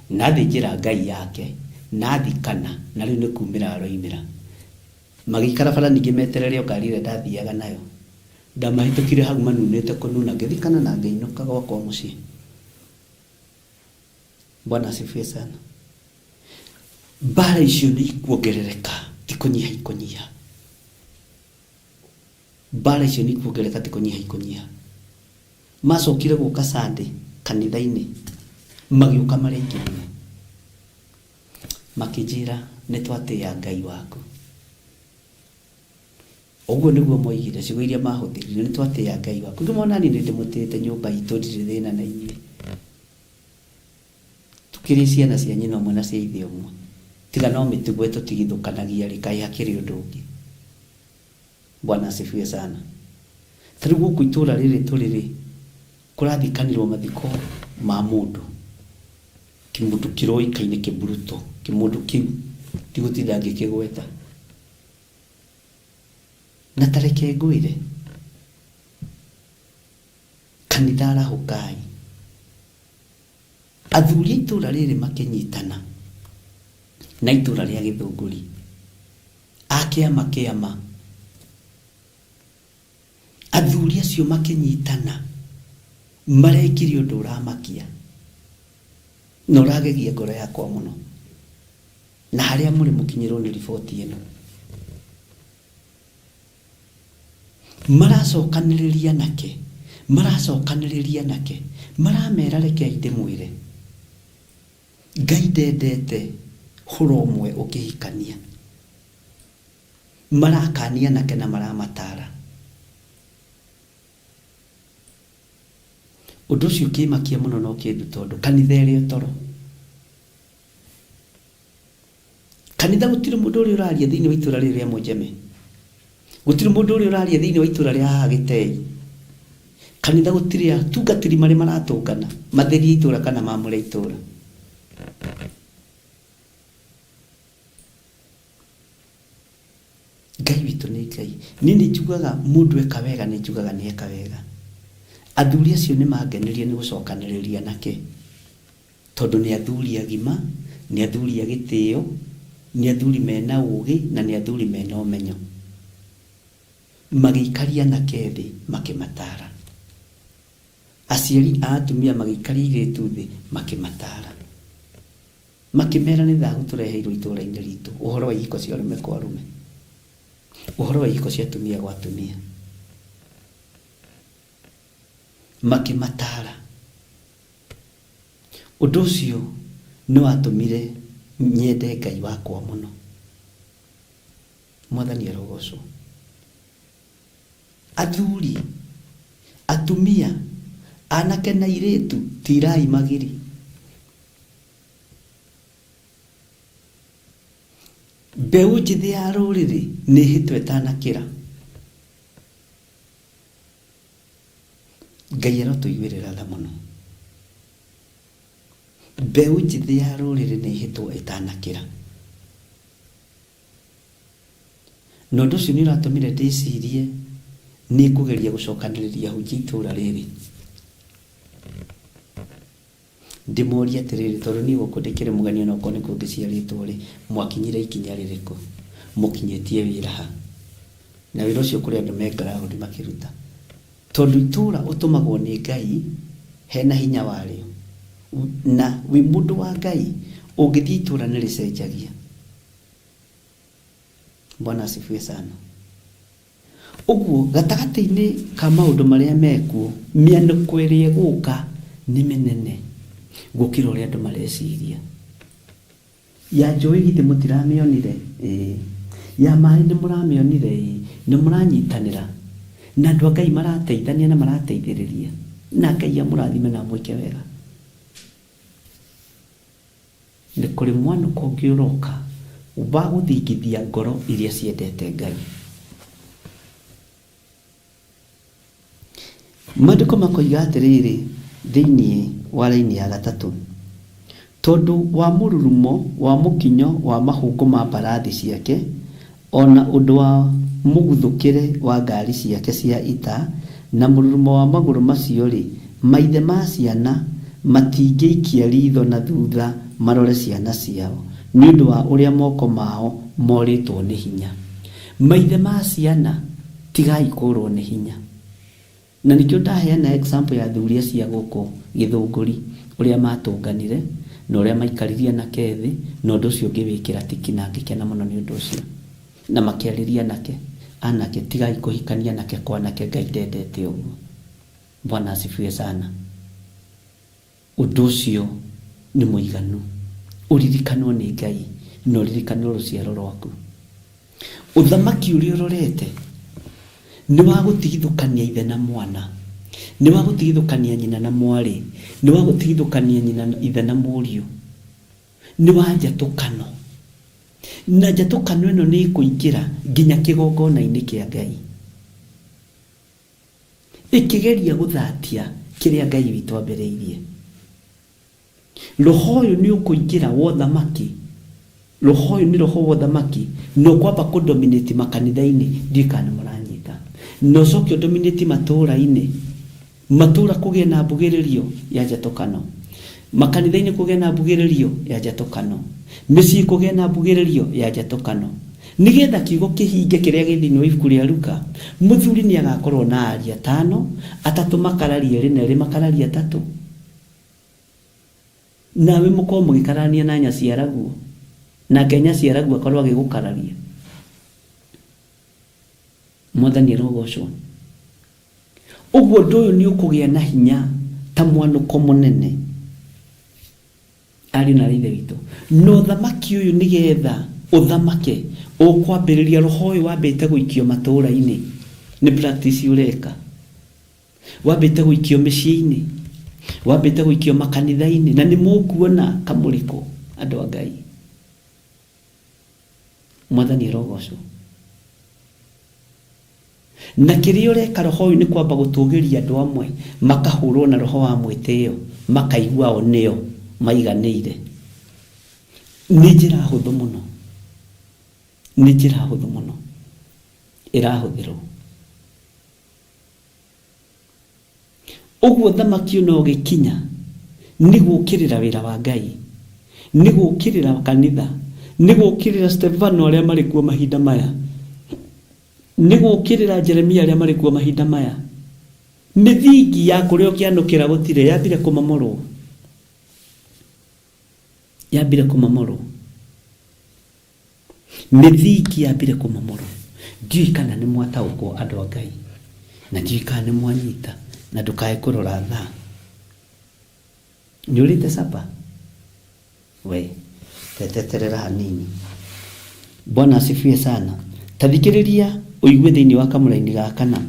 na athĩnjĩra Ngai yake, na athikana, na rĩu nĩ kumĩra aroimĩra. Magĩikara bara ningĩ meterere o ngari ĩrĩa ndathiaga nayo. Ndamahĩtũkire hau manunĩte kũnuna, ngĩthikana na ngĩinũka gwakwa mũciĩ. Bwana asifiwe sana. Mbara icio nĩ ikuongerereka, ti kũnyiha ikũnyiha. Mbara icio nĩ ikuongerereka, ti kũnyiha ikũnyiha. Macokire gũka Sunday kanitha-inĩ, magĩũka marĩ aingĩ mũno, makĩnjĩra nĩ twatĩĩa Ngai waku. Ũguo nĩguo moigire, ciugo iria mahũthĩrire, nĩ twatĩĩa Ngai waku. Ngĩmona niĩ nĩ ndĩmũtĩĩte nyũmba itũ, ndirĩ thĩna na inyuĩ. Tũkĩrĩ ciana cia nyina ũmwe na cia ithe ũmwe, tiga no mĩtugo ĩtũtigithũkanagia rĩ, kaĩ hakĩrĩ ũndũ ũngĩ? Bwana asifiwe sana. Ta rĩu gũkũ itũra rĩrĩ tũrĩ rĩ, kũrathikanirwo mathiko ma mũndũ, kĩmũndũ kĩroĩkaine kĩburuto, kĩmũndũ kĩu ndigũtinda ngĩkĩgweta. Na ta reke ngwĩre, kanitha arahũkai. Athuri a itũra rĩrĩ makĩnyitana na itũra rĩa Gĩthũngũri, a kĩama kĩama, athuri acio makĩnyitana marekire ũndũ ũramakia na ũragegia ngoro yakwa mũno, na harĩa mũrĩ mũkinyĩrwo nĩ riboti ĩno. Maracokanĩrĩria anake, maracokanĩrĩria anake, maramera rekei ndĩmwĩre, Ngai ndendete hũra ũmwe ũkĩhikania. Marakania anake na maramatara. Ũndũ ũcio ũkĩmakia mũno na ũkĩnduta ũndũ, kanitha ĩrĩ o toro. Kanitha gũtirĩ mũndũ ũrĩa ũraria thĩinĩ wa itũra rĩrĩ rĩa Mũnjeme. Gũtirĩ mũndũ ũrĩa ũraria thĩinĩ wa itũra rĩa haha Gĩtei. Kanitha gũtirĩ atungatĩri marĩ maratũngana matherie itũra kana mamũre itũra. Ngai witũ nĩ Ngai. Niĩ nĩ njugaga mũndũ eka wega nĩ njugaga nĩ eka wega. Athuri acio nĩ mangenirie nĩ gũcokanĩrĩria anake. Tondũ nĩ athuri agima, nĩ athuri a gĩtĩo, nĩ athuri mena ũgĩ na nĩ athuri mena ũmenyo. Magĩikaria anake thĩ makĩmatara. Aciari a atumia magĩikaria airĩtu thĩ makĩmatara. Makĩmera nĩ thahu tũreheirwo itũra-inĩ ritũ, ũhoro wa ihiko cia arũme kwa arũme, ũhoro wa ihiko cia atumia gwa atumia. Makĩmataara. Ũndũ ũcio nĩ watũmire nyende Ngai wakwa mũno. Mwathani arogocwo. Athuri, atumia, anake na airĩtu, tirai magiri. Mbeũ njĩthĩ ya rũrĩrĩ nĩ ĩhĩtwo ĩtanakĩra. Ngai arotũiguĩrĩra tha mũno. Mbeũ njĩthĩ ya rũrĩrĩ nĩ ĩhĩtwo ĩtanakĩra. Na ũndũ ũcio nĩ ũratũmire ndĩcirie nĩ ngũgeria gũcokanĩrĩria ahunjia itũra rĩrĩ. Ndĩmorie atĩrĩrĩ, tondũ niĩ gũkũ ndĩkĩrĩ mũgeni ona okorwo nĩkuo ngĩciarĩtwo rĩ, mwakinyire ikinya rĩrĩkũ? Mũkinyĩtie wĩra ha? Na wĩra ũcio kũrĩ andũ me ground makĩruta. Tondũ itũra ũtũmagwo nĩ Ngai hena hinya warĩo. Na wĩ mũndũ wa Ngai ũngĩthiĩ itũra nĩ rĩcenjagia. Bwana asifiwe sana. Ũguo gatagatĩ-inĩ ka maũndũ marĩa mekuo, mĩanũko ĩrĩa ĩgũka nĩ mĩnene gũkĩra ũrĩa andũ mareciria. Ya njũĩ githĩ mũtiramĩonire? Ĩĩ. Ya maĩ nĩ mũramĩonire? Ĩĩ. Na mũranyitanĩra na andũ a Ngai marateithania na marateithĩrĩria. Na Ngai amũrathime na amwĩke wega. Nĩ kũrĩ mwanũko ũngĩ ũroka wa gũthingithia ngoro iria ciendete Ngai. Maandĩko makoiga atĩrĩrĩ thĩinĩ wa raini ya gatatũ, Tondũ wa mũrurumo wa mũkinyo wa mahũngũ ma mbarathi ciake, o na ũndũ wa mũguthũkĩre wa ngari ciake cia ita, na mũrurumo wa magũrũ macio-rĩ, maithe ma ciana matingĩikia riitho na thutha marore ciana ciao, nĩ ũndũ wa ũrĩa moko mao morĩtwo nĩ hinya. Maithe ma ciana, tigai kũũrũo nĩ hinya. Na nĩkĩo ndaheana example ya athuri acio a gũkũ Gĩthũngũri, ũrĩa matũnganire, na ũrĩa maikaririe anake thĩ, na ũndũ ũcio ngĩwĩkĩra tiki na ngĩkena mũno nĩ ũndũ ũcio. Na makĩarĩria anake, anake tigai kũhikania anake kwa anake Ngai ndendete ũguo. Bwana asifiwe sana. Ũndũ ũcio nĩ mũiganu ũririkanwo nĩ Ngai na ũririkanwo rũciaro rwaku. Ũthamaki ũrĩa ũrorete nĩ wa gũtigithũkania ithe na mwana, nĩ wa gũtigithũkania nyina na mwarĩ, nĩ wa gũtigithũkania nyina ithe na mũriũ, nĩ wa njatũkano. Na njatũkano ĩno nĩ ĩkũingĩra nginya kĩgongona-inĩ kĩa Ngai. Ĩkĩgeria gũthatia kĩrĩa Ngai witũ ambĩrĩirie. Roho ũyũ nĩ ũkũingĩra wa ũthamaki, roho ũyũ nĩ roho wa ũthamaki, na ũkwamba kũ dominate makanitha-inĩ, ndiũĩ kana nĩ mũranyita, na ũcoke ũ dominate matũũra-inĩ, matũũra kũgĩe na mbugĩrĩrio ya njatũkano, makanitha-inĩ kũgĩe na mbugĩrĩrio ya njatũkano, mĩciĩ kũgĩe na mbugĩrĩrio ya njatũkano. Nĩgetha kiugo kĩhinge kĩrĩa gĩ thĩinĩ wa ibuku rĩa Luka, mũthuri nĩ agakorũo na ariũ atano, atatũ makararie erĩ na erĩ makararie atatũ. Nawe mũkorwo mũgĩkararania na nyaciaraguo, nake nyaciaraguo akorwo agĩgũkararia. Mwathani arogocwo. Ũguo ũndũ ũyũ nĩ ũkũgĩa na hinya ta mwanũko mũnene. Ariũ na aarĩ a Ithe witũ, na ũthamaki ũyũ nĩ getha ũthamake, ũkwambĩrĩria roho ũyũ wambĩte gũikio matũũra-inĩ, nĩ practice ũreka, wambĩte gũikio mĩciĩ-inĩ, wambĩte gũikio makanitha-inĩ, na nĩ mũkuona kamũrikũ andũ a Ngai. Mwathani arogocwo. Na kĩrĩa ũreka roho ũyũ nĩ kwamba gũtũgĩria andũ amwe makahũrwo na roho wa mwĩtĩo makaigua o nĩo maiganĩire. Nĩ njĩra hũthũ mũno, nĩ njĩra hũthũ mũno ĩrahũthĩrwo. Ũguo ũthamaki ũyũ no ũgĩkinya nĩ gũũkĩrĩra wĩra wa Ngai, nĩ gũũkĩrĩra kanitha, nĩ gũũkĩrĩra Stefano arĩa marĩ kuo mahinda maya, nĩ gũũkĩrĩra Jeremia arĩa marĩ kuo mahinda maya. Mĩthingi ya kũrĩa ũkĩanũkĩra gũtirĩ, yambire kũmomorwo. Yambire kũmomorwo. Mĩthingi yambire kũmomorwo. Ndiũĩ kana nĩ mwataũkwo andũ a Ngai, na ndiũĩ kana nĩ mwanyita, na ndũkae kũrora thaa. Nĩ ũrĩte sapa? We, teteterera hanini. Bwana asifiwe sana. Ta thikĩrĩria ũigue thĩinĩ wa kamũraini ga kana.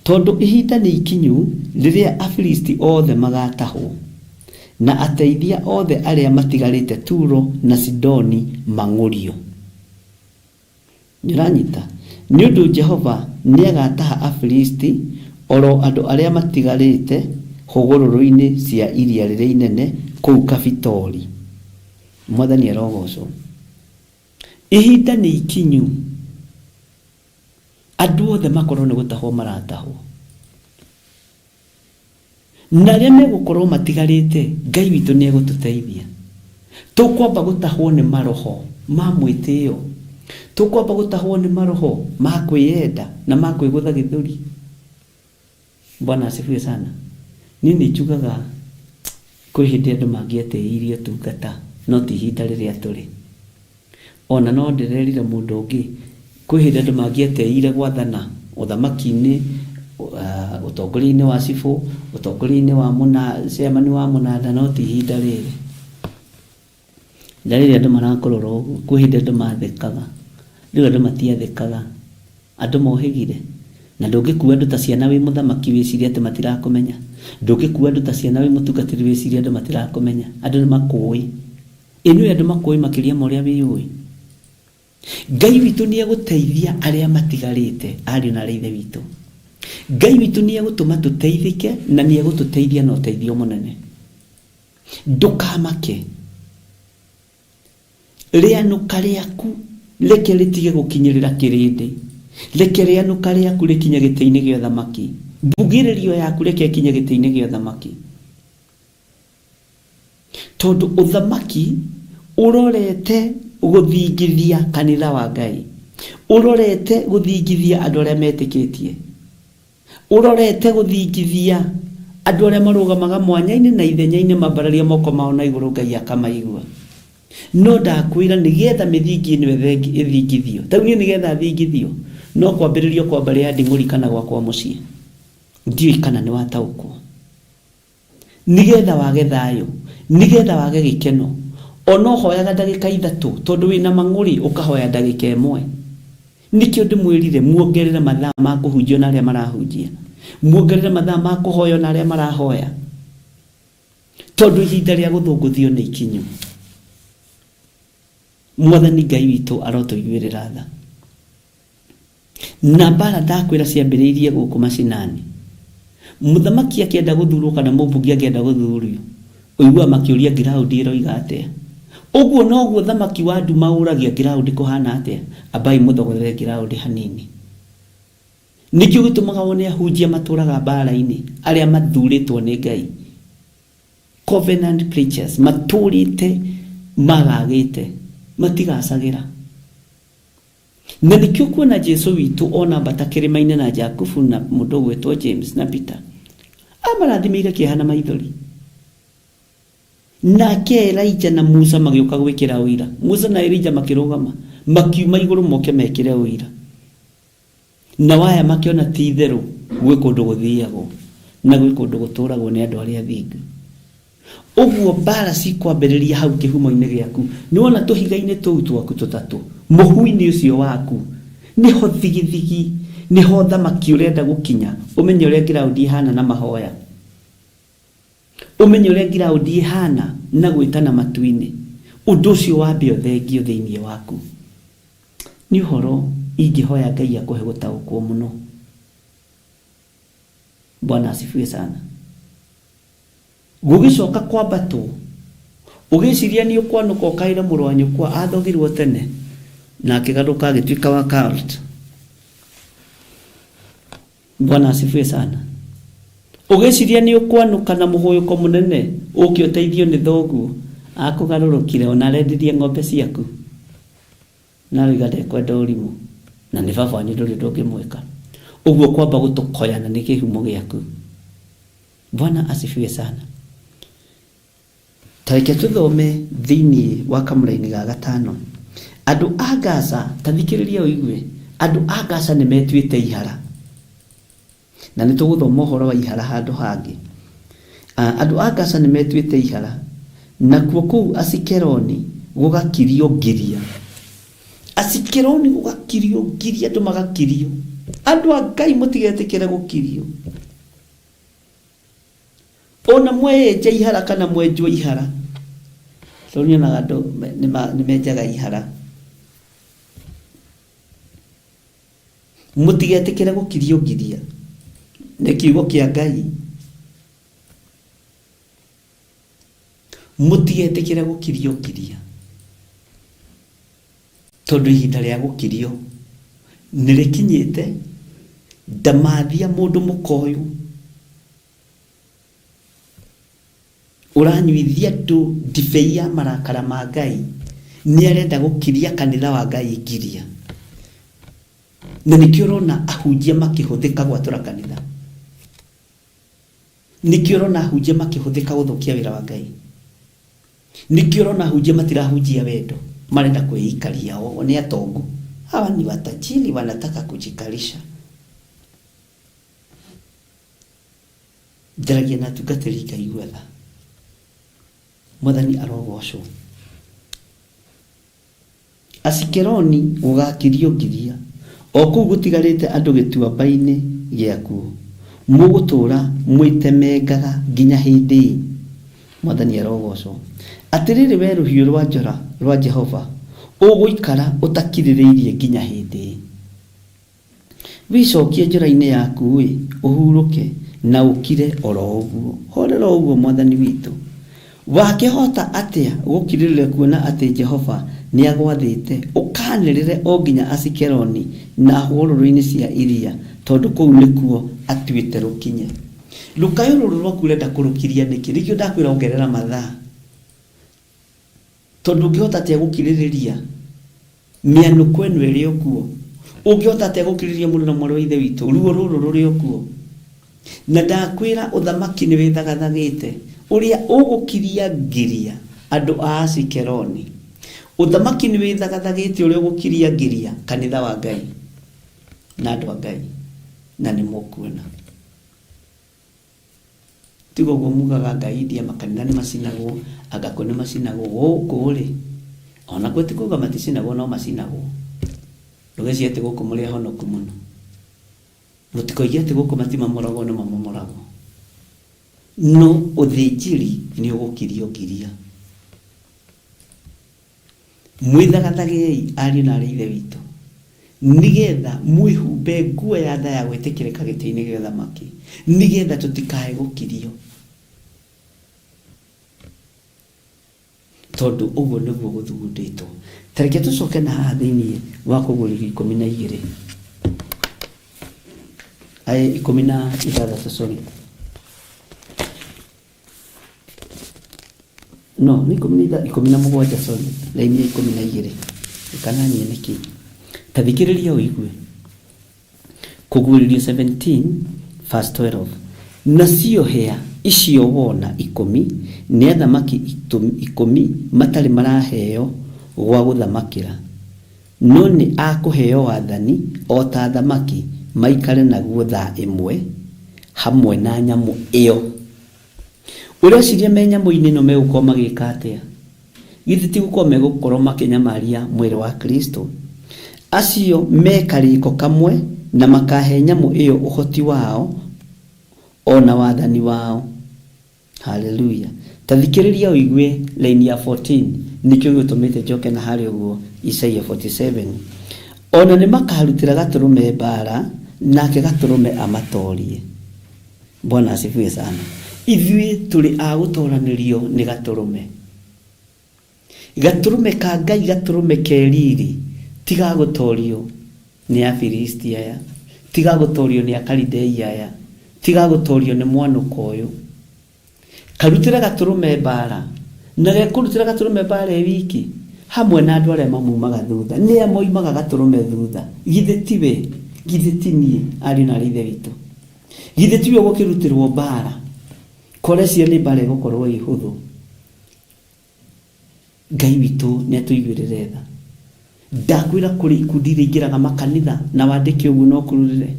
Tondũ ihinda nĩ ikinyu rĩrĩa Afilisti othe magatahwo, na ateithia othe arĩa matigarĩte Turo na Sidoni mang'ũrio. Nĩũranyita? Nĩ ũndũ Jehova nĩagataha Afilisti, o ro andũ arĩa matigarĩte hũgũrũrũ-inĩ cia iria rĩrĩa inene kũu Kafitori. Mwathani arogoocwo. Ihinda nĩ ikinyu andũ othe makorwo nĩ gũtahwo maratahwo. Na arĩa megũkorwo matigarĩte, Ngai witũ nĩ egũtũteithia. Tũkwamba gũtahwo nĩ maroho ma mwĩtĩo. Tũkwamba gũtahwo nĩ maroho ma kwĩyenda na ma kwĩgũtha gĩthũri. Bwana asifiwe sana. Niĩ nĩ njugaga kwĩ hĩndĩ andũ mangĩetĩirie ũtungata no ti ihinda rĩrĩa tũrĩ. Ona no ndĩrerire mũndũ ũngĩ, kwĩ hĩndĩ andũ mangĩeteire gwathana ũthamaki-inĩ, ũtongoria-inĩ wa cibũ, ũtongoria-inĩ wa mũna, chairman wa mũnanda, no ti ihinda rĩrĩ. Ihinda rĩrĩ andũ marakũrora ũguo, kwĩ hĩndĩ andũ mathekaga, rĩu andũ matiathekaga, andũ mohĩgire. Na ndũngĩkua andũ ta ciana wĩ mũthamaki wĩcirie atĩ matirakũmenya. Ndũngĩkua andũ ta ciana wĩ mũtungatĩri wĩcirie andũ matirakũmenya. Andũ nĩ makũĩ. Ĩ nĩũĩ andũ makũĩ makĩria ma ũrĩa wĩyũĩ? Ngai witũ nĩegũteithia arĩa matigarĩte, ariũ na aarĩ a Ithe witũ. Ngai witũ nĩegũtũma tũteithĩke na nĩegũtũteithia na ũteithio mũnene. Ndũkamake. Rĩanũka rĩaku reke rĩtige gũkinyĩrĩra kĩrĩndĩ. Reke rĩanũka rĩaku rĩkinye gĩtĩ-inĩ gĩa ũthamaki. Mbugĩrĩrio yaku reke ĩkinye gĩtĩ-inĩ gĩa ũthamaki. Tondũ ũthamaki ũrorete gũthingithia kanitha wa Ngai, ũrorete gũthingithia andũ arĩa metĩkĩtie, ũrorete gũthingithia andũ arĩa marũgamaga mwanya-inĩ na ithenya-inĩ mambararia moko mao na igũrũ Ngai akamaigua. No ndakwĩra nĩgetha mĩthingi ĩno ĩthingithio, ta rĩu niĩ nĩgetha thingithio, no kwambĩrĩrio kwa mbarĩ ya Nding'ũri kana gwakwa mũciĩ. Ndiũĩ kana nĩ wataũkwo. Nĩgetha wage thayũ, nĩgetha wage gĩkeno. Ona ũhoyaga ndagĩka ithatũ, tondũ wĩna mang'ũrĩ ũkahoya ndagĩka ĩmwe. Nĩkĩo ndĩmwĩrire muongerere mathaa ma kũhunjia ona arĩa marahunjia. Muongerere mathaa ma kũhoya ona arĩa marahoya. Tondũ ihinda rĩa gũthũngũthio nĩ ikinyu. Mwathani Ngai witũ arotũiguĩrĩra tha. Na mbara ndakwĩra ciambĩrĩirie gũkũ macinani. Mũthamaki akĩenda gũthurwo kana mũmbunge angĩenda gũthurio, ũiguaga makĩũria ngiraũndi ĩroiga atĩa. Ũguo noguo thamaki wa nduma ũragia ngiraũndi kũhana atĩa, ambai mũthogothere ngiraũndi hanini. Nĩkĩo gĩtũmaga wone ahunjia matũraga mbara-inĩ, arĩa mathurĩtwo nĩ Ngai. Covenant preachers, matũrĩte magagĩte, matigacagĩra. Na nĩkĩo ũkuona Jesu witũ ona ambata kĩrĩma-inĩ na Jakubu na mũndũ ũgwĩtwo James na Peter, amarathimĩire kĩeha na maithori. Nake Elija na Musa magĩũka gwĩkĩra ũira. Musa na Elija makĩrũgama, makiuma igũrũ moke mekĩre ũira. Nao aya makĩona ti itherũ gwĩ kũndũ gũthiagwo na gwĩ kũndũ gũtũragwo nĩ andũ arĩa athingu. Ũguo mbaara cikwambĩrĩria hau kĩhumo-inĩ gĩaku. Nĩwona tũhiga-inĩ tũu twaku tũtatũ, mũhu-inĩ ũcio waku, nĩho thigithigi, nĩho thamaki ũrenda gũkinya, ũmenye ũrĩa ground ĩhana na mahoya. Ũmenye ũrĩa ground ĩhana na gwĩtana matu-inĩ. Ũndũ ũcio wambe ũthengio thĩinĩ waku. Nĩ ũhoro ingĩhoya Ngai akũhe gũtaũkwo mũno. Bwana asifiwe sana. Gũgĩcoka kwambatwo, ũgĩciria nĩ ũkwanũka ũkaĩre mũrũ wa nyũkwa athogirwo tene, na akĩgarũrũka agĩtuĩka wa cult. Bwana asifiwe sana. Ũgĩciria nĩ ũkwanũka na mũhũyũko mũnene ũke ũteithio nĩ thoguo, akũgarũrũkire ona arendirie ng'ombe ciaku. Na aroiga ndekwenda ũrimũ, na nĩ baba wanyu ndũrĩ ũndũ ũngĩmwĩka. Ũguo kwamba gũtũkoyana nĩ kĩhumo gĩaku. Bwana asifiwe sana. Ta Ta reke tũthome thĩinĩ wa kamũraini ga gatano. Andũ a Gaza, ta thikĩrĩria ũigue, andũ a Gaza nĩ metuĩte ihara. Na nĩ tũgũthoma ũhoro wa ihara handũ hangĩ. Andũ a Gaza nĩ metuĩte ihara, nakuo kũu Asikeloni gũgakirio ngiria. Asikeloni gũgakirio ngiria, andũ magakirio. Andũ a Ngai mũtigetĩkĩre gũkirio. Ona mweyenja ihara kana mwenjwo ihara, tondũ nyonaga andũ nĩ menjaga ihara. Mũtigetĩkĩre gũkirio ngiria nĩ kiugo kĩa Ngai. Mũtigetĩkĩre gũkirio ngiria, tondũ ihinda rĩa gũkirio nĩ rĩkinyĩte. Ndamathia mũndũ mũka ũyũ ũranyuithia andũ ndibei ya marakara ma Ngai, nĩ arenda gũkiria kanitha wa Ngai ngiria. Na nĩkĩo ũrona ahunjia makĩhũthĩka gwatũra kanitha. Nĩkĩo ũrona ahunjia makĩhũthĩka gũthũkia wĩra wa Ngai. Nĩkĩo ũrona ahunjia matirahunjia wendo, marenda kwĩikaria o nĩ atongu. Hawa ni watajiri wanataka kujikalisha. Njaragia na atungatĩri ngaigua tha. Mwathani arogocwo. Asikeloni gũgakirio ngiria, o kũu gũtigarĩte andũ gĩtuamba-inĩ gĩakuo, mũgũtũũra mwĩtemengaga nginya hĩndĩ ĩ? Mwathani arogoocwo. Atĩrĩrĩ wee rũhiũ rwa njora rwa Jehova, ũgũikara ũtakirĩrĩirie nginya hĩndĩ ĩ? Wĩcokie njora-inĩ yaku-ĩ, ũhurũke, na ũkire o ro ũguo. Horera o ũguo, Mwathani witũ. Wakĩhota atĩa gũkirĩrĩria kuona atĩ Jehova nĩagwathĩte ũkaanĩrĩre o nginya Asikeloni na hũgũrũrũ-inĩ cia iria, tondũ kũu nĩkuo atuĩte rũkinye? Rũkayo rũrũ rwaku ũrenda kũrũkiria nĩkĩ? Nĩkĩo ndakwĩra ongerera mathaa. Tondũ ũngĩhota atĩa gũkirĩrĩria mĩanũko ĩno ĩrĩ o kuo? Ũngĩhota atĩa gũkirĩrĩria mũrũ na mwarĩ wa Ithe witũ, ruo rũrũ rũrĩ o kuo? Na ndakwĩra ũthamaki nĩ wĩthagathagĩte, ũrĩa ũgũkiria ngiria andũ a Asikeloni. Ũthamaki nĩ wĩthagathagĩte ũrĩa ũgũkiria ngiria kanitha wa Ngai na andũ a Ngai, na nĩ mũkuona. Tiga ũguo mugaga anga India makanitha nĩ macinagwo, anga kũ nĩ macinagwo, gũkũ rĩ, onakuo ti kuga maticinagwo no macinagwo. Ndũgecirie atĩ gũkũ mũrĩ ahonoku mũno. Mũtikoige atĩ gũkũ matimomoragwo nĩ mamomoragwo. No ũthĩnjĩri nĩ ũgũkirio ngiria. Mwĩthagathagei, ariũ na aarĩ a Ithe witũ, nĩ getha mwĩhumbe nguo ya tha ya gwĩtĩkĩrĩka gĩtĩ-inĩ gĩa ũthamaki, nĩ getha tũtikae gũkirio. Tondũ ũguo nĩguo gũthugundĩtwo. Ta reke tũcoke na haha thĩinĩ wa Kũguũrĩrio 12, 16, sorry. No, nĩ ikũmi na itha, 17, sorry, raini ya 12. Kana niĩ nĩkĩ? Ta thikĩrĩria ũigue. Kũguũrĩrio 17 verse 12. Nacio hĩa icio wona 10 nĩ athamaki 10 matarĩ maraheo gwa gũthamakĩra, no nĩ a kũheo wathani o ta athamaki maikare naguo thaa ĩmwe hamwe na nyamũ ĩyo. Ũreciria me nyamũ-inĩ ĩno megũkorwo magĩka atĩa? Githĩ ti gũkorwo megũkorwo makĩnyamaria mwĩrĩ wa Kristo? Acio me karĩko kamwe na makahe nyamũ ĩyo ũhoti wao o na wathani wao. Haleluya! Ta thikĩrĩria ũigue raini ya 14, nĩkĩo gĩgũtũmĩte njoke na harĩa ũguo Isaia 47. O na nĩmakarutĩra Gatũrũme mbaara, nake Gatũrũme amatorie. Bwana asifiwe sana. Ithuĩ tũrĩ a gũtoranĩrio nĩ Gatũrũme. Gatũrũme ka Ngai, gatũrũme ke riri, ti ga gũtorio nĩ Afilisti aya, ti ga gũtorio nĩ Akalidei aya, ti ga gũtorio nĩ mwanũko ũyũ. Karutĩre Gatũrũme mbaara, na gekũrutĩra Gatũrũme mbaara ĩ wiki, hamwe na andũ arĩa mamumaga thutha. Nĩa moimaga Gatũrũme thutha? Githĩ ti we? Githĩ ti niĩ, ariũ na aarĩ a Ithe witũ? Githĩ tiwe ũgũkĩrutĩrwo mbaara? Koreciria nĩ mbaara ĩgũkorwo ĩ hũthũ. Ngai witũ nĩ atũiguĩrĩre tha. Ndakwĩra kũrĩ ikundi iria ingĩraga makanitha na wandĩke ũguo na ũkururĩre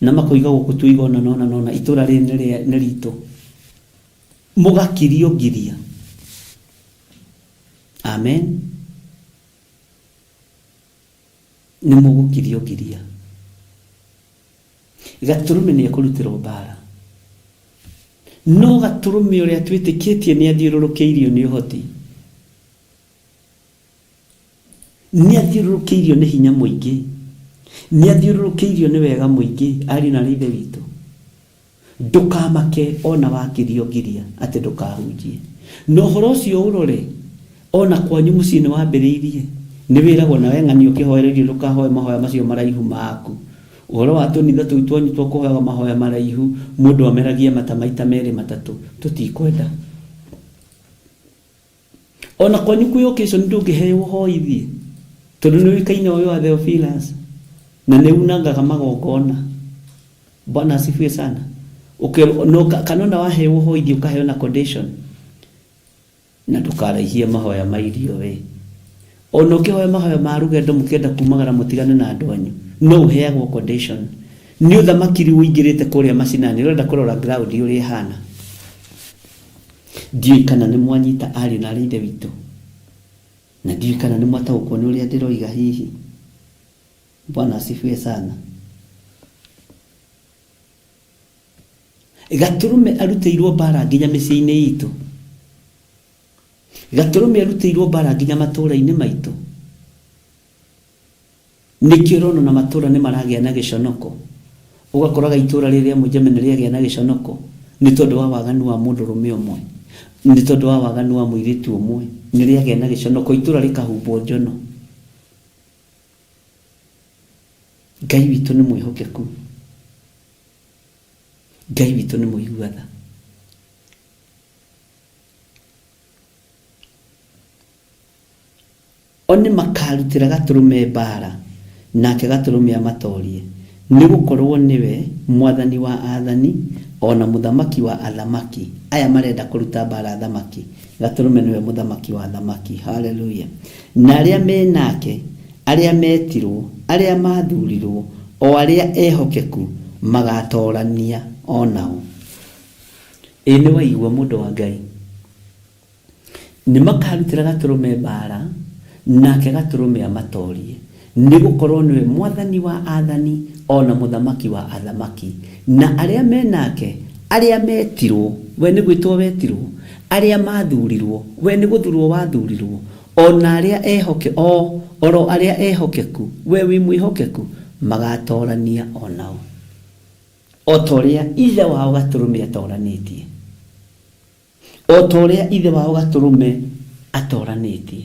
na makoiga gũkũ tũiga ũna na ũna na ũna itũra rĩrĩ nĩ ritũ mũgakirio ngiria. Amen. Nĩ mũgũkirio ngiria. Gatũrũme nĩ ekũrutĩrwo mbara. No gatũrũme ũrĩa twĩtĩkĩtie nĩ athiũrũrũkĩirio nĩ ũhoti. Nĩ athiũrũrũkĩirio nĩ hinya mũingĩ. Nĩ athiũrũrũkĩirio nĩ wega mũingĩ, ariũ na aarĩ a Ithe witũ. Ndũkamake ona wakirio ngiria atĩ ndũkahunjie. Na ũhoro ũcio ũrore ona kwanyu mũciĩ nĩ wambĩrĩirie. Nĩ wĩragwo nawe ng'ania ũkĩhoera irio ndũkahoe mahoya macio maraihu maku. Ũhoro wa tũnitha tũu twanyu twa kũhoyaga mahoya maraihu mũndũ ameragia mata maita merĩ matatũ tũtikwenda. Ona kwanyu kwĩ occasion ndũngĩheo ũhoithie tondũ nĩ ũĩkaine ũyũ wa Theophilus na nĩ unangaga magongona. Bwana asifiwe sana. Ũkerwo no kana ona waheo ũhoithie ũkaheo na condition na ndũkaraihie mahoya ma irio we. Ona ũkĩhoya mahoya ma rũgendo mũkĩenda kumagara mũtigane na andũ anyu no ũheagwo condition. Nĩ ũthamaki rĩu ũingĩrĩte kũrĩa macinani ũrenda kũrora ground ũrĩa ĩhana. Ndiũĩ kana nĩ mwanyita ariũ na aarĩ a Ithe witũ, na ndiũĩ kana nĩ mwataũkwo nĩ ũrĩa ndĩroiga hihi. Bwana asifiwe sana. Gatũrũme arutĩirwo mbara nginya mĩciĩ-inĩ itũ. Gatũrũme arutĩirwo mbara nginya matũũra-inĩ maitũ. Nĩkĩo ũrona ona matũũra nĩ maragĩa na gĩconoko. Ũgakoraga itũũra rĩrĩ rĩa Mũnjeme nĩ rĩagĩa na gĩconoko nĩ tondũ wa waganu wa mũndũrũme ũmwe, nĩ tondũ wa waganu wa mũirĩtu ũmwe, nĩ rĩagĩa na gĩconoko, itũũra rĩkahumbwo njono. Ngai witũ nĩ mwĩhokeku. Ngai witũ nĩ mũigua tha. O nĩmakarutĩra Gatũrũme mbaara, nake Gatũrũme amatoorie, nĩgũkorwo nĩwe Mwathani wa aathani, o na Mũthamaki wa athamaki. Aya marenda kũruta mbaara athamaki, Gatũrũme nĩwe Mũthamaki wa athamaki. Haleluya! Na arĩa me nake, arĩa meetirwo, arĩa maathuurirwo, o arĩa ehokeku, magaatoorania o nao. Ĩ nĩwaigua, mũndũ wa Ngai? Nĩmakarutĩra Gatũrũme mbaara, nake Gatũrũme amatoorie, nĩgũkorwo nĩwe Mwathani wa aathani o na Mũthamaki wa athamaki, na arĩa me nake, arĩa meetirwo, we nĩ gwĩtwo wetirwo, arĩa maathuurirwo, we nĩ gũthurwo wathuurirwo, o na arĩa ehoke, o, oro arĩa ehokeku, we wĩ mwĩhokeku, magatoorania o nao, o ta ũrĩa Ithe wao Gatũrũme atooranĩtie. O ta ũrĩa Ithe wao Gatũrũme atooranĩtie.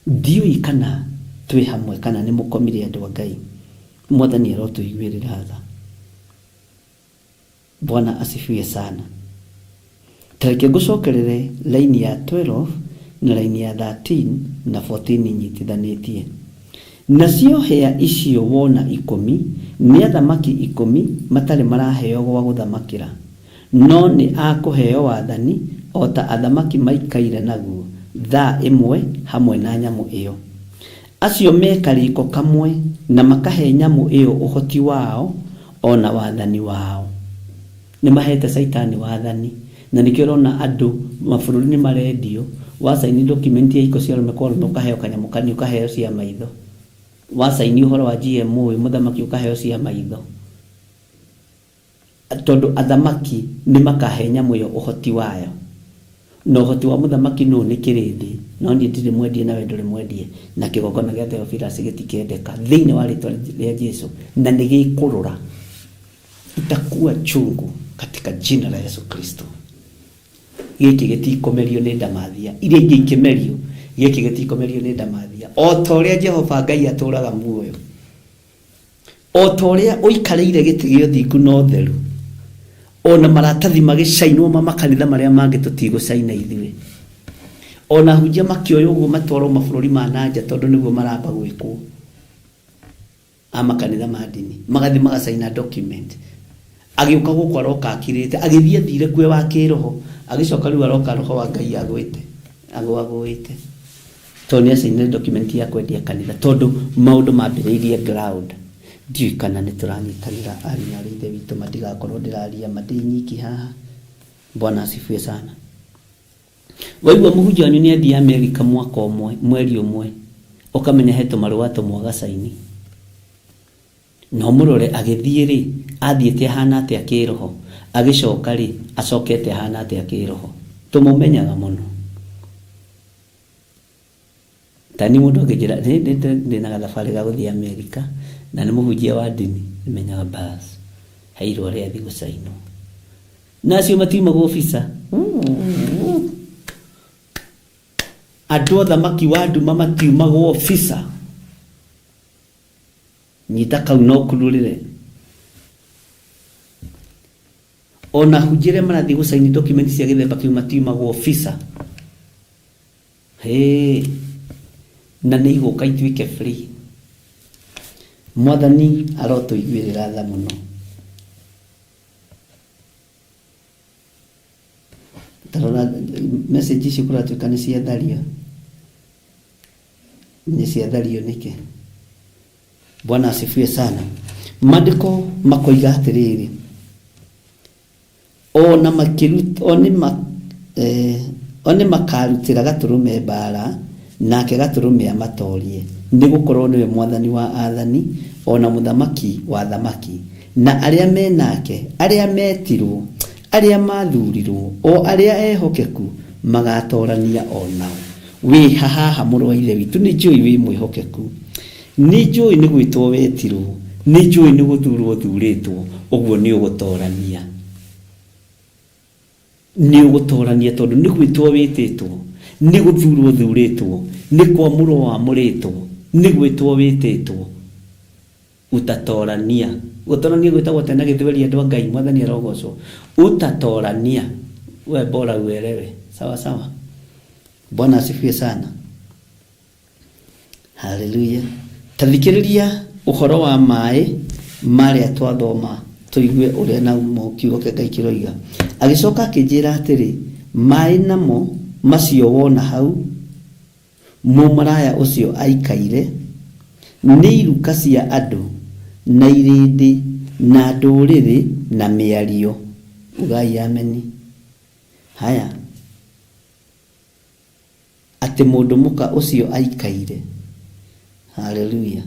Ndiũĩ kana twĩ hamwe kana nĩ mũkomire andũ a Ngai. Mwathani arotũiguĩrĩra tha. Bwana asifiwe sana. Ta reke ngũcokerere laini ya 12 na laini ya 13 na 14 nyitithanĩtie. Nacio hĩa icio wona ikũmi nĩ athamaki ikũmi matarĩ maraheo gwa gũthamakĩra. No nĩ a kũheo wathani o ta athamaki maikaire naguo thaa ĩmwe hamwe na nyamũ ĩyo. Acio me karĩko kamwe na makahe nyamũ ĩyo ũhoti wao o na wathani wao. Nĩ mahete Caitani wathani. Na nĩkĩo ũrona andũ mabũrũri nĩ marendio, wacaini document ya ihiko cia arũme kwa arũme ũkaheo kanyamũ kanini, ũkaheo cia maitho. Wacaini ũhoro wa GMO wĩ mũthamaki ũkaheo cia maitho. Tondũ athamaki nĩmakahe nyamũ ĩyo ũhoti wayo. Na ũhoti wa mũthamaki nũũ? Nĩ kĩrĩndĩ. No niĩ ndirĩ mwendie nawe ndũrĩ mwendie, na kĩgongona gĩa Theophilus gĩtikendeka thĩinĩ wa rĩtwa rĩa Jesu, na nĩ gĩkũrũra. Itakuwa chungu katika jina la Yesu Kristo. Gĩkĩ gĩtikũmerio nĩ ndamathia iria ingĩ ikĩmerio, gĩkĩ gĩtikũmerio nĩ ndamathia. O ta ũrĩa Jehova Ngai atũũraga muoyo. O ta ũrĩa ũikarĩire gĩtĩ gĩa ũthingu na ũtheru, o na maratathi magĩcainwo ma makanitha marĩa mangĩ tũtigũcaina ithuĩ. O na ahunjia makĩoywo ũguo matwarwo mabũrũri ma na nja tondũ nĩguo maramba gwĩkwo a makanitha ma ndini, magathiĩ magacaina document. Agĩũka gũkũ aroka akirĩte, agĩthiĩ athire kue wa kĩroho, agĩcoka rĩu aroka roho wa Ngai agwĩte. Agũagũĩte tondũ nĩ acainire document ya kwendia kanitha tondũ maũndũ mambĩrĩirie ground. Ndiũĩ kana nĩ tũranyitanĩra ariũ na aarĩ a Ithe witũ matigakorwo ndĩraria ma ndĩ nyiki haha. Bwana asifiwe sana. Waigua mũhunjia wanyu nĩ athiĩ Amerika mwaka ũmwe, mweri ũmwe, ũkamenya he tũmarũa atũmwo agacaini. Na ũmũrore agĩthiĩ-rĩ, athiĩte ahana atĩa kĩroho? Agĩcoka-rĩ, acokete ahana atĩa kĩroho? Tũmũmenyaga mũno. Ta niĩ mũndũ angĩnjĩra ndĩna gathabarĩ ga gũthiĩ Amerika, na nĩ mũhunjia wa ndini, menyaga bas, he irũa rĩathiĩ gũcainwo. Na acio matiumagwo visa. Andũ a ũthamaki wa nduma matiumagwo visa. Nyita kau na ũkururĩre. Ona ahunjia arĩa marathiĩ gũcaini document cia gĩthemba kĩu matiumagwo visa. Hĩĩ, na nĩ igũka ituĩke free. Mwathani arotũiguĩrĩra tha mũno. Tarora message icio kũratuĩka nĩ ciathario. Nĩ ciathario nĩkĩ? Bwana asifiwe sana. Maandĩko makoiga atĩrĩrĩ, o na makĩrut, o nĩ ma, eh, o nĩ makarutĩra Gatũrũme mbaara, nake Gatũrũme amatoorie, nĩ gũkorũo nĩwe Mwathani wa athani, o na Mũthamaki wa athamaki, na arĩa me nake, arĩa meetirũo, arĩa maathuurirũo, o arĩa ehokeku, magatoorania o nao. Wĩ ha haha mũrũ wa Ithe witũ? Nĩ njũĩ wĩ mwĩhokeku. Nĩ njũĩ nĩ gwĩtwo wetirwo. Nĩ njũĩ nĩ gũthurwo ũthurĩtwo. Ũguo nĩ ũgũtorania. Nĩ ũgũtorania tondũ nĩ gwĩtwo wĩtĩtwo, nĩ gũthurwo ũthurĩtwo, nĩ kwamũrwo wamũrĩtwo, nĩ gwĩtwo wĩtĩtwo. Utatorania. Gũtorania gwĩtagwo atĩa na gĩthweri andũ a Ngai? Mwathani arogocwo. Utatorania. We bora uelewe. Sawa sawa. Bwana asifiwe sana. Haleluya. Ta thikĩrĩria ũhoro wa maĩ marĩa twathoma tũigue ũrĩa namo kiugo kĩa Ngai kĩroiga. Agĩcoka akĩnjĩra atĩrĩ, maĩ namo macio wona hau Mũmaraya ũcio aikaire, nĩ iruka cia andũ, na irĩndĩ, na ndũrĩrĩ, na mĩario. Ugai ameni. Haya. Atĩ mũndũ mũka ũcio aikaire. Haleluya.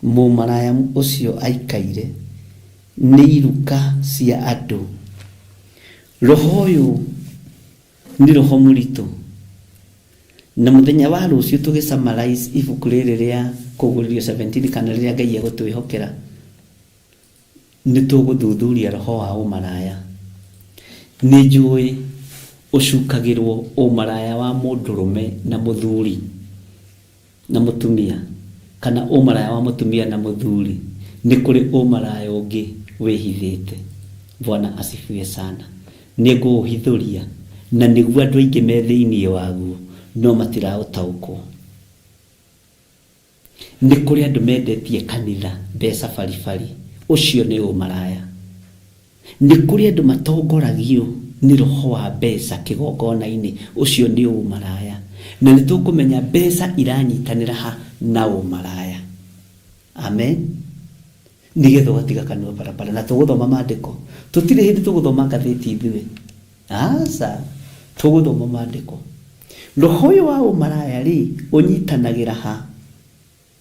Mũmaraya ũcio aikaire, nĩ iruka cia andũ. Roho ũyũ Nĩ roho mũritũ. Na mũthenya wa rũciũ tũgĩ summarize ibuku rĩrĩ rĩa Kũguũrĩrio 17 kana rĩrĩa Ngai egũtwĩhokera, nĩ tũgũthuthuria roho wa ũmaraya. Nĩ njũĩ ũcukagĩrwo ũmaraya wa mũndũrũme na mũthuri. na mũtumia, kana ũmaraya wa mũtumia na mũthuri, nĩ kũrĩ ũmaraya ũngĩ wĩhithĩte. Bwana asifiwe sana. Nĩ ngũũhithũria, na nĩguo andũ aingĩ me thĩinĩ waguo, no matiraũtaũkwo. Nĩ kũrĩ andũ mendetie kanitha mbeca baribari, ũcio nĩ ũmaraya. Nĩ kũrĩ andũ matongoragio nĩ roho wa mbeca kĩgongona-inĩ, ũcio nĩ ũmaraya. Na nĩ tũkũmenya mbeca iranyitanĩra ha na ũmaraya. Amen. Nĩgetha ũgatiga kanua barabara. Na tũgũthoma maandĩko. Tũtirĩ hĩndĩ tũgũthoma ngathĩti ithuĩ. Aca. Tũgũthoma maandĩko. Roho ũyũ wa ũmaraya rĩ, ũnyitanagĩra ha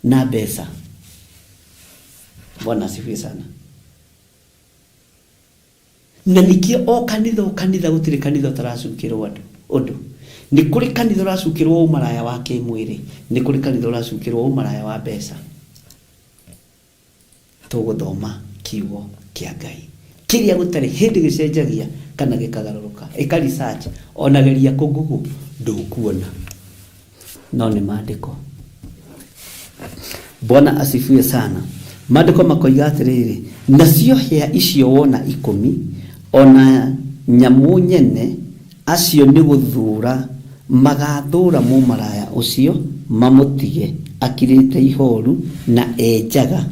na mbeca? Bwana asifiwe sana. Na nĩkĩo o kanitha o kanitha gũtirĩ kanitha ũtaracukĩrwo andũ ũndũ. Nĩ kũrĩ kanitha ũracukĩrwo ũmaraya wa kĩmwĩrĩ, nĩ kũrĩ kanitha ũracukĩrwo ũmaraya wa mbeca. Tũgũthoma kiugo kĩa Ngai kĩrĩa gũtarĩ hĩndĩ gĩcenjagia kana gĩkagarũrũka. Ĩka research, ona geria kũ Google ndũkuona. No nĩ maandĩko. Bwana asifiwe sana. Maandĩko makoiga atĩrĩrĩ, nacio hĩa icio wona ikũmi, o na nyamũ nyene, acio nĩ gũthũũra magathũũra mũmaraya ũcio, mamũtige akirĩte ihooru na e njaga.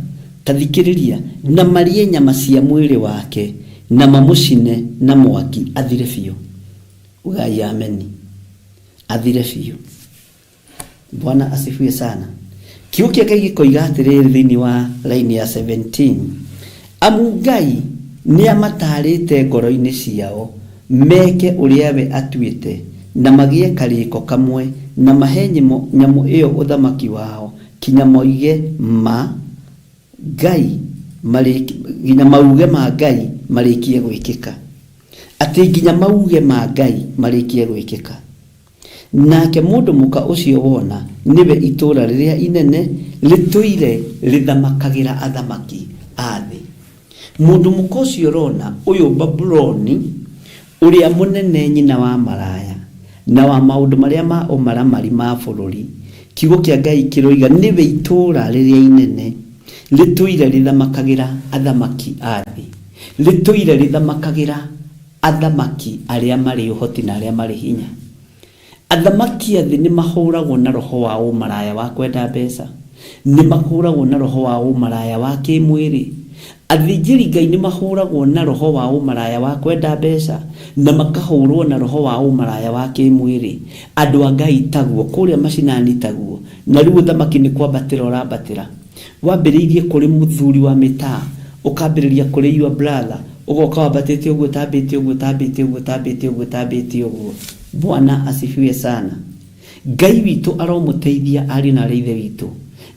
Ta thikĩrĩria, na marĩe nyama cia mwĩrĩ wake, na mamũcine na mwaki athire biũ. Ugai ameni. Athire biũ. Bwana asifiwe sana. Kiugo kĩa Ngai gĩkoiga atĩrĩrĩ thĩinĩ wa raini ya 17, amu Ngai nĩ amatarĩte ngoro-inĩ ciao meke ũrĩa we atuĩte, na magĩe karĩko kamwe, na mahe nyamũ ĩyo ũthamaki wao, kinya moige ma Ngai nginya mauge ma Ngai marĩkie gwĩkĩka. Atĩ nginya mauge ma Ngai marĩkie gwĩkĩka. Nake mũndũ mũka ũcio wona nĩwe itũũra rĩrĩa inene rĩtũire rĩthamakagĩra athamaki a thĩ. Mũndũ mũka ũcio ũrona ũyũ Babuloni ũrĩa mũnene nyina wa maraya na wa maũndũ marĩa ma ũmaramari ma bũrũri, kiugo kĩa Ngai kĩroiga nĩwe itũũra rĩrĩa inene rĩtũire rĩthamakagĩra athamaki a thĩ, rĩtũire rĩthamakagĩra athamaki arĩa marĩ ũhoti na arĩa marĩ hinya. Athamaki a thĩ nĩ mahũragwo na roho wa ũmaraya wa kwenda mbeca, nĩ mahũragwo na roho wa ũmaraya wa kĩmwĩrĩ. Athĩnjĩri Ngai nĩ mahũragwo na roho wa ũmaraya wa kwenda mbeca, na makahũrwo na roho wa ũmaraya wa kĩmwĩrĩ. Andũ a Ngai taguo, kũrĩa macinani taguo. Na rĩu ũthamaki nĩ kwambatĩra ũrambatĩra. Wambĩrĩirie kũrĩ mũthuri wa mĩtaa, ũkambĩrĩria kũrĩ your brother, ũgoka wambatĩte ũguo ũtambĩte ũguo ũtambĩte ũguo ũtambĩte ũguo ũtambĩte ũguo. Bwana asifiwe sana. Ngai witũ aromũteithia ariũ na arĩ ithe witũ,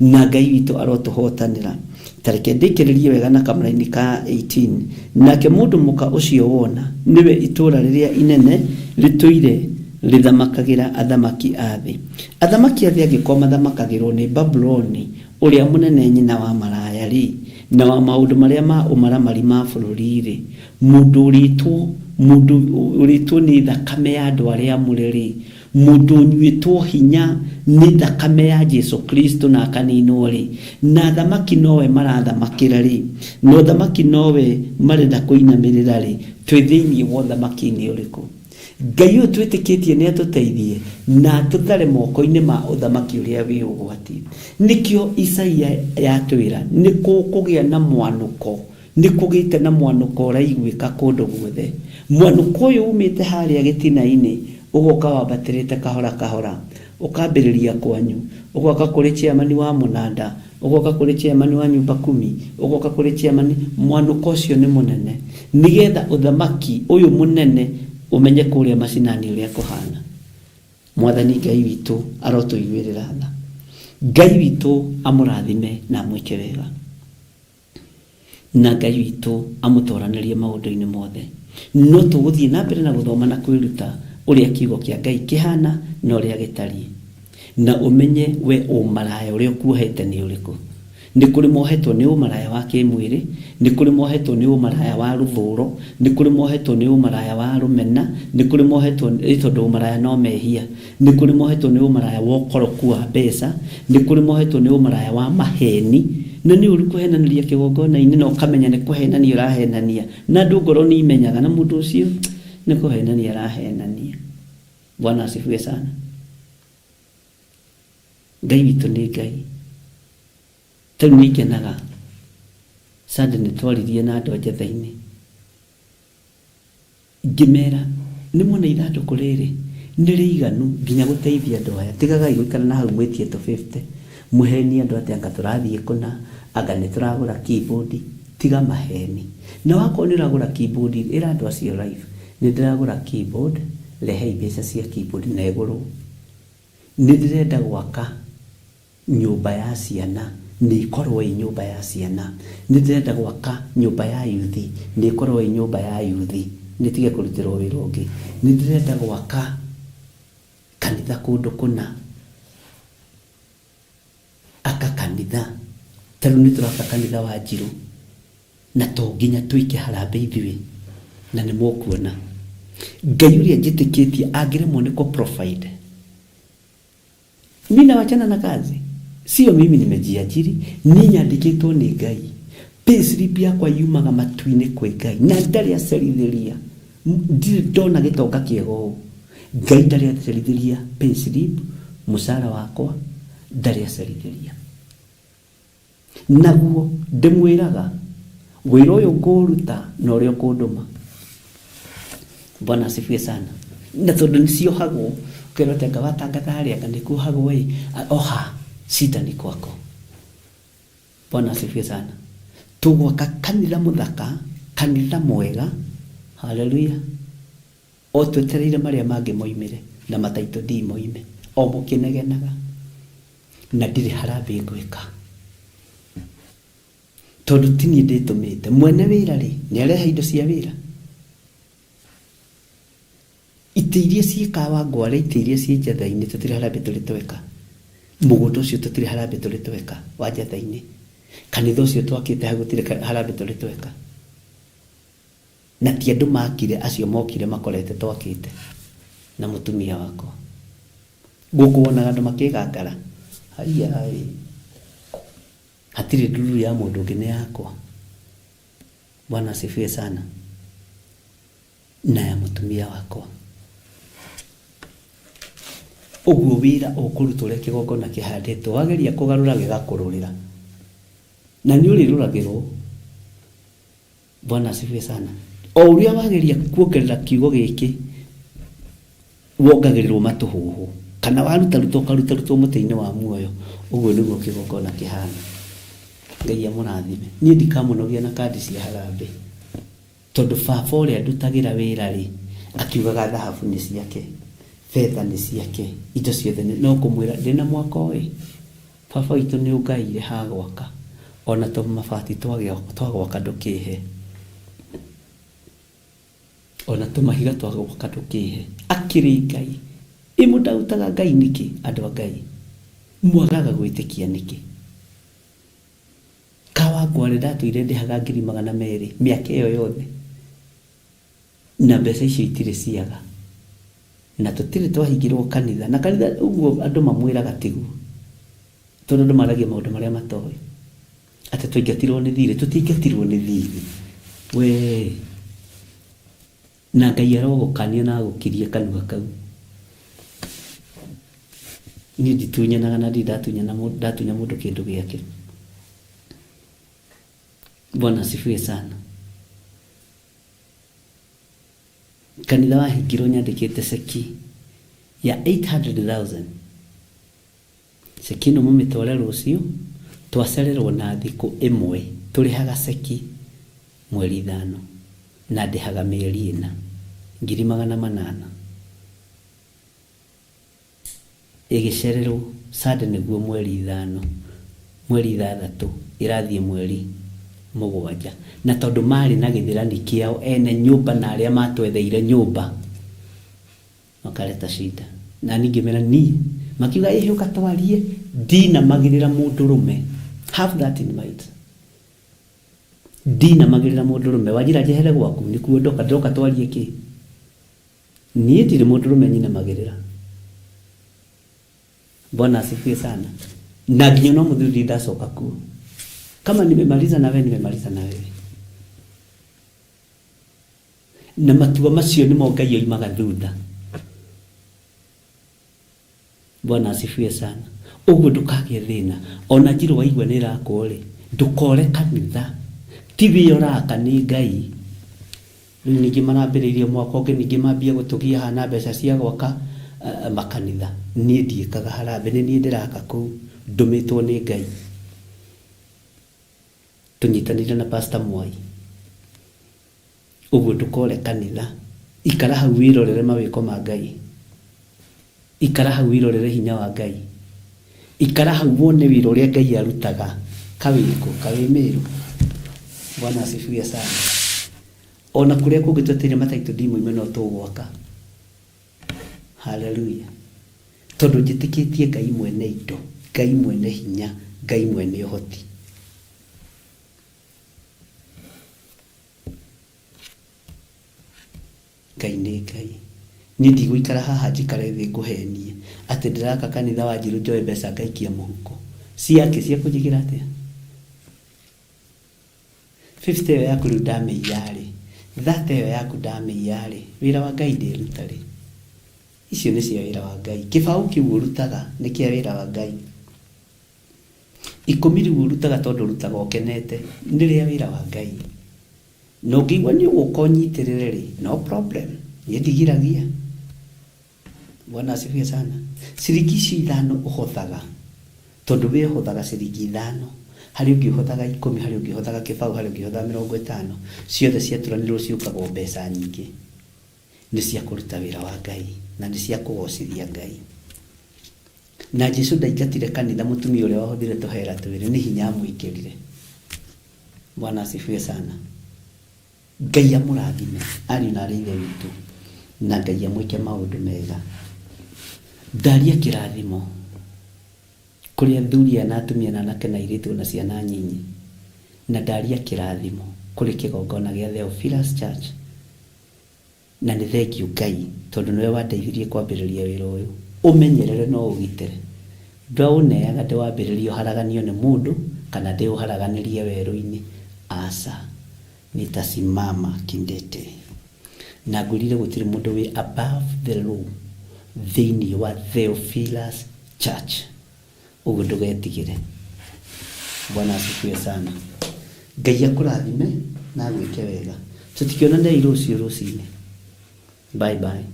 na Ngai witũ arotũhotanĩra. Ta reke ndĩkĩrĩrie wega na kamũraini ka 18. Nake mũndũ mũka ũcio wona nĩwe itũũra rĩrĩa inene rĩtũire rĩthamakagĩra athamaki a thĩ. Athamaki a thĩ angĩkorwo mathamakagĩrwo nĩ Babuloni ũrĩa mũnene nyina wa maraya rĩ, na wa maũndũ marĩa ma ũmaramari ma bũrũri rĩ, mũndũ ũrĩtwo, mũndũ ũrĩtwo nĩ thakame ya andũ arĩa amũre rĩ, mũndũ ũnyuĩtwo hinya nĩ thakame ya Jesu Kristo na akaninwo rĩ, na athamaki nowe marathamakĩra rĩ, na ũthamaki nowe marenda kũinamĩrĩra rĩ, twĩ thĩinĩ wa ũthamaki-inĩ ũrĩkũ? Ngai ũyũ twĩtĩkĩtie nĩ atũteithie na atũthare moko-inĩ ma ũthamaki ũrĩa wĩ ũgwati. Nĩkĩo Isaia yatwĩra nĩ kũgĩa na mwanũko, nĩ kũgĩte na mwanũko ũraiguĩka kũndũ guothe. Mwanũko ũyũ umĩte harĩa gĩtina-inĩ ũgoka wambatĩrĩte kahora kahora, ũkambĩrĩria kwanyu, ũgoka kũrĩ chairman wa mũnanda, ũgoka kũrĩ chairman wa nyumba kumi, ũgoka kũrĩ chairman. Mwanũko ũcio nĩ mũnene, nĩgetha ũthamaki ũyũ mũnene ũmenye kũrĩa macinani ũrĩa kũhana. Mwathani Ngai witũ arotũiguĩrĩra tha. Ngai witũ amũrathime na amwĩke wega, na Ngai witũ amũtoranĩrie maũndũ-inĩ mothe. No tũgũthiĩ na mbere na gũthoma na kwĩruta ũrĩa kiugo kĩa Ngai kĩhana na ũrĩa gĩtariĩ, na ũmenye we ũmaraya ũrĩa ũkuohete nĩ ũrĩkũ. Nĩ kũrĩ mohetwo nĩ ũmaraya wa kĩmwĩrĩ, nĩ kũrĩ mohetwo nĩ ũmaraya wa rũthũro, nĩ kũrĩ mohetwo nĩ ũmaraya wa rũmena, nĩ kũrĩ mohetwo nĩ tondũ ũmaraya no mehia, nĩ kũrĩ mohetwo nĩ ũmaraya wa ũkoroku wa mbeca, nĩ kũrĩ mohetwo nĩ ũmaraya wa maheni. Na nĩ ũru kũhenanĩria kĩgongona-inĩ na ũkamenya nĩ kũhenania ũrahenania, na andũ ngoro nĩ imenyaga na mũndũ ũcio nĩ kũhenania arahenania. Bwana asifiwe sana. Ngai witũ nĩ Ngai. Ta rĩu nĩ ngenaga Sunday nĩ twaririe na andũ a Njetha-inĩ, ngĩmera nĩ mwona ithandũkũ rĩrĩ nĩ rĩiganu nginya gũteithia andũ aya, tigagai gũikara na hau mwĩtie 250 mũhenie andũ atĩ anga tũrathiĩ kũna, anga nĩ tũragũra keyboard. Tiga maheni. Na wakorwo nĩ ũragũra keyboard, ĩra andũ acio live, nĩ ndĩragũra keyboard, rehei mbeca cia keyboard na ĩgũrwo. Nĩ ndĩrenda gwaka nyũmba ya ciana, nĩ ĩkorwo ĩ nyũmba ya ciana. Nĩ ndĩrenda gwaka nyũmba ya yuthi, nĩ ĩkorwo ĩ nyũmba ya yuthi, nĩ tige kũrutĩrwo wĩra ũngĩ. Nĩ ndĩrenda gwaka kanitha kũndũ kũna, aka kanitha. Ta rĩu nĩ tũraka kanitha wa Njirũ, na to nginya twĩke harambee ithuĩ, na nĩ mũkuona Ngai ũrĩa njĩtĩkĩtie angĩremwo nĩ kũ provide, mimi nawachana na kazi. Sio mimi nimejiajiri, niĩ nyandĩkĩtwo nĩ Ngai. Payslip yakwa yumaga matu-inĩ kwĩ Ngai, na ndarĩ acerithĩria. Ndirĩ ndona gĩtonga kĩega ũũ. Ngai ndarĩ acerithĩria payslip, mũcara wakwa ndarĩ acerithĩria. Naguo ndĩmwĩraga wĩra ũyũ ngũruta na ũrĩa ũkũndũma. Bwana asifiwe sana. Na tondũ nĩ ciohagwo, Ũkerwo atĩ anga watangatha harĩa anga nĩ kuohagwo ĩ, oha shida ni kwako. Bwana asifiwe sana. Tũgwaka kanitha mũthaka, kanitha mwega, haleluya, o twetereire marĩa mangĩ moimĩre na mataitũ ndii moime o mũkĩnegenaga, na ndirĩ harambĩ ngwĩka tondũ ti niĩ ndĩtũmĩte. Mwene wĩra rĩ, nĩ arehe indo cia wĩra, itĩ iria ciĩ Kawangware, itĩ iria ciĩ Njatha-inĩ, tũtirĩ harambĩ tũrĩ tweka. Mũgũnda ũcio tũtirĩ harambĩ tũrĩ tweka wa Njatha-inĩ. Kanitha ũcio twakĩte hau gũtirĩ harambĩ tũrĩ tweka. Na ti andũ makire, acio mokire makorete twakĩte na mũtumia wakwa. Gũkũ wonaga andũ makĩgangara, haiya ĩ, hatirĩ ndururu ya mũndũ ũngĩ, nĩ yakwa. Bwana asifiwe sana. Na ya mũtumia wakwa. Ũguo wĩra ũkũrutwo ũrĩa kĩgongona kĩhandĩtwo, wageria kũgarũra gĩgakũrũrĩra. Na nĩ ũrĩrũragĩrwo. Bwana asifiwe sana. O ũrĩa wageria kuongerera kiugo gĩkĩ, wongagĩrĩrwo matũhũhũ. Kana warutarutwo ũkarutarutwo mũtĩ-inĩ wa muoyo. Ũguo nĩguo kĩgongona kĩhana. Ngai amũrathime. Niĩ ndikamũnogia na kandi cia harambĩ. Tondũ baba ũrĩa ndutagĩra wĩra rĩ, akiugaga thahabu nĩ ciake, betha nĩ ciake, indo ciothe nĩ, no kũmwĩra ndĩna mwako ĩ, baba witũ nĩ ũngaĩire ha gwaka, ona tũmabati twagwaka ndũkĩhe, ona tũmahiga twagwaka ndũkĩhe. Akĩrĩ Ngai. Ĩ mũndautaga Ngai nĩkĩ, andũ a Ngai? Mwagaga gwĩtĩkia nĩkĩ? Kawangware ndatũire ndĩhaga ngiri magana merĩ mĩaka ĩyo yothe, na mbeca icio itirĩ ciaga, na tũtirĩ twahingĩrwo kanitha, na kanitha ũguo andũ mamwĩraga tiguo, tondũ andũ maragia maũndũ marĩa matoĩ, atĩ twaingatirwo nĩ thirĩ. Tũtiingatirwo nĩ thirĩ we, na Ngai arogũkania na agũkirie kanua kau. Niĩ nditunyanaga na ndirĩ ndatunya mũndũ kĩndũ gĩake. Bwana asifiwe sana. Kanitha wahingirwo nyandĩkĩte ceki ya 800,000. Ceki ĩno mũmĩtware rũciũ, twacererwo na thikũ ĩmwe, tũrĩhaga ceki mweri 5 na ndĩhaga mĩeri 4, ngiri magana manana. Ĩgĩcererwo Sunday nĩguo mweri 5, mweri 6, ĩrathiĩ mweri 7. Na tondũ marĩ na gĩthĩrani kĩao ene nyũmba na arĩa matwetheire nyũmba, makareta shida. Na niĩ ngĩmera niĩ, makiuga ĩhĩ ũka twarie, ndinamagĩrĩra mũndũrũme. Have that in mind. Ndinamagĩrĩra mũndũrũme, wanjĩra njehere gwaku, nĩkuo ndoka, ndoka twarie kĩ? Niĩ ndirĩ mũndũrũme nyinamagĩrĩra. Bwana asifiwe sana. Na nginya no mũthuri ndacoka kuo. Kama nimemaliza na wewe, nimemaliza na wewe. Na matua macio nĩmo Ngai oimaga thutha. Bwana asifiwe sana. Ũguo ndũkagĩe thĩna. Ona njirũ waigua nĩ ĩrakwo rĩ, ndũkore kanitha. Ti wĩ ũraka, nĩ Ngai. Rĩu ningĩ marambĩrĩirie mwaka ũngĩ, ningĩ mambie gũtũgia haha na mbeca cia gwaka makanitha. Niĩ ndiĩkaga harambĩ, nĩ niĩ ndĩraka kũu, ndũmĩtwo nĩ Ngai. Tũnyitanĩire na Pastor Mwai. Ũguo ndũkore kanitha. Ikara hau wĩrorere mawĩko ma Ngai. Ikara hau wĩrorere hinya wa Ngai. Ikara hau wone wĩra ũrĩa Ngai arutaga. Kawĩkũ, kawĩ Meru. Bwana asifiwe sana. Ona kũrĩa kũngĩ twetereire mataitũ ndimoime no tũgwaka. Haleluya. Tondũ njĩtĩkĩtie Ngai mwene indo, Ngai mwene hinya, Ngai mwene ũhoti. Ngai nĩ Ngai. Niĩ ndigũikara haha njikare thĩ ngũhenie atĩ ndĩraka kanitha wa Njirũ njoe mbeca ngaikia mũhuko. Ciake cia kũnjĩkĩra atĩa? 50 ĩyo yaku rĩu ndamĩiya rĩ, 30 ĩyo yaku ndamĩiya rĩ, wĩra wa Ngai ndĩruta rĩ. Icio nĩ cia wĩra wa Ngai. Kĩbaũ kĩu ũrutaga nĩ kĩa wĩra wa Ngai. 10 rĩu ũrutaga tondũ ũrutaga ũkenete, nĩ rĩa wĩra wa Ngai. Na ũngĩigua nĩ ũgũka ũnyitĩrĩre rĩ, no problem. Niĩ ndigiragia. Bwana asifiwe sana. Ciringi icio ithano ũhothaga tondũ we ũhothaga ciringi ithano, harĩ ũngĩ ũhothaga ikũmi, harĩ ũngĩ ũhothaga kĩbaũ, harĩ ũngĩ ũhothaga mĩrongo ĩtano, ciothe ciaturanĩrwo ciũkaga o mbeca nyingĩ. Nĩ cia kũruta wĩra wa Ngai na nĩ cia kũgocithia Ngai. Na Jesu ndaingatire kanitha mũtumia ũrĩa wahothire tũhera twĩrĩ, nĩ hinya amwĩkĩrire. Bwana asifiwe sana. Ngai amũrathime ariũ na arĩ ithe witũ, na Ngai amwĩke maũndũ mega. Ndaria kĩrathimo kũrĩ athuri aya na atumia na anake na airĩtu na ciana nyinyi, na ndaria kĩrathimo kũrĩ kĩgongona gĩa Theophilus Church. Na nĩ thengiũ Ngai tondũ nĩwe wandeithirie kwambĩrĩria wĩra ũyũ. Ũmenyerere na ũũgitĩre. Ndwaũneaga ndĩwambĩrĩrie ũharaganio nĩ mũndũ kana ndĩũharaganĩrie werũ-inĩ. Aca. Nitasimama kidete. Na ngwĩrire gũtirĩ mũndũ wĩ above the law thĩinĩ wa Theophilus Church. Ũguo ndũgetigĩre. Bwana asifiwe sana. Ngai akũrathime na agwĩke wega. Tũtikĩonanei rũciũ rũcinĩ. Bye bye.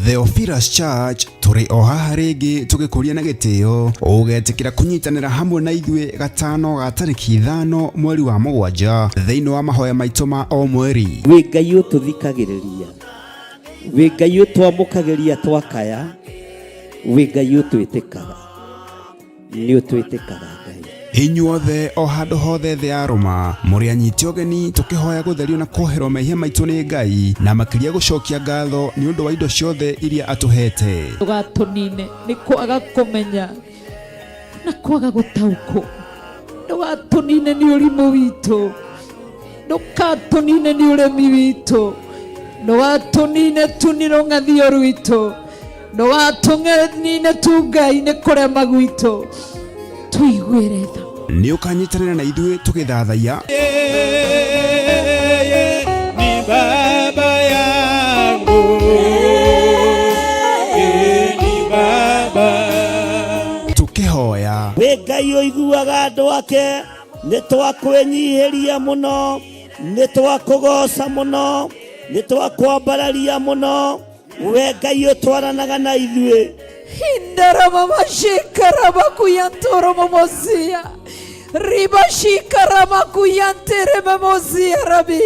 Theophilus Church tũrĩ o haha rĩngĩ tũgĩkũria na gĩtĩo ũgetĩkĩra kũnyitanĩra hamwe na ithuĩ gatano ga tarĩki ithano mweri wa mũgwanja thĩinĩ wa mahoya maitũ ma o mweri. Wĩ Ngai ũtũthikagĩrĩria, wĩ Ngai ũtwamũkagĩria twakaya, wĩ Ngai ũtwĩtĩkaga, nĩ ũtwĩtĩkaga Ngai. Inyuothe o handũ hothe thĩ ya rũma mũrĩ anyiti ũgeni tũkĩhoya gũtherio na kuoherwo mehia maitũ nĩ Ngai na makĩria gũcokia ngatho nĩ ũndũ wa indo ciothe iria atũhete. Ndũgatũnine nĩ kwaga kũmenya na kwaga gũtaũkwo, ndũgatũnine nĩ ũrimũ witũ, ndũgatũnine nĩ ũremi witũ, ndũgatũnine tu nĩ rũng'athio rwitũ, ndũgatũnine tu Ngai nĩ kũrema gwitũ, tũiguĩre tha. Nĩ ũkanyitanĩra na ithuĩ tũgĩthathaiya Yeye ni baba yangu, yeye ni baba. Tũkĩhoya Wĩ Ngai ũiguaga andũ ake, nĩ twakwĩnyihĩria mũno, nĩ twakũgoca mũno, nĩ twakwambararia mũno, we Ngai ũtwaranaga na ithuĩ. Indaramamashikaramakuyantoromomosia ribashikaramakuyantĩrĩmemozia rabi,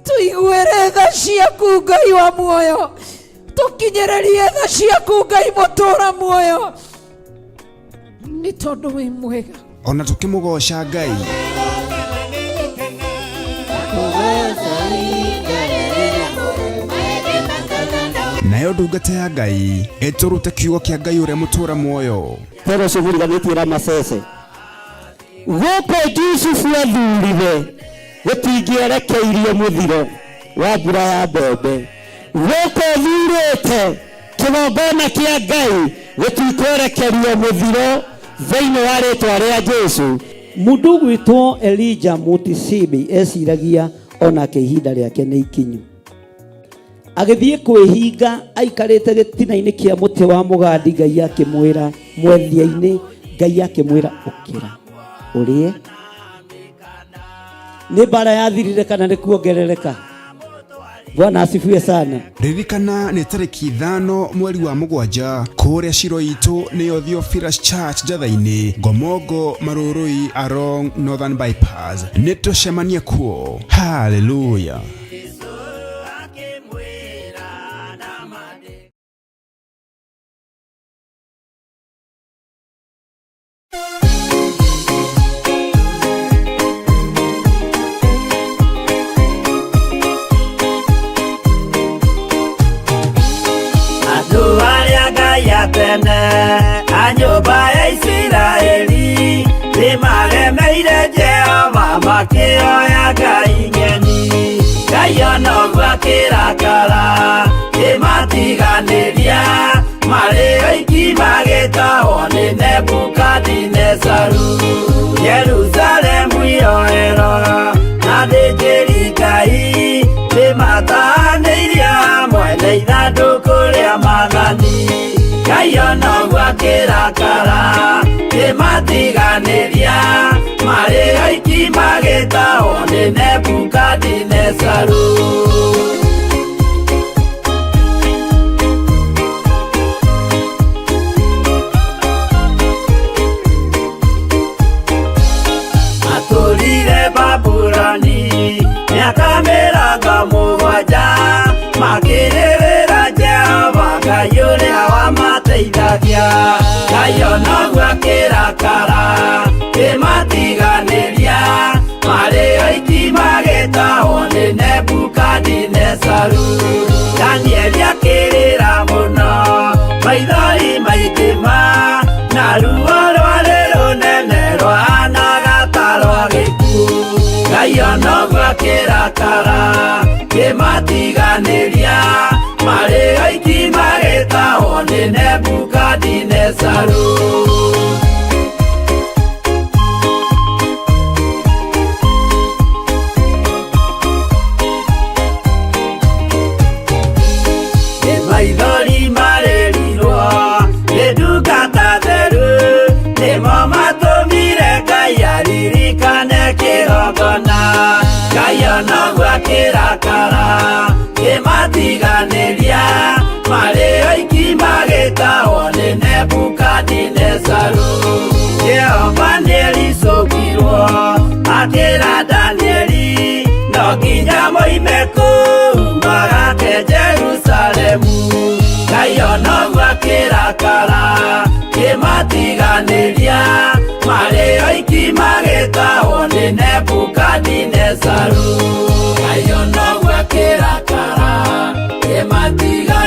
tũiguĩre tha ciaku Ngai wa muoyo, tũkinyĩrĩrie tha ciaku Ngai mũtũra muoyo, nĩ tondũ wĩ mwega. Ona tũkĩmũgoca Ngai. Nayo ndungata ya Ngai ĩtũrute kiugo kĩa Ngai ũrĩa mũtũra muoyo. Toro ũcio mũriganĩtie Ramasese. Gũkũ Jusufu athurire gũtingĩerekeirio mũthiro wa mbura ya mbembe. Gũkũ thurĩte kĩgongona kĩa Ngai gũtikwerekerio mũthiro thĩinĩ wa rĩtwa rĩa Jesu. Mũndũ ũgwĩtwo Elijah Mutisibi eciragia onake ihinda rĩake nĩ ikinyu. Agĩthiĩ kwĩhinga aikarĩte gĩtina-inĩ kĩa mũtĩ wa mũgandi, Ngai akĩmwĩra mwethia-inĩ, Ngai akĩmwĩra ũkĩra ũrĩe. Nĩ mbara yathirire kana nĩ kuongerereka? Bwana asifiwe sana. Ririkana nĩ tarĩki 5 mweri wa 7 kũrĩa ciro itũ nĩyo Theophilus Church Njatha-inĩ, Ngomongo Marũrũi along Northern Bypass. Nĩ tũcemanie kuo. Hallelujah. Andũ arĩa Ngai a tene a nyũmba ya Isiraeli nĩmaremeire Jehova makĩoya ngai ng'eni. Ngai ona ũguo akĩrakara kĩmatiganĩria marĩ oiki magĩtahwo nĩ Nebukadinezaru. Jerusalemu iroero na athĩnjĩri Ngai nĩmatahanĩirio hamwe na ithandũkũ rĩa maathani. Ngai ona ũguo akĩrakara kĩmatiganĩria marĩ oiki magĩtahwo nĩ Nebukadinezaru. Matũrire Babuloni mĩaka 70 makĩrĩrĩra Jehova Ngai ũrĩa wamateithagia. Ngai ona ũguo akĩrakara kĩmatiganĩria marĩ oiki magĩtahwo nĩ Nebukadinezaru. Danieli akĩrĩra mũno maithori maingĩ ma na ruo rwarĩ rũnene rwahanaga ta rwa gĩkuũ. Ngai ona ũguo akĩrakara kĩmatiganĩria marĩ oiki magĩtahwo nĩ Nebukadinezaru. Nĩ maithori marĩrirwo nĩ ndungata theru nĩmo matũmire Ngai aririkane kĩgongona. Ngai ona ũguo akĩrakara kĩmatiganĩria marĩ oiki magĩtahwo nĩ Nebukadinezaru. Jehova nĩericũkirwo akĩra Danieli no nginya moime kũu magake Jerusalemu. Ngai ona ũguo akĩrakara kĩmatiganĩria marĩ oiki magĩtahwo nĩ Nebukadinezaru. Ngai ona ũguo akĩrakara kĩmatiganĩria